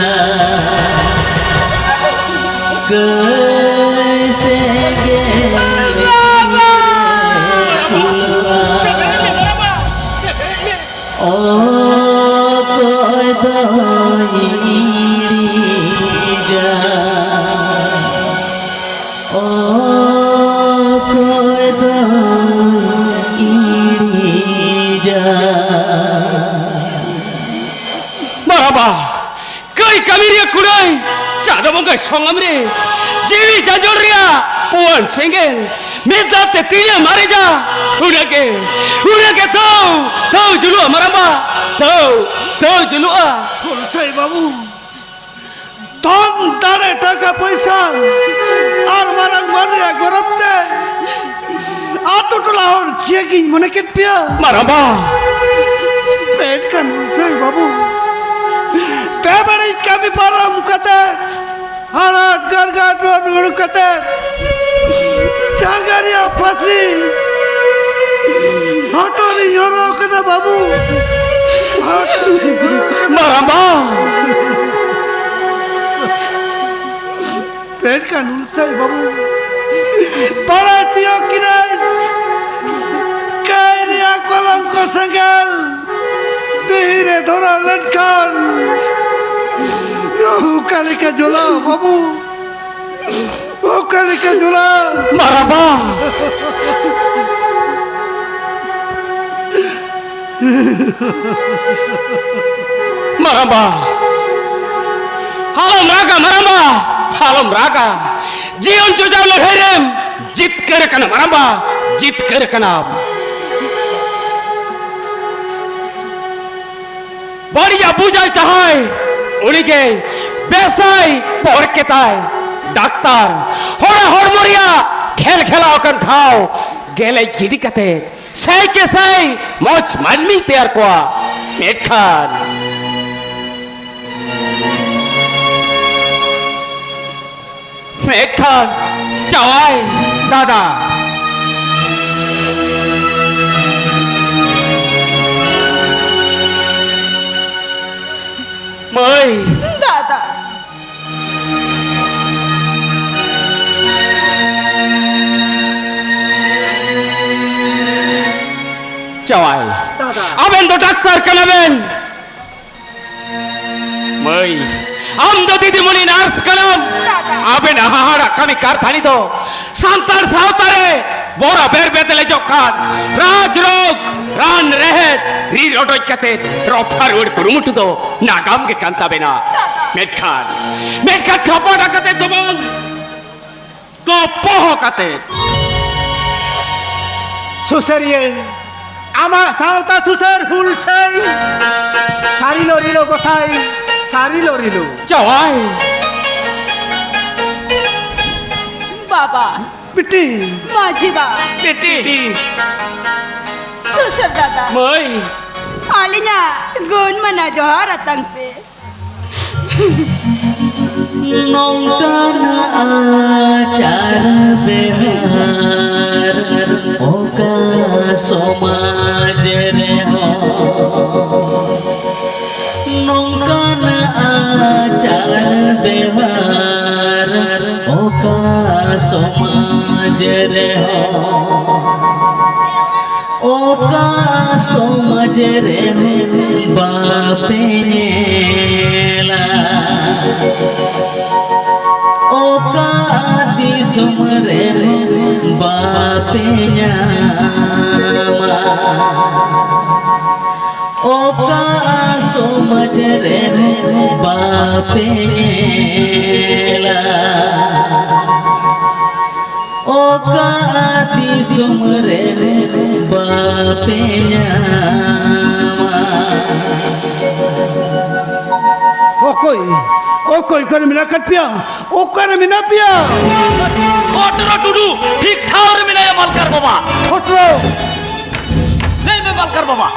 ᱠᱟᱹᱭ ᱥᱮᱸᱜᱮᱞ ᱡᱤᱣᱤ ᱨᱮ ᱡᱩᱞᱩᱜᱼᱟ᱾ ᱚᱠᱚᱭ ᱫᱚᱭ ᱤᱬᱤᱡᱟ? ᱚᱠᱚᱭ ᱫᱚᱭ ᱤᱬᱤᱡᱟ? ᱢᱟᱨᱟᱢᱵᱟ, ᱠᱟᱹᱭ ᱠᱟᱹᱢᱤ ᱨᱮᱭᱟᱜ ᱠᱩᱲᱟᱹᱭ, ᱪᱟᱸᱫᱚ ᱵᱚᱸᱜᱟᱭ ᱥᱚᱝᱜᱟᱢ ᱨᱮ ᱡᱤᱣᱤ ᱡᱟᱸᱡᱚᱲ ᱨᱮᱭᱟᱜ ᱯᱩᱣᱟᱹᱱ ᱥᱮᱸᱜᱮᱞ ᱢᱤᱫ ᱫᱷᱟᱣ ᱛᱮ ᱛᱤᱨᱮᱢ ᱟᱨᱮᱡᱟ, ᱩᱱᱟᱹᱜ ᱜᱮ, ᱩᱱᱟᱹᱜ ᱜᱮ ᱛᱟᱹᱣ, ᱛᱟᱹᱣ ᱡᱩᱞᱩᱜᱼᱟ ᱢᱟᱨᱟᱢᱵᱟ, ᱛᱟᱹᱣ, ᱛᱟᱹᱣ ᱡᱩᱞᱩᱜᱼᱟ᱾ ᱜᱚᱞᱥᱟᱭ ᱵᱟᱹᱵᱩ, ᱫᱷᱚᱱ, ᱫᱟᱲᱮ, ᱴᱟᱠᱟ ᱯᱚᱭᱥᱟ ᱟᱨ ᱢᱟᱨᱟᱝ ᱢᱟᱱ ᱨᱮᱭᱟᱜ ᱜᱚᱨᱚᱵ ᱛᱮ ᱟᱛᱳ ᱴᱚᱞᱟ ᱦᱚᱲ ᱪᱮᱫ ᱤᱧ ᱢᱚᱱᱮ ᱠᱮᱫ ᱯᱮᱭᱟ? ᱢᱟᱨᱟᱢᱵᱟ᱾ ᱢᱮᱱᱠᱷᱟᱱ ᱜᱚᱞᱥᱟᱭ ᱵᱟᱹᱵᱩ, ᱯᱮ ᱵᱟᱹᱲᱤᱡ ᱠᱟᱹᱢᱤ ᱯᱟᱨᱚᱢ ᱠᱟᱛᱮ ᱦᱟᱲᱟᱴ ᱜᱟᱨᱜᱟᱴ ᱨᱚᱲ ᱨᱩᱣᱟᱹᱲ ᱠᱟᱛᱮ ᱡᱟᱸᱜᱟ ᱨᱮᱭᱟᱜ ᱯᱷᱟᱹᱥᱤ ᱦᱚᱴᱚᱜ ᱨᱤᱧ ᱦᱚᱨᱚᱜ ᱠᱟᱫᱟ ᱵᱟᱹᱵᱩ᱾ ᱦᱚᱴᱚᱜ ᱨᱤᱧ ᱦᱚᱨᱚᱜ ᱠᱟᱫᱟ᱾ ᱢᱟᱨᱟᱢᱵᱟ᱾ ᱢᱮᱱᱠᱷᱟᱱ ᱜᱚᱞᱥᱟᱭ ᱵᱟᱹᱵᱩ, ᱵᱟᱲᱟᱭ ᱛᱤᱭᱳᱜ ᱠᱤᱱᱟᱹᱧ ᱠᱟᱹᱭ ᱨᱮᱭᱟᱜ ᱠᱚᱞᱚᱝᱠᱚ ᱥᱮᱸᱜᱮᱞ ᱛᱤᱨᱮ ᱫᱷᱚᱨᱟᱣ ᱞᱮᱱᱠᱷᱟᱱ ᱚᱠᱟ ᱞᱮᱠᱟ ᱡᱚᱞᱟᱣ ᱵᱟᱹᱵᱩ, ᱚᱠᱟ ᱞᱮᱠᱟ ᱡᱚᱞᱟᱣ᱾ ᱢᱟᱨᱟᱢᱵᱟ᱾ ᱢᱟᱨᱟᱢᱵᱟ, ᱟᱞᱚᱢ ᱨᱟᱜᱟ ᱢᱟᱨᱟᱢᱵᱟ, ᱟᱞᱚᱢ ᱨᱟᱜᱟ᱾ ᱡᱤᱭᱚᱱ ᱪᱚᱡᱟᱣ ᱞᱟᱹᱲᱦᱟᱹᱭ ᱨᱮᱢ ᱡᱤᱛᱠᱟᱹᱨ ᱟᱠᱟᱱᱟ ᱢᱟᱨᱟᱢᱵᱟ, ᱡᱤᱛᱠᱟᱹᱨ ᱟᱠᱟᱱᱟᱢ᱾ ᱵᱟᱹᱲᱤᱡᱟᱜ ᱵᱩᱡᱟᱭ ᱡᱟᱦᱟᱸᱭ, ᱩᱱᱤᱜᱮ ᱵᱮᱥᱟᱭ ᱯᱚᱨ ᱠᱮᱛᱟᱭ ᱰᱟᱠᱛᱟᱨ᱾ ᱦᱚᱲᱟᱜ ᱦᱚᱲᱢᱚ ᱨᱮᱭᱟᱜ ᱠᱷᱮᱞ ᱠᱷᱮᱞᱟᱣ ᱟᱠᱟᱱ ᱴᱷᱟᱶ ᱛᱮᱞᱮᱡ ᱜᱤᱰᱤ ᱠᱟᱛᱮ ᱥᱟᱭ ᱠᱮ ᱥᱟᱭ ᱢᱚᱡᱽ ᱢᱟᱹᱱᱢᱤ ᱛᱮᱭᱟᱨ ᱠᱚᱣᱟ᱾ ᱢᱮᱱᱠᱷᱟᱱ, ᱢᱮᱱᱠᱷᱟᱱ ᱡᱟᱶᱟᱭ, ᱫᱟᱫᱟ᱾ ᱢᱟᱹᱭ᱾ ᱫᱟᱫᱟ᱾ ᱡᱟᱶᱟᱭ, ᱫᱟᱫᱟ᱾ ᱟᱵᱮᱱ ᱫᱚ ᱰᱟᱠᱛᱟᱨ ᱠᱟᱱᱟ ᱵᱮᱱ᱾ ᱢᱟᱹᱭ, ᱟᱢ ᱫᱚ ᱫᱤᱫᱤᱢᱩᱱᱤ ᱱᱟᱨᱥ ᱠᱟᱱᱟᱢ᱾ ᱫᱟᱫᱟ᱾ ᱟᱵᱮᱱᱟᱜ ᱦᱟᱦᱟᱲᱟᱜ ᱠᱟᱹᱢᱤ ᱠᱟᱨᱛᱷᱟᱱᱤ ᱫᱚ ᱥᱟᱱᱛᱟᱲ ᱥᱟᱶᱛᱟ ᱨᱮ ᱵᱚᱨᱟ ᱵᱮᱨ ᱵᱮᱛᱮᱞᱮᱡᱚᱜ ᱠᱟᱱ ᱨᱟᱡᱽ ᱨᱳᱜᱽ, ᱨᱟᱱ ᱨᱮᱦᱮᱫ, ᱨᱤᱫ ᱨᱚᱰᱚᱡ ᱠᱟᱛᱮ ᱨᱚᱯᱷᱟ ᱨᱩᱣᱟᱹᱲ ᱠᱩᱨᱩᱢᱩᱴᱩ ᱫᱚ ᱱᱟᱜᱟᱢ ᱜᱮ ᱠᱟᱱ ᱛᱟᱵᱮᱱᱟ᱾ ᱢᱮᱱᱠᱷᱟᱱ, ᱢᱮᱱᱠᱷᱟᱱ ᱴᱷᱟᱯᱚᱴᱟ ᱠᱟᱛᱮ ᱫᱚ ᱵᱟᱝ, ᱛᱚᱯᱚᱦᱚ ᱠᱟᱛᱮ᱾ ᱥᱩᱥᱟᱹᱨᱤᱭᱟᱹ, ᱟᱢᱟᱜ ᱥᱟᱶᱛᱟ ᱥᱩᱥᱟᱹᱨ ᱦᱩᱞᱥᱟᱹᱭ, ᱥᱟᱹᱨᱤᱞᱚ ᱨᱤᱞᱚ ᱜᱚᱸᱥᱟᱭ, ᱥᱟᱹᱨᱤᱞᱚ ᱨᱤᱞᱚ᱾ ᱡᱟᱶᱟᱭ᱾ ᱵᱟᱵᱟ᱾ ᱵᱤᱴᱤ᱾ ᱢᱟᱹᱡᱷᱤ ᱵᱟ᱾ ᱵᱤᱴᱤ᱾ ᱥᱩᱥᱟᱹᱨ ᱫᱟᱫᱟ᱾ ᱢᱟᱹᱭ᱾ ᱟᱹᱞᱤᱧᱟᱜ ᱜᱩᱱ ᱢᱟᱱᱟ ᱡᱚᱦᱟᱨ ᱟᱛᱟᱝ ᱯᱮ᱾ ᱱᱚᱝᱠᱟᱱ ᱟᱪᱟᱨ ᱵᱮᱣᱦᱟᱨ ᱚᱠᱟ ᱥᱚᱢᱟᱡᱽ ᱨᱮᱦᱚᱸ, ᱱᱚᱝᱠᱟᱱ ᱟᱪᱟᱨ ᱵᱮᱣᱦᱟᱨ ᱚᱠᱟ ᱥᱚᱢᱟᱡᱽ ᱨᱮᱦᱚᱸ, ᱚᱠᱟ ᱥᱚᱢᱟᱡᱽ ᱨᱮᱦᱚᱸ ᱵᱟᱯᱮ ᱧᱮᱞᱟ, ᱚᱠᱟ ᱫᱤᱥᱚᱢ ᱨᱮᱦᱚᱸ ᱵᱟᱯᱮ ᱧᱟᱢᱟ, ᱚᱠᱟ ᱥᱚᱢᱟᱡᱽ ᱨᱮᱦᱚᱸ ᱵᱟᱯᱮ ᱧᱮᱞᱟ, ᱚᱠᱟ ᱫᱤᱥᱚᱢ ᱨᱮ ᱵᱟᱯᱮ ᱧᱟᱢᱟ᱾ ᱚᱠᱚᱭ, ᱚᱠᱚᱭ ᱚᱠᱚᱭ ᱚᱠᱟᱨᱮ ᱢᱮᱱᱟᱜ ᱟᱠᱟᱫ ᱯᱮᱭᱟ? ᱚᱠᱟᱨᱮ ᱢᱮᱱᱟᱜ ᱯᱮᱭᱟ? ᱠᱷᱚᱴᱨᱚ ᱴᱩᱰᱩ ᱴᱷᱤᱠ ᱴᱷᱟᱶ ᱨᱮ ᱢᱮᱱᱟᱭᱟ ᱢᱟᱞᱠᱟᱨ ᱵᱟᱵᱟ᱾ ᱠᱷᱚᱴᱨᱚ᱾ ᱞᱟᱹᱭ ᱢᱮ ᱢᱟᱞᱠᱟᱨ ᱵᱟᱵᱟ᱾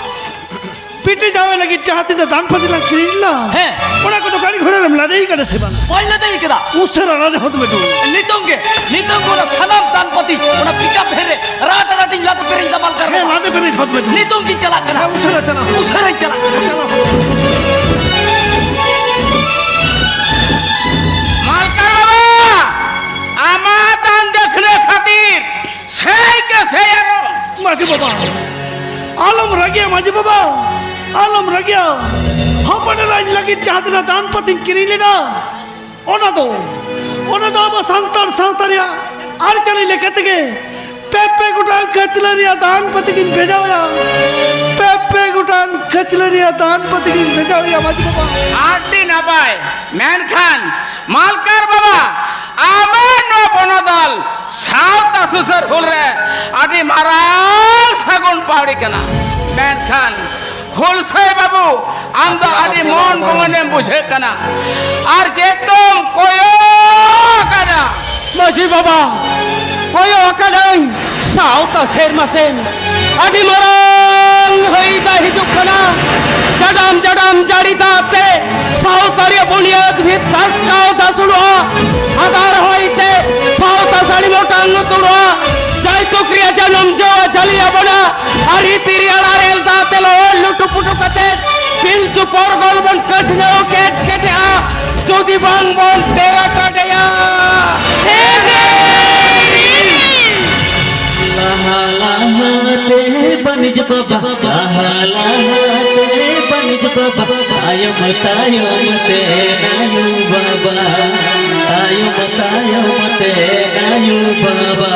ᱵᱤᱴᱤ ᱡᱟᱶᱟᱭ ᱞᱟᱹᱜᱤᱫ ᱡᱟᱦᱟᱸ ᱛᱤᱱᱟᱹᱜ ᱫᱟᱱ ᱯᱟᱹᱛᱤ ᱞᱟᱝ ᱠᱤᱨᱤᱧ ᱞᱮᱫᱟ, ᱦᱮᱸ᱾ ᱚᱱᱟ ᱠᱚᱫᱚ ᱜᱟᱹᱰᱤ ᱜᱷᱚᱲᱟ ᱨᱮᱢ ᱞᱟᱫᱮᱭ ᱠᱟᱫᱟ ᱥᱮ ᱵᱟᱝ? ᱵᱟᱹᱧ ᱞᱟᱫᱮᱭ ᱠᱟᱫᱟ᱾ ᱩᱥᱟᱹᱨᱟ ᱞᱟᱫᱮ ᱦᱚᱫ ᱢᱮ ᱫᱩ᱾ ᱱᱤᱛᱚᱝ ᱜᱮ, ᱱᱤᱛᱚᱝ ᱜᱮ ᱚᱱᱟ ᱥᱟᱱᱟᱢ ᱫᱟᱱ ᱯᱟᱹᱛᱤ ᱚᱱᱟ ᱯᱤᱠᱟᱯ ᱵᱷᱮᱱ ᱨᱮ ᱨᱟᱴ ᱨᱟᱴᱤᱧ ᱞᱟᱫᱮ ᱯᱮᱨᱮᱡ ᱫᱟ ᱢᱟᱞᱠᱟᱨ ᱦᱮᱸ, ᱵᱟᱵᱟ᱾ ᱞᱟᱫᱮ ᱯᱮᱨᱮᱡ ᱦᱚᱫ ᱢᱮ ᱫᱩ᱾ ᱱᱤᱛᱚᱝ ᱜᱤᱧ ᱪᱟᱞᱟᱜ ᱠᱟᱱᱟ᱾ ᱦᱮᱸ, ᱩᱥᱟᱹᱨᱟ ᱪᱟᱞᱟᱜ ᱢᱮ᱾ ᱩᱥᱟᱹᱨᱟᱧ ᱪᱟᱞᱟᱜ ᱠᱟᱱᱟ᱾ ᱪᱟᱞᱟᱣ ᱦᱚᱫ ᱢᱮ᱾ ᱢᱟᱞᱠᱟᱨ ᱵᱟᱵᱟ, ᱟᱢᱟᱜ ᱫᱟᱱ ᱫᱚᱠᱷᱤᱱᱟ ᱠᱷᱟᱹᱛᱤᱨ ᱥᱮᱭ ᱜᱮ ᱥᱮᱭ ᱟᱨᱚ᱾ ᱢᱟᱹᱡᱷᱤ ᱵᱟᱵᱟ, ᱟᱞᱚᱢ ᱨᱟᱹᱜᱤᱭᱟ ᱢᱟᱹᱡᱷᱤ ᱵᱟᱵᱟ, ᱟᱞᱚᱢ ᱨᱟᱹᱜᱤᱭᱟ᱾ ᱦᱚᱯᱚᱱ ᱮᱨᱟᱧ ᱞᱟᱹᱜᱤᱫ ᱡᱟᱦᱟᱸ ᱛᱤᱱᱟᱹᱜ ᱫᱟᱱ ᱯᱟᱹᱛᱤᱧ ᱠᱤᱨᱤᱧ ᱞᱮᱫᱟ, ᱚᱱᱟ ᱫᱚ, ᱚᱱᱟ ᱫᱚ ᱟᱵᱚ ᱥᱟᱱᱛᱟᱲ ᱥᱟᱶᱛᱟ ᱨᱮᱭᱟᱜ ᱟᱹᱨᱤᱪᱟᱹᱞᱤ ᱞᱮᱠᱟ ᱛᱮᱜᱮ ᱯᱮ ᱯᱮ ᱜᱚᱴᱟᱝ ᱠᱷᱟᱹᱪᱞᱟᱹ ᱨᱮᱭᱟᱜ ᱫᱟᱱ ᱯᱟᱹᱛᱤ ᱜᱤᱧ ᱵᱷᱮᱡᱟᱣᱟᱭᱟ᱾ ᱯᱮ ᱯᱮ ᱜᱚᱴᱟᱝ ᱠᱷᱟᱹᱪᱞᱟᱹ ᱨᱮᱭᱟᱜ ᱫᱟᱱ ᱯᱟᱹᱛᱤ ᱜᱤᱧ ᱵᱷᱮᱡᱟᱣᱟᱭᱟ ᱢᱟᱹᱡᱷᱤ ᱵᱟᱵᱟ᱾ ᱟᱹᱰᱤ ᱱᱟᱯᱟᱭ, ᱢᱮᱱᱠᱷᱟᱱ ᱢᱟᱞᱠᱟᱨ ᱵᱟᱵᱟ, ᱟᱢᱟᱜ ᱱᱚᱣᱟ ᱵᱚᱱᱚᱫᱚᱞ ᱥᱟᱶᱛᱟ ᱥᱩᱥᱟᱹᱨ ᱦᱩᱞ ᱨᱮ ᱟᱹᱰᱤ ᱢᱟᱨᱟᱝ ᱥᱟᱹᱜᱩᱱ ᱯᱟᱹᱣᱲᱤ ᱠᱟᱱᱟ᱾ ᱢᱮᱱᱠᱷᱟᱱ ᱦᱩᱞᱥᱟᱹᱭ ᱵᱟᱹᱵᱩ, ᱟᱢ ᱫᱚ ᱟᱹᱰᱤ ᱢᱚᱱ ᱜᱚᱢᱚᱱᱮᱢ ᱵᱩᱡᱷᱟᱹᱜ ᱠᱟᱱᱟ᱾ ᱟᱨ ᱪᱮᱫ ᱫᱚᱢ ᱠᱚᱭᱚᱜ ᱟᱠᱟᱫᱟ? ᱢᱟᱹᱡᱷᱤ ᱵᱟᱵᱟ, ᱠᱚᱭᱚᱜ ᱟᱠᱟᱫᱟᱹᱧ ᱥᱟᱶᱛᱟ ᱥᱮᱨᱢᱟ ᱥᱮᱱ᱾ ᱟᱹᱰᱤ ᱢᱟᱨᱟᱝ ᱦᱚᱭ ᱫᱟᱜ ᱦᱤᱡᱩᱜ ᱠᱟᱱᱟ᱾ ᱡᱟᱰᱟᱢ ᱡᱟᱰᱟᱢ ᱡᱟᱹᱲᱤ ᱫᱟᱜ ᱛᱮ ᱥᱟᱶᱛᱟ ᱨᱮᱭᱟᱜ ᱵᱩᱱᱤᱭᱟᱹᱫᱽ ᱵᱷᱤᱛ ᱫᱷᱟᱥᱠᱟᱣ ᱫᱷᱟᱥᱩᱲᱚᱜᱼᱟ᱾ ᱦᱟᱫᱟᱨ ᱦᱚᱭ ᱛᱮ ᱥᱟᱶᱛᱟ ᱥᱟᱹᱲᱤᱢ ᱚᱴᱟᱝ ᱩᱛᱩᱲᱚᱜᱼᱟ᱾ ᱡᱟᱭᱛᱩᱠ ᱨᱮᱭᱟᱜ ᱡᱟᱱᱟᱢ ᱡᱚ ᱡᱟᱹᱞᱤ ᱟᱵᱚᱱᱟ᱾ ᱟᱨ ᱨᱤᱛᱤ ᱨᱮᱭᱟᱲ ᱟᱨᱮᱞ ᱫᱟᱜ ᱛᱮ ᱞᱚᱦᱚᱫ ᱞᱩᱴᱩ ᱯᱩᱴᱩ ᱠᱟᱛᱮ ᱯᱤᱞᱪᱩ ᱯᱚᱨᱜᱚᱞ ᱵᱚᱱ ᱠᱟᱹᱴᱷᱱᱟᱹᱣ ᱠᱮᱴ ᱠᱮᱴᱮᱜᱼᱟ᱾ ᱡᱩᱫᱤ ᱵᱟᱝ ᱵᱚᱱ ᱴᱮᱨᱟ ᱴᱟᱴᱮᱭᱟ᱾ ᱞᱟᱦᱟ ᱞᱟᱦᱟ ᱛᱮ ᱵᱟᱹᱱᱤᱡ ᱵᱟᱵᱟ, ᱞᱟᱦᱟ ᱞᱟᱦᱟ ᱛᱮ ᱵᱟᱹᱱᱤᱡ ᱵᱟᱵᱟ, ᱛᱟᱭᱚᱢ ᱛᱟᱭᱚᱢ ᱛᱮ ᱱᱟᱭᱩ ᱵᱟᱵᱟ, ᱛᱟᱭᱚᱢ ᱛᱟᱭᱚᱢ ᱛᱮ ᱱᱟᱭᱩ ᱵᱟᱵᱟ᱾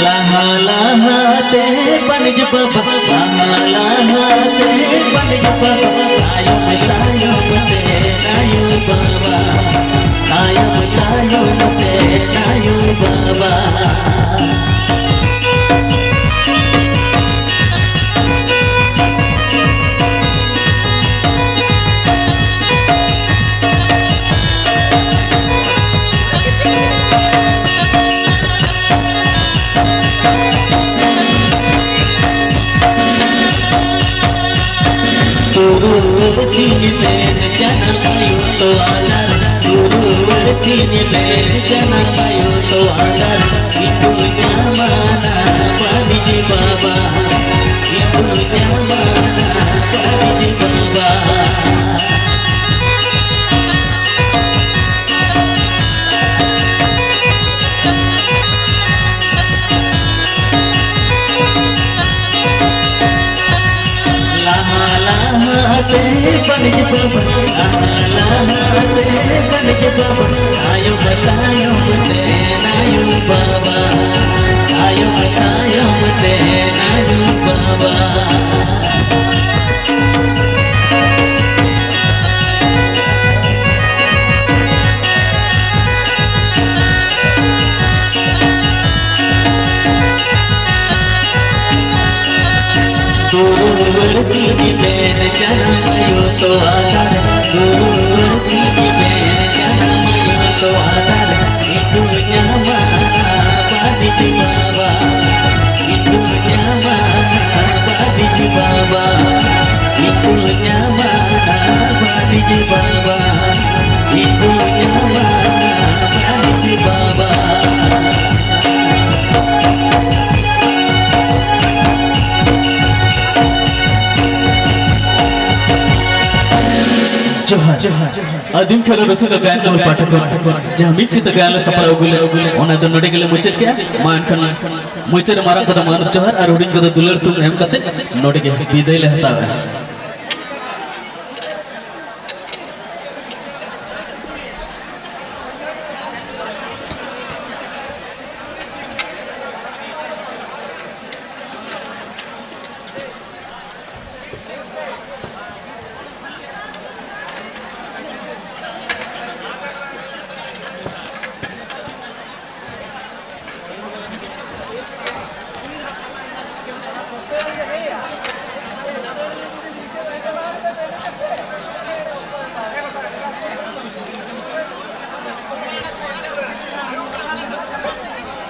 ᱞᱟᱦᱟ ᱞᱟᱦᱟ ᱛᱮ ᱵᱟᱹᱱᱤᱡ ᱵᱟᱵᱟ, ᱞᱟᱦᱟ ᱞᱟᱦᱟ ᱛᱮ ᱵᱟᱹᱱᱤᱡ ᱵᱟᱵᱟ, ᱛᱟᱭᱚᱢ ᱛᱟᱭᱚᱢ ᱛᱮ ᱱᱟᱭᱩ ᱵᱟᱵᱟ, ᱛᱟᱭᱚᱢ ᱛᱟᱭᱚᱢ ᱛᱮ ᱱᱟᱭᱩ ᱨᱩᱣᱟᱹᱲ ᱛᱤᱧ ᱢᱮ ᱡᱟᱱᱟᱢ ᱟᱭᱳ ᱛᱚᱣᱟ ᱫᱟᱨᱮ, ᱨᱩᱣᱟᱹᱲ ᱛᱤᱧ ᱢᱮ ᱡᱟᱱᱟᱢ ᱟᱭᱳ ᱛᱚᱣᱟ ᱫᱟᱨᱮ, ᱤᱧ ᱫᱩᱧ ᱧᱟᱢᱟ ᱱᱟ ᱵᱟᱹᱱᱤᱡ ᱵᱟᱵᱟ, ᱤᱧ ᱫᱩᱧ ᱧᱟᱢᱟ ᱱᱟ ᱵᱟᱹᱱᱤᱡ ᱵᱟᱵᱟ᱾ ᱞᱟᱦᱟ ᱞᱟᱦᱟ ᱛᱮ ᱵᱟᱹᱱᱤᱡ ᱵᱟᱵᱟ, ᱞᱟᱦᱟ ᱞᱟᱦᱟ ᱛᱮ ᱵᱟᱹᱱᱤᱡ ᱵᱟᱵᱟ, ᱛᱟᱭᱚᱢ ᱛᱟᱭᱚᱢ ᱛᱮ ᱱᱟᱭᱩ ᱵᱟᱵᱟ, ᱛᱟᱭᱚᱢ ᱛᱟᱭᱚᱢ ᱛᱮ ᱱᱟᱭᱩ ᱵᱟᱵᱟ᱾ ᱨᱩᱣᱟᱹᱲ ᱛᱤᱧ ᱢᱮᱱ ᱡᱟᱱᱟᱢ ᱟᱭᱳ ᱛᱚᱣᱟ ᱫᱟᱨᱮ, ᱨᱩᱣᱟᱹᱲ ᱛᱤᱧ ᱢᱮᱱ ᱡᱟᱱᱟᱢ ᱟᱭᱳ ᱛᱚᱣᱟ ᱫᱟᱨᱮ, ᱤᱧ ᱫᱩᱧ ᱧᱟᱢᱟ ᱵᱟᱹᱱᱤᱡ ᱵᱟᱵᱟ, ᱤᱧ ᱫᱩᱧ ᱧᱟᱢᱟ ᱵᱟᱹᱱᱤᱡ ᱵᱟᱵᱟ, ᱤᱧ ᱫᱩᱧ ᱧᱟᱢᱟ ᱵᱟᱹᱱᱤᱡ ᱵᱟᱵᱟ, ᱤᱧ ᱫᱩᱧ ᱧᱟᱢᱟ ᱵᱟᱹᱱᱤᱡ ᱵᱟᱵᱟ᱾ ᱡᱚᱦᱟᱨ᱾ ᱟᱹᱫᱤᱢ ᱠᱷᱮᱞᱳ ᱨᱩᱥᱤᱠᱟ ᱜᱟᱭᱟᱱ ᱢᱚᱦᱚᱞ ᱯᱟᱦᱴᱟ ᱠᱷᱚᱱ ᱡᱟᱦᱟᱸ ᱢᱤᱫ ᱠᱤᱛᱟᱹ ᱜᱟᱭᱟᱱ ᱞᱮ ᱥᱟᱯᱲᱟᱣ ᱟᱹᱜᱩ ᱞᱮᱫ, ᱚᱱᱟ ᱫᱚ ᱱᱚᱰᱮ ᱜᱮᱞᱮ ᱢᱩᱪᱟᱹᱫ ᱠᱮᱜᱼᱟ᱾ ᱢᱟ ᱮᱱᱠᱷᱟᱱ ᱢᱩᱪᱟᱹᱫ ᱨᱮ ᱢᱟᱨᱟᱝ ᱠᱚᱫᱚ ᱢᱟᱱᱚᱛ ᱡᱚᱦᱟᱨ ᱟᱨ ᱦᱩᱰᱤᱧ ᱠᱚᱫᱚ ᱫᱩᱞᱟᱹᱲ ᱛᱷᱩᱢ ᱮᱢ ᱠᱟᱛᱮ ᱱᱚᱰᱮ ᱜᱮ ᱵᱤᱫᱟᱹᱭ ᱞᱮ ᱦᱟᱛᱟᱣᱮᱜᱼᱟ᱾